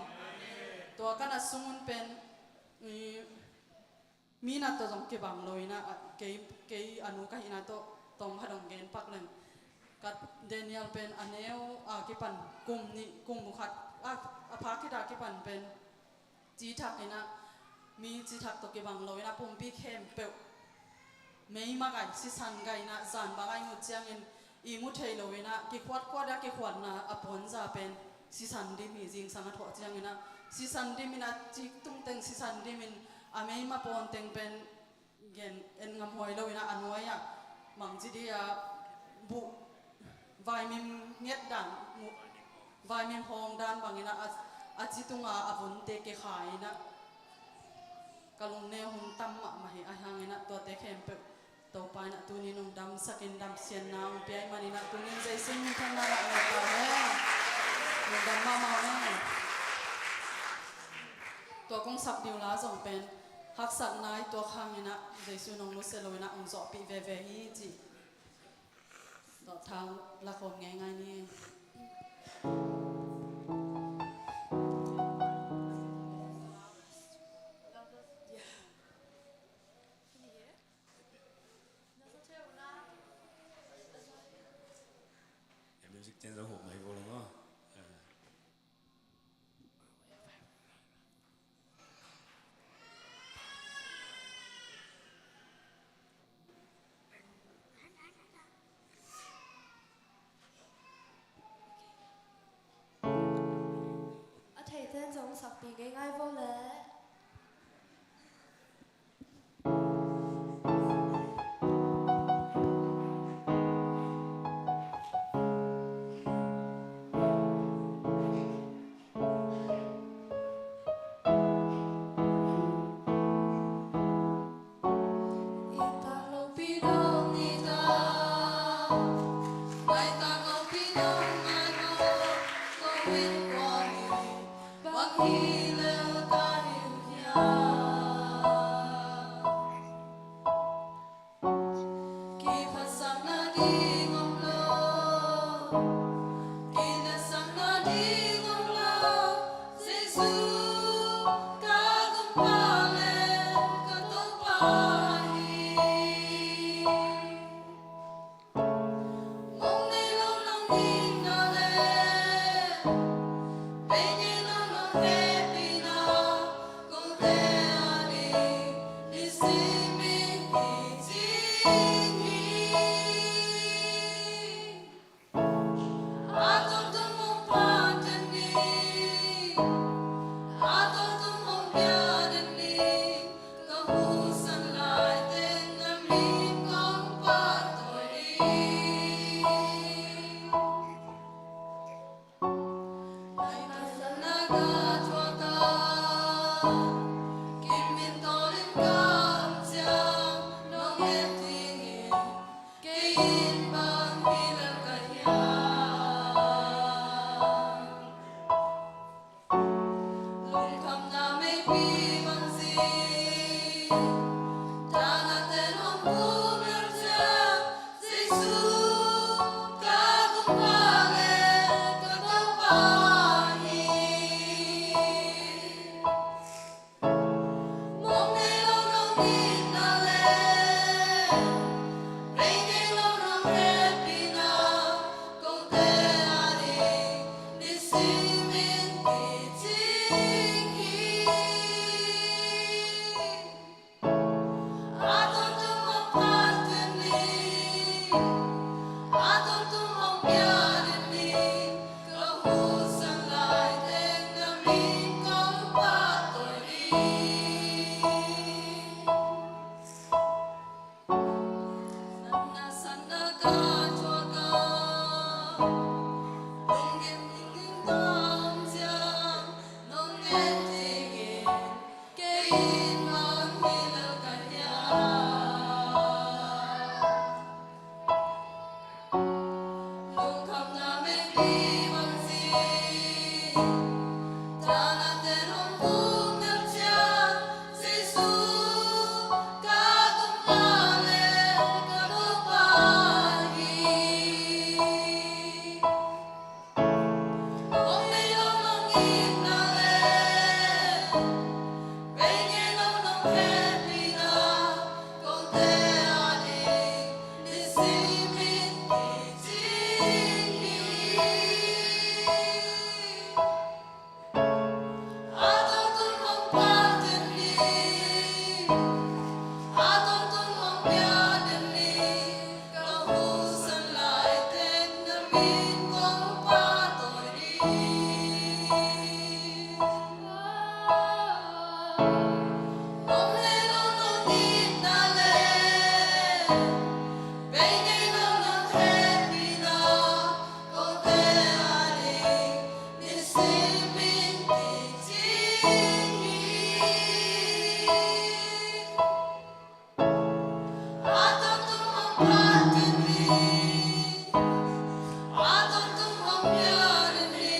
Tua ka nat sung un pen i mi nat tawh zong kibang lo in ah, a, kei, kei a nu ka hihna tawh tawm khat hong gen pak leng. Ka Daniel pen a neu a kipan kum nih, kum khat a, a pha khit a kipan pen cithak in ah, mi cithak tawh kibang lo in ah, pumpi khempeuh meima gai, sisan gai in ah, zan bang a i ngut ciangin i mu thei lo in ah, kikhuatkhuat a kikhuatna a puanza pen sisan dim hi. Zingsang a thuah ciangin ah sisan dim in ah, a cik tung teng sisan dim in, a meima pawn teng pen gen en ngam huai lo in ah, a nuai ah mang ci dih a buh, vaimim nget dan, mu-, vaimim hawng dan bang in ah, a, a ci tunga a vunte kikhai in ah, ka lungneu hun tam mahmah hi. Ahi hangin ah tuate khempeuh Topa in ah tuni in hong damsakin damsiatna hong pia ahih manin ah, tuni in Jesu in minthanna ngah ngiat ta hen. Lungdam mahmah hen. Tua kong sak ding uh la zong pen haksatna i tuak hangin ah Jesu in hong nusia lo in ah hong zawhpih veve hi, ci. Tua thang lakhawm ngeingai ni. Music ten zong hawh mai vo lo maw. A theite in zong sakpih ngeingai vo leh. Hi lel ka hi uh hiam? Kiphatsakna ding om lo, kiniamsakna ding om lo, Jesu ka Gumpa le ka Topa hi. Mong nei lo nong itna le, bei ngei lo nong hehpihna, kote ading nisim in kicing hi. A tawntung hong phat den ni, a tawntung hong bia den ni, ka huhsan lai teng na min kong pahtawi ding. Na itna na ka thuak a, kimin tawlin ka om ciang nong et dingin, kei in bang hi lel ka hiam? Lungkhamna meipi bang zing, tana ten hong pum lel ciang, Jesu ka Gumpa le ka Topa hi. Mong nei lo nong itna le, bei ngei lo nong hehpihna, kote ading nisim in kicing hi. A tawntung hong phat den ni, a tawntung hong bia den ni, ka huhsan lai teng na min kong pahtawi ding. Na nasepna ka thuak a, lunggim ding ding ka om ciang nong et dingin, kei in bang hi lel ka hiam? Lungkhamna meipi bang zing, tana ten hong pum lel ciang, Jesu ka Gumpa le ka Topa hi. Mong nei lo nong itna le, bei ngei lo nong hehpihna, kote ading nisim in kicing hi. A tawntung hong phat den ni, a tawntung hong bia den ni, ka huhsan lai teng na min kong pahtawi ding. Mong nei lo nong itna le, bei ngei lo nong hehpihna, kote ading nisim in kicing hi. A tawntung hong phat den ni, a tawntung hong bia den ni,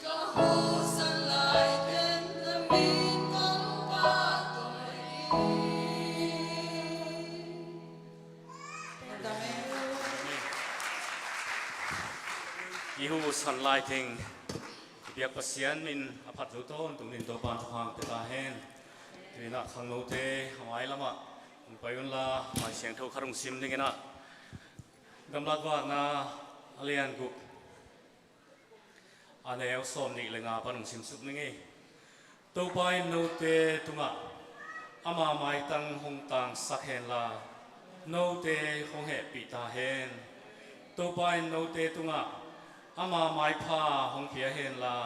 ka huhsan lai teng na min kong pahtawi ding. I huhsan lai teng i biak Pasian min a phat zo tawntung dingin Topa'n thupha pia ta hen. Tu-in ah khangnote a mai lamah hong pai unla, Lai Siangtho khat hong sim dingin ah, Gamlak Vakna a lian guk, a neu sawmnih le nga pan hong simsuk ning ei. Topa in note tungah ama maitang hong tangsak henla, note hong hehpih ta hen. Topa in note tungah ama maipha hong pia henla,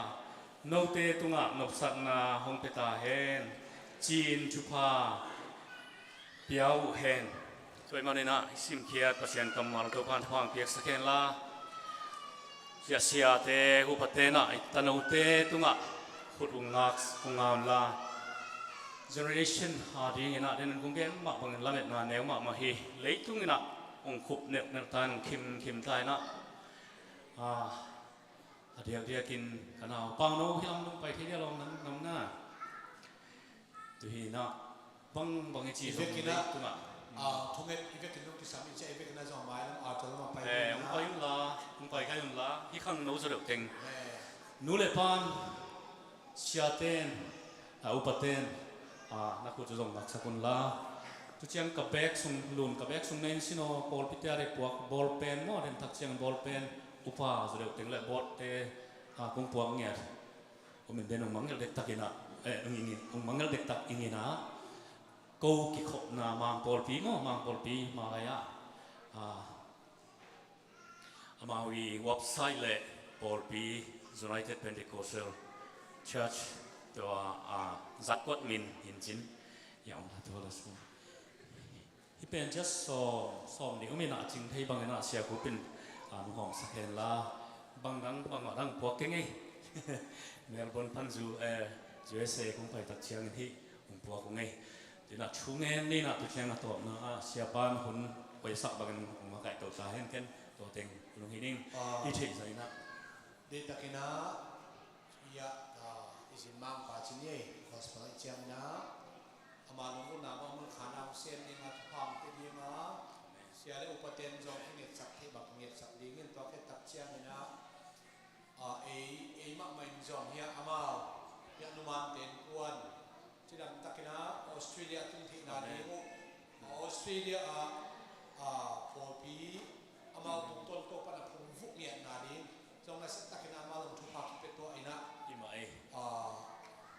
note tungah nopsakna hong pia ta hen, ci-in thupha pia uh hen. Tua ahih manin ah i simkhiat Pasian kammal Topa'n thupha hong piaksak henla, siate, upate in ah i tanote tungah khut hong ngak, hong nga unla, generation a dingin ah, den kong gen mah bangin lametna neu mahmah hi. Leitung in ah hong khup neuhneuh ta in, hong khimkhim ta in ah, a, a diakdiakin ka nau Pauno hi lam dong pai thei dia lawng nan Hi na, bang bang i ci zong vekin ah, leitungah, ah, thunget i vekin zong kisam i ci a, i vekin ah zong a mailam altar lamah pai Eh, hong pai unla, hong pai kai unla, hih khangno zaw deuh teng. Eh. Nu le pa'n, siate'n, a, upate'n, a, na khut uh zong ngaksak unla. Tu ciang ka bag sung, lun ka bag sung na in sin aw, pawlpite a dei puak, ball pen maw, den thak ciang ball pen, upa zaw deuh teng le board te, a, kong puak ngiat. Kum in den hong mangngilh dektak in ah, eh, hong ing in, hong mangngilh dektak ing in ah, ko kikhopna Mang pawlpi maw, Mang pawlpi, Mang lai ah, a, amau i website le pawlpi United Pentecostal Church tua, a, zatkuat min hin cin. Ia, om la tua la sung. Hih pen just sawm, sawm nih om in ah, cing thei bangin ah Sia Khup in, a, hong hawmsak hen la, bang dang, bangmah dang puak keng ei. Melbourne pan zu, eh, U S A kong pai tak ciangin hih hong puak ung ei. Tua in ah thu ngen ni in ah, tu ciang a tawpna ah Sia pa'n hun koihsak bangin hong makaih to ta hen, ken tua teng hun hong hi ding. Ah. I theih zah in ah. Deihtakin ah, ia, ah, i zin Mang pa ci ni ei, gospel i ciang in ah, ama lunggulhna bang mun khan a hong sem ding a, thupha hong pia ding a, sia le upate'n zong kingetsak theih bang kingetsak dingin, tua khit tak ciangin ah, a, ei, ei mahmah in zong hiah amau, hiah numan ten kuan, cidam takin ah Australia tung theihna ding uh, a, Australia ah, a, pawlpi amau tungtawn Topa'n a phungvuh ngiatna ding zong nasiatakin ah amau zong thupha kipia tuah in ah. Hi mah ei. A,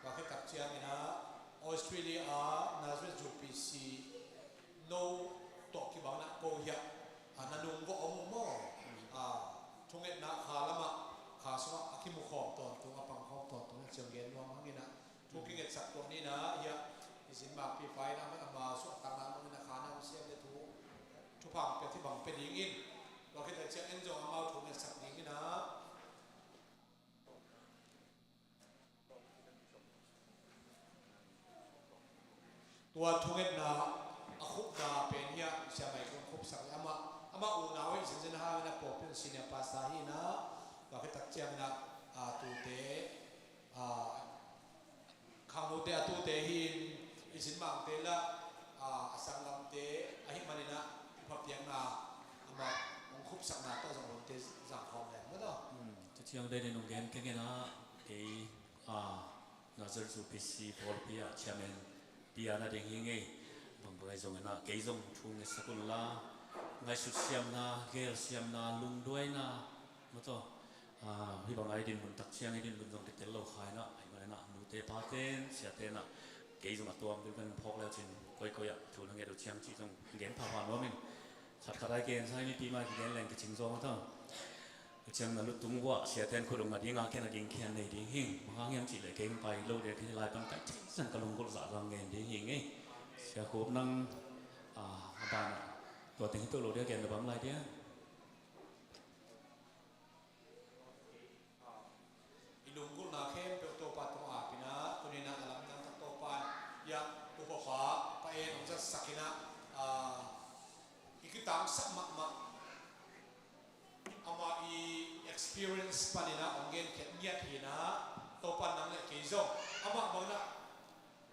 tua khit tak ciangin ah Australia ah Nazareth U P C no tawh kibang in ah ko hiah, a, na nung vawh om uh maw? A, thungetna kha lamah, kha sungah a kimu khawm tawntung, a pang khawm tawntung na ciang gen nuam hang in ah. Thu kingetsak tuah ni in ah, hiah i zin Mang pi pa in ah, amah suahtakna mangin a khan a hong sem le thu, thupha hong pia, thupha hong pia dingin, tua khit tak ciang en zong amau thu ngetsak dingin ah. Tua thungetna a khupna pen hiah Sia Mai Kung khupsak le amah, amah unau hi zenzen hangin a pawlpi senior pastor hi in ah, tua khit tak ciangin ah, a, tute, a, khangnote a tute hi in, i zin Mangte lah, a, a sanggamte ahih manin ah, i phapiakna amah hong khupsakna tawh zong hunte zang khawm leng maw tawh. Hmm, tu ciang den in hong gen keng in ah, kei, a, Nazareth U P C pawlpi ah chairman pia na ding hi ing ei. Bang bang ahi zongin ah kei zong thu ngetsak unla, ngaihsut siamna, gel siamna, lungduaina, maw tawh, a, hih bang a i dinmun tak ciang i dinmun zong kitel lo kha in ah, ahih manin ah nute pate'n, siate'n ah kei zong a tuam bilbel phawk le uh cin, koikoi ah thu na nget uh ciang cih zong gen phapha nuam ing. Khatkhat a i gen sa, mipi mai kigen leng kicing zaw maw tawh. Ciang na lutung uah siate'n khut ung a ding a, ken a ding khian nei ding hing. Bang hang hiam cih leh kei hong pai lo ding a, kei lai pan kai thei zang ka lunggulh zah zang ngen ding hing ei. Sia Khup nang, a, a ban ah tua teng hi to lo ding a, gen na bang lai ding a. I lunggulhna khempeuh Topa tungah ap in ah, tuni in ah a lamdang tak Topa in ah, upapa Pa En hong zatsak in ah, a, i kitangsak mahmah. Amah i experience panin ah hong genkhiat ngiat hi in ah, Topa nang le kei zong amah bangin ah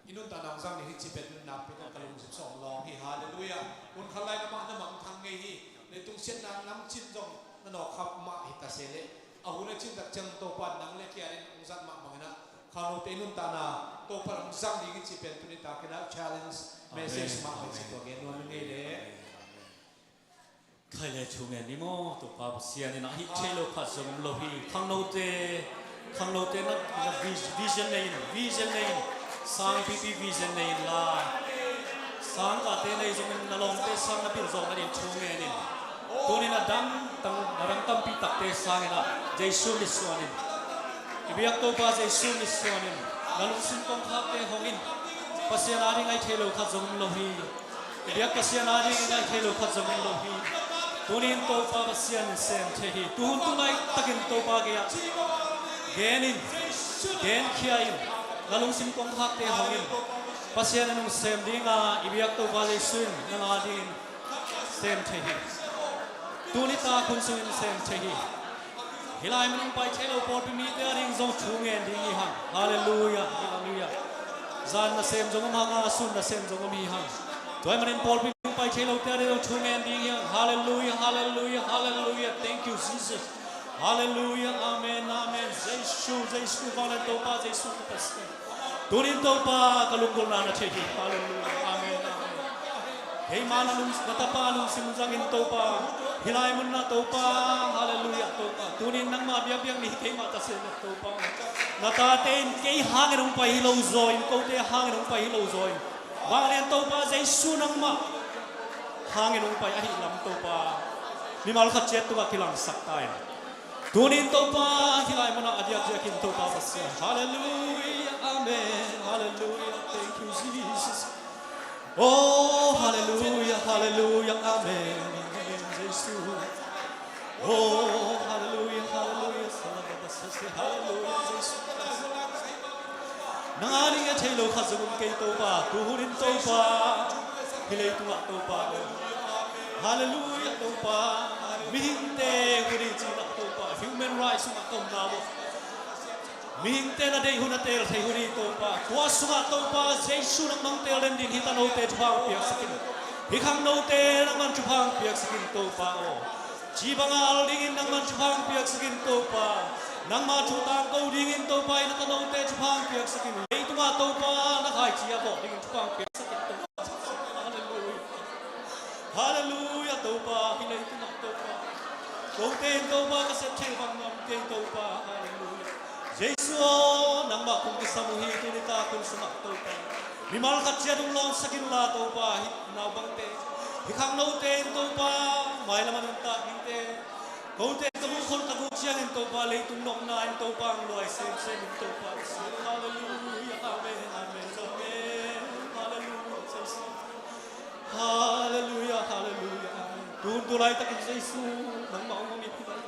i nuntakna hong zang ding hi cih pen nuntakna pen ka lungsim sawm lawng hi. Halleluiah. Hun khat lai-in amah na mangthang ngei hi. Leitung siatna namcin zong na nawk kha mah hi ta se leh, a hun a cin tak ciang Topa nang le kei a dingin hong zat mah bangin ah, khangnote i nuntakna Topa hong zang ding hi cih pen tuni takin ah challenge message mah hi cih tua gen nuam ing ei leh. Khai le thu ngen ni maw, Topa Pasian in ah hih thei lo khat zong om lo hi. Khangnote, khangnote na, na vi-, vision nei in, vision nei in, sang pipi vision nei in la. Sang kate nei zongin na lawmte sang na pil zawk nadingin thu ngen in. Tuni in a dang, tang, na dang tampi takte sangin ah Jesu min suan in. I biak Topa Jesu min suan in. Na lungsim kongkhakte hong in. Pasian a ding a hih thei lo khat zong om lo hi. I biak Pasian a dingin a hih thei lo khat zong om lo hi. Tuni in Topa Pasian in sem thei hi. Tuhun tu laitakin Topa gei-ah gen in, genkhia in, na lungsim kongkhakte hong in. Pasian in hong sem ding a, i biak Topa Jesu in nang a dingin sem thei hi. Tuni tak hun sungin sem thei hi. Hih lai-in hong pai thei lo pawlpi mite a ding zong thu ngen ding hi hang. Halleluiah, halleluiah. Zan nasem zong om hang a, sun nasem zong om hi hang. Tua ahih manin pawlpi pai thei lote ading zong thu ngen ding hi hang. Halleluiah, halleluiah, halleluiah. Thank you, Jesus. Halleluiah, amen, amen. Jesu, Jesu, vanglian Topa, Jesu ka Pasian. Tunin Topa ka lunggulhna na thei hi. Halleluiah, amen, amen. Keima na lung, na tapa lungsim zangin Topa, hih lai munah Topa, halleluiah Topa. Tunin nangmah biakpiak ni hi keimah ta seh na Topa. Na tate in kei hangin hong pai hi lo zaw in, kote hangin hong pai hi lo zaw in, vanglian Topa Jesu nangmah hangin hong pai ahih lam Topa, mimal khat ciat tungah kilangsak ta in. Tunin Topa, hih lai munah a diakdiakin Topa Pasian. Halleluiah, amen. Halleluiah, thank you, Jesus. Oh, halleluiah, halleluiah, amen, amen, Jesu. Oh, halleluiah, halleluiah, salabasase, halleluiah, Jesu. Nang ading a thei lo khat zong om kei Topa, tu hunin Topa, hih leitungah Topa. Halleluiah Topa, mihingte hun hi ci-in ah Topa, human rights sungah ka omna uh. Mihingte na deih hun a teel thei hun hi Topa. Tua sungah Topa Jesu nangmah hong teel den dingin hih tanote thupha hong piaksak in. Hih khangnote nangman thupha hong piaksak in Topa aw. Ci banga al dingin nangman thupha hong piaksak in Topa. Nangma thu tangko dingin Topa in na tanote thupha hong piaksak in. Leitungah Topa na khaici a vawh dingin thupha hong piaksak in Topa. Halleluiah. Halleluiah Topa, hih leitungah Topa. Kote in Topa ka sep thei bang ngam kei Topa. Halleluiah. Jesu aw, nangmah kong kisam uh hi tuni tak hun sungah Topa. Mimal khat ciat hong lawngsak inla Topa, hih naupangte, hih khangnote in Topa, mailam a nuntak dingte, kote in ka mukhol tak uh ciangin Topa, leitung nopna in Topa, hong luai semsem in Topa. Halleluiah, amen, amen, amen. Halleluiah, Jesu. Halleluiah, halleluiah, amen. Tun tu laitakin Jesu, nangmah hong om in hi lai.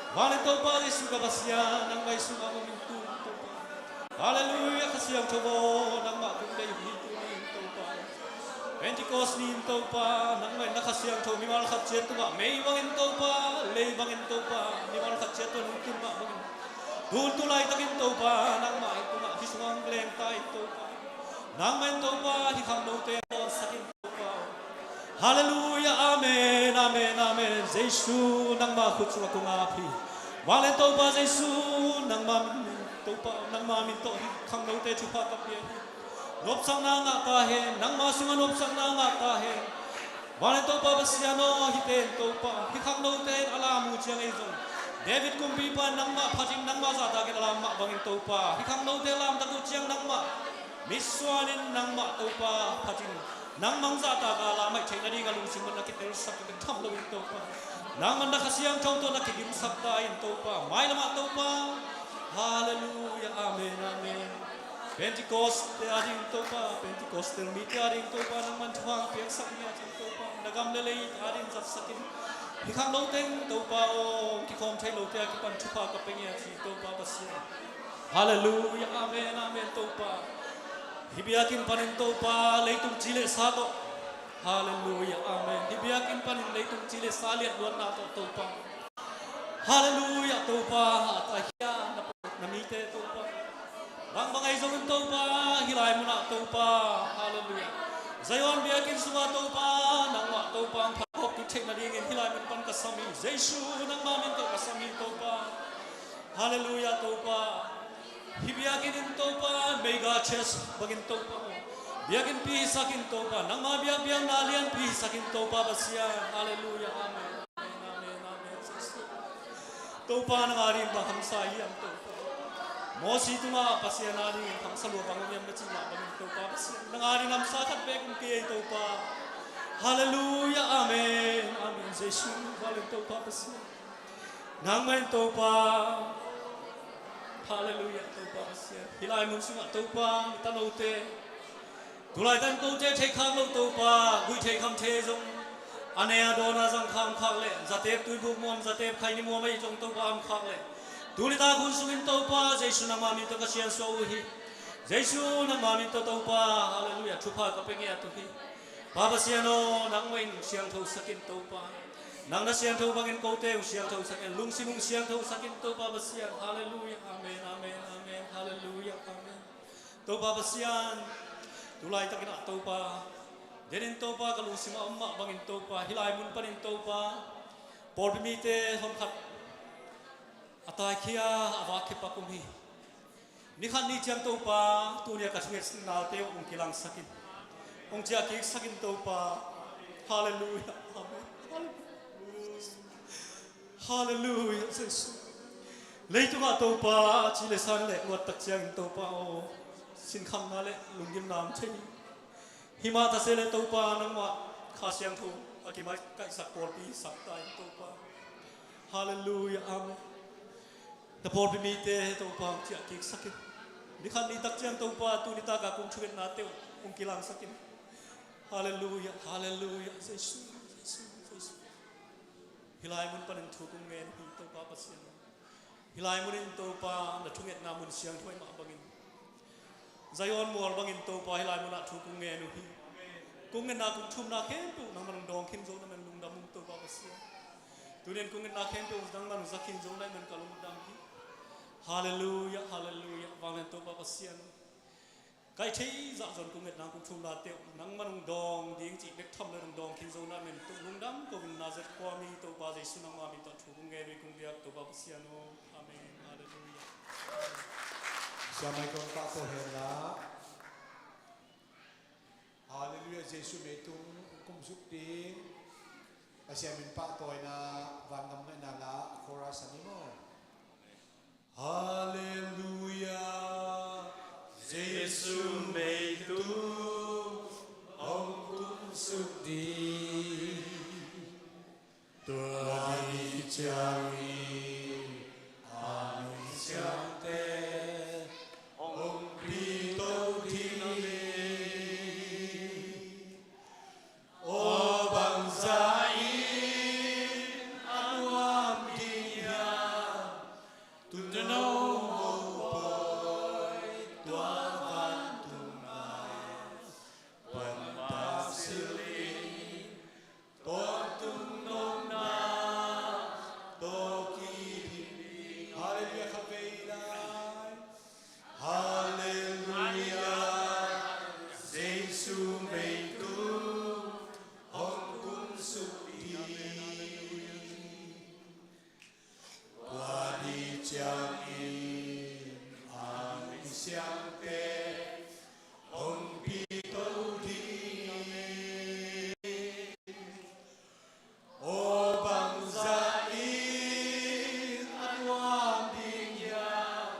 Vanglian Topa Jesu ka Pasian, nangmah i sungah hong om in tun Topa. Halleluiah, Kha Siangtho aw, nangmah kong deih uh hi tuni in Topa. Pentecost ni in Topa, nangmah in na Kha Siangtho mimal khat ciat tungah mei bangin Topa, lei bangin Topa, mimal khat ciat tungah lungkim mah bangin. Tun tu laitakin Topa, nangmah i tungah hih sungah hong leng ta in Topa. Nangmah in Topa, hih khangnote hong lawngsak in Topa. Halleluiah, amen, amen, amen. Jesu, nangmah khut sungah kong ap hi. Vanglian Topa Jesu, nangmah min, Topa, nangmah min tawh hih khangnote thupha ka pia hi. Nopsakna ngah ta hen, nangmah sungah nopsakna ngah ta hen. Vanglian Topa Pasian aw, hihte in Topa, hih khangnote in a lam uh ciang ei zong, David kumpipa in nangmah phatin nangmah zahtakin a lam mah bangin Topa, hih khangnote lamtak uh ciang nangmah mitsuanin nangmah Topa phatin nangmah zahtak a lam ahih theih nading a lungsim un na kitelsak ka tham lo in Topa. Nangmah na Kha Siangtho tawh na kigimsak ta in Topa. Mailamah Topa. Halleluiah. Amen. Amen. Pentecost te ading Topa, Pentecostal mite ading Topa, nangman thupha hong piaksak ni a cin Topa, na gam le lei ading zatsak in. Hih khangno teng Topa aw, kikhawm thei lote a kipan thupha ka pia ni a ci Topa Pasian. Halleluiah, amen, amen Topa. Hih biakinn panin Topa, leitung ci le sa tawh. Halleluiah, amen. Hih biakinn panin leitung ci le sa liatluatna tawh Topa. Halleluiah Topa, a taihia na mite Topa. Bangbang ahi zongin Topa, hih lai munah Topa. Halleluiah. Zion biakinn sungah Topa, nangmah Topa hong phat khawm kik theih nadingin hih lai mun pan ka sam hi. Jesu nangmah min tawh ka sam hi Topa. Halleluiah Topa. Hih biakinn in Topa, mega church bangin Topa. Biakinnpi hisak in Topa, nangmah biakpiakna lianpi hisak in Topa Pasian. Halleluiah, amen. Amen, amen, amen. Topa nang ading bang hamsa hiam Topa. Mosi tungah Pasian ading hamsa lua bang om hiam na cih mah bangin Topa Pasian. Nang ading hamsa khat bek om kei ei Topa. Halleluiah, amen. Amen. Jesu, valen Topa Pasian. Nangmah in Topa. Halleluiah, Topa Pasian. Hih lai mun sungah Topa, na tanote. Tulaitan kote theih khak lo Topa, guih thei kham thei zong. A ne a dawn a zang kha om khak leh, zatep tuibuk muam, zatep khaini muam ahi zong Topa om khak leh. Tuni tak hun sungin Topa, Jesu nangmah min tawh ka siansuah uh hi. Jesu nangmah min tawh Topa, halleluiah, thupha ka pia ngiat uh hi. Pa Pasian aw, nangmah in siangtho sak in Topa. Nang na siangtho bangin kote hong siangtho sak in, lungsim hong siangtho sak in Topa Pasian. Halleluiah, amen, amen, amen, halleluiah, amen. Topa Pasian, tu laitakin ah Topa, denin Topa ka lungsim a om mah bangin Topa, hih lai mun panin Topa, pawlpi mite hon khat a taikhia, a vakkhia pak om hi. Ni khat ni ciang Topa, tuni a ka thungetnate uh hong kilangsakin, hong ciahkiksakin Topa. Halleluiah. Amen. Halleluiah. Halleluiah, Jesu. Leitungah Topa, ci le san le luat tak ciangin Topa aw, sinkhamna le lunggimna om thei. Himah tase le Topa, nangmah Kha Siangtho a kimaikaihsak pawlpi sak ta in Topa. Halleluiah, amen. Na pawlpi mite Topa hong ciahkiksakin. Ni khat ni tak ciang Topa, tuni taka kong thungetnate uh hong kilangsakin. Halleluiah, halleluiah, Jesu, Jesu, Jesu. Hih lai mun panin thu kong ngen hi Topa Pasian. Hih lai munin Topa na thungetna mun siangtho mah bangin, Zion mual bangin Topa hih lai munah thu kong ngen uh hi. Kong ngetna kong thumna khempeuh nangman hong dawng khin zo na men lungdam ung Topa Pasian. Tunin kong ngetna khempeuh nangman hong za khin zo na men ka lungdam hi. Halleluiah, halleluiah, vanglian Topa Pasian. Ka hih theih zah zong kong ngetna kong thumnate uh nangman hong dawng ding cih bek tham le hong dawng khin zo na men tung lungdam ko in Nazareth khuami Topa Jesu nangma min tawh thu kong ngen uh hi kong biak Topa Pasian aw. Amen. Halleluiah. Siamai kong pah ko hen la. Halleluiah, Jesu meitung kum suk ding. Pasian min pahtawina vangam ngaihna la a chorus a ni maw? Halleluiah, Jesu meitu hong kum suk ding. Tua ni ciangin a misiangte hong pito ding. Aw bangzah in a nuam ding hiam? Tuuno mopawi tua vantung ah puanpak silh in, tawntung nopna tawh kiding. Halleluiah, khat vei lai. Halleluiah, Jesu meitu hong kum suk ding. Tua ni ciangin a misiangte hong pito ding. Aw bangzah in a nuam ding hiam?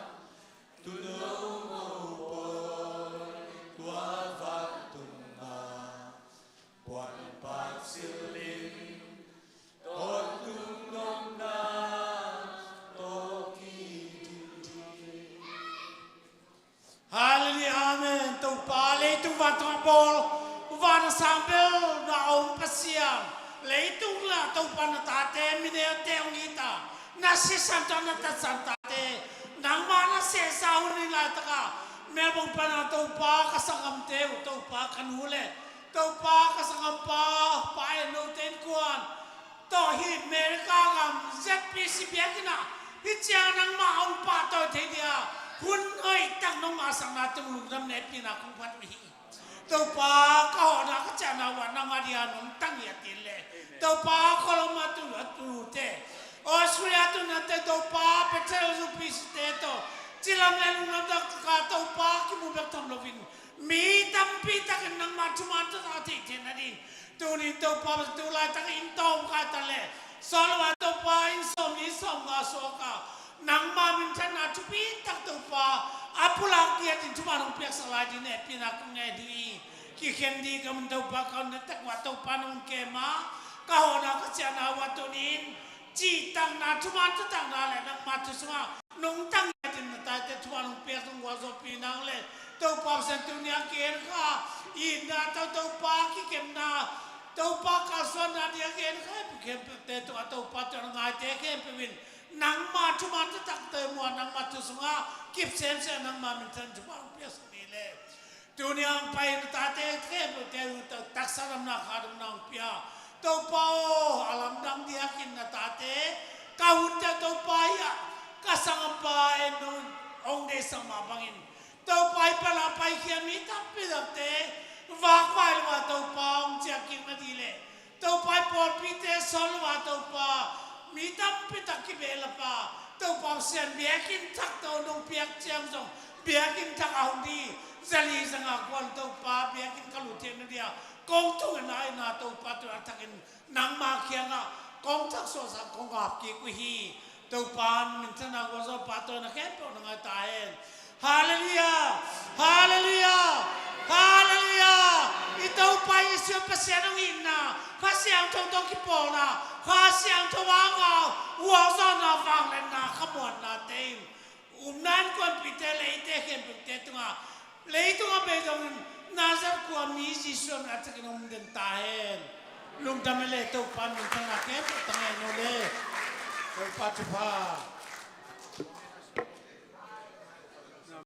Tuuno mopawi tua vantung ah puanpak silh in, tawntung nopna tawh kiding. Halleluiah, amen. Topa leitung vantung a bawl, van a sang bel na om Pasian, leitung la Topa na tate, mineute hong it a, na sisan tawh na tatsan tate, nangma na sehsa hun ni laitakah Melbourne pana Topa ka sanggamte uh, Topa ka nu le Topa ka sanggampa, pa en note innkuan tawh hih America gam Z P C biakinn ah hih ciang nangmah hong pahtawi thei dia hun hoih tak nong ngahsakna tungah lungdam hopihna kong phat uh hi. Topa ka hawhna ka ciahna uh ah nangmah dia nong tang hi a tin le Topa Colombo tu a tute, Australia tu nate Topa Bethel U P C te tawh cilam le lungdam tak taka Topa kimu bek tham loin mi tampi takin nangmah thuman tawh a theihtheih nading tunin Topa tu laitak inn tawh kai ta le sawlwa Topa inn sawm ni sawm nga suak a nangmah minthanna thupi tak Topa a pulak ngiatin thuman hong piaksak lai ding hopihna kong ngen hi. Kikhen ding ka mun Topa ka hun na tak uh ah Topa nong kem a ka hawhna ka ciahna uh ah tunin cihtakna thuman thutakna le nangmah thu sungah nungta ngiatin na tate thuman hong piak zong gualzawhpih nang le Topa Pasian tuni a gen kha itna tawh Topa kikemna Topa kalsuanna ding a gen kha hehpih khempeuhte tungah Topa tawh na ngaite khempeuh in nangmah thuman thutakte muh a nangmah thu sungah kip semsem a nangmah minthan thuman hong piaksak ni le tuni a hong pai na tate khempeuhte uh taksa damna kha damna hong pia. Topa aw, a lamdang diakin na tate ka hunte Topa hi a ka sanggampa en no hong deihsak mah bangin Topa hi pala Pidakte vakvai lo a Topa hong ciah kik na dih leh Topa i pawlpite sawl lo a Topa mi tampi tak kibehlap a Topa Pasian biakinn thak tawh nong piak ciang zong biakinn thak a hong dih zali zanga kuan Topa biakinn ka lut theihna dia kong thungetna ina Topa tun a thakin nangma kiangah kong thaksuahsak kong ap kik uh hi. Topa in minthanna gualzawhpa tawh na khempeuh na ngai ta hen. Halleluiah! Halleluiah! Halleluiah! I Topa Jesuh Pasian hong itna, Kha Siangtho tawh kipawlna, Kha Siangtho a ngau, gualzawhna, vangliatna, khamuanna te in upna innkuanpihte, leite khempeuhte tungah leitung a bei dongin Nazareth khua mi Jesuh min a thakin hong den ta hen. Lungdam e le Topa minthanna khempeuh ta ngen uh le. Topa thupha.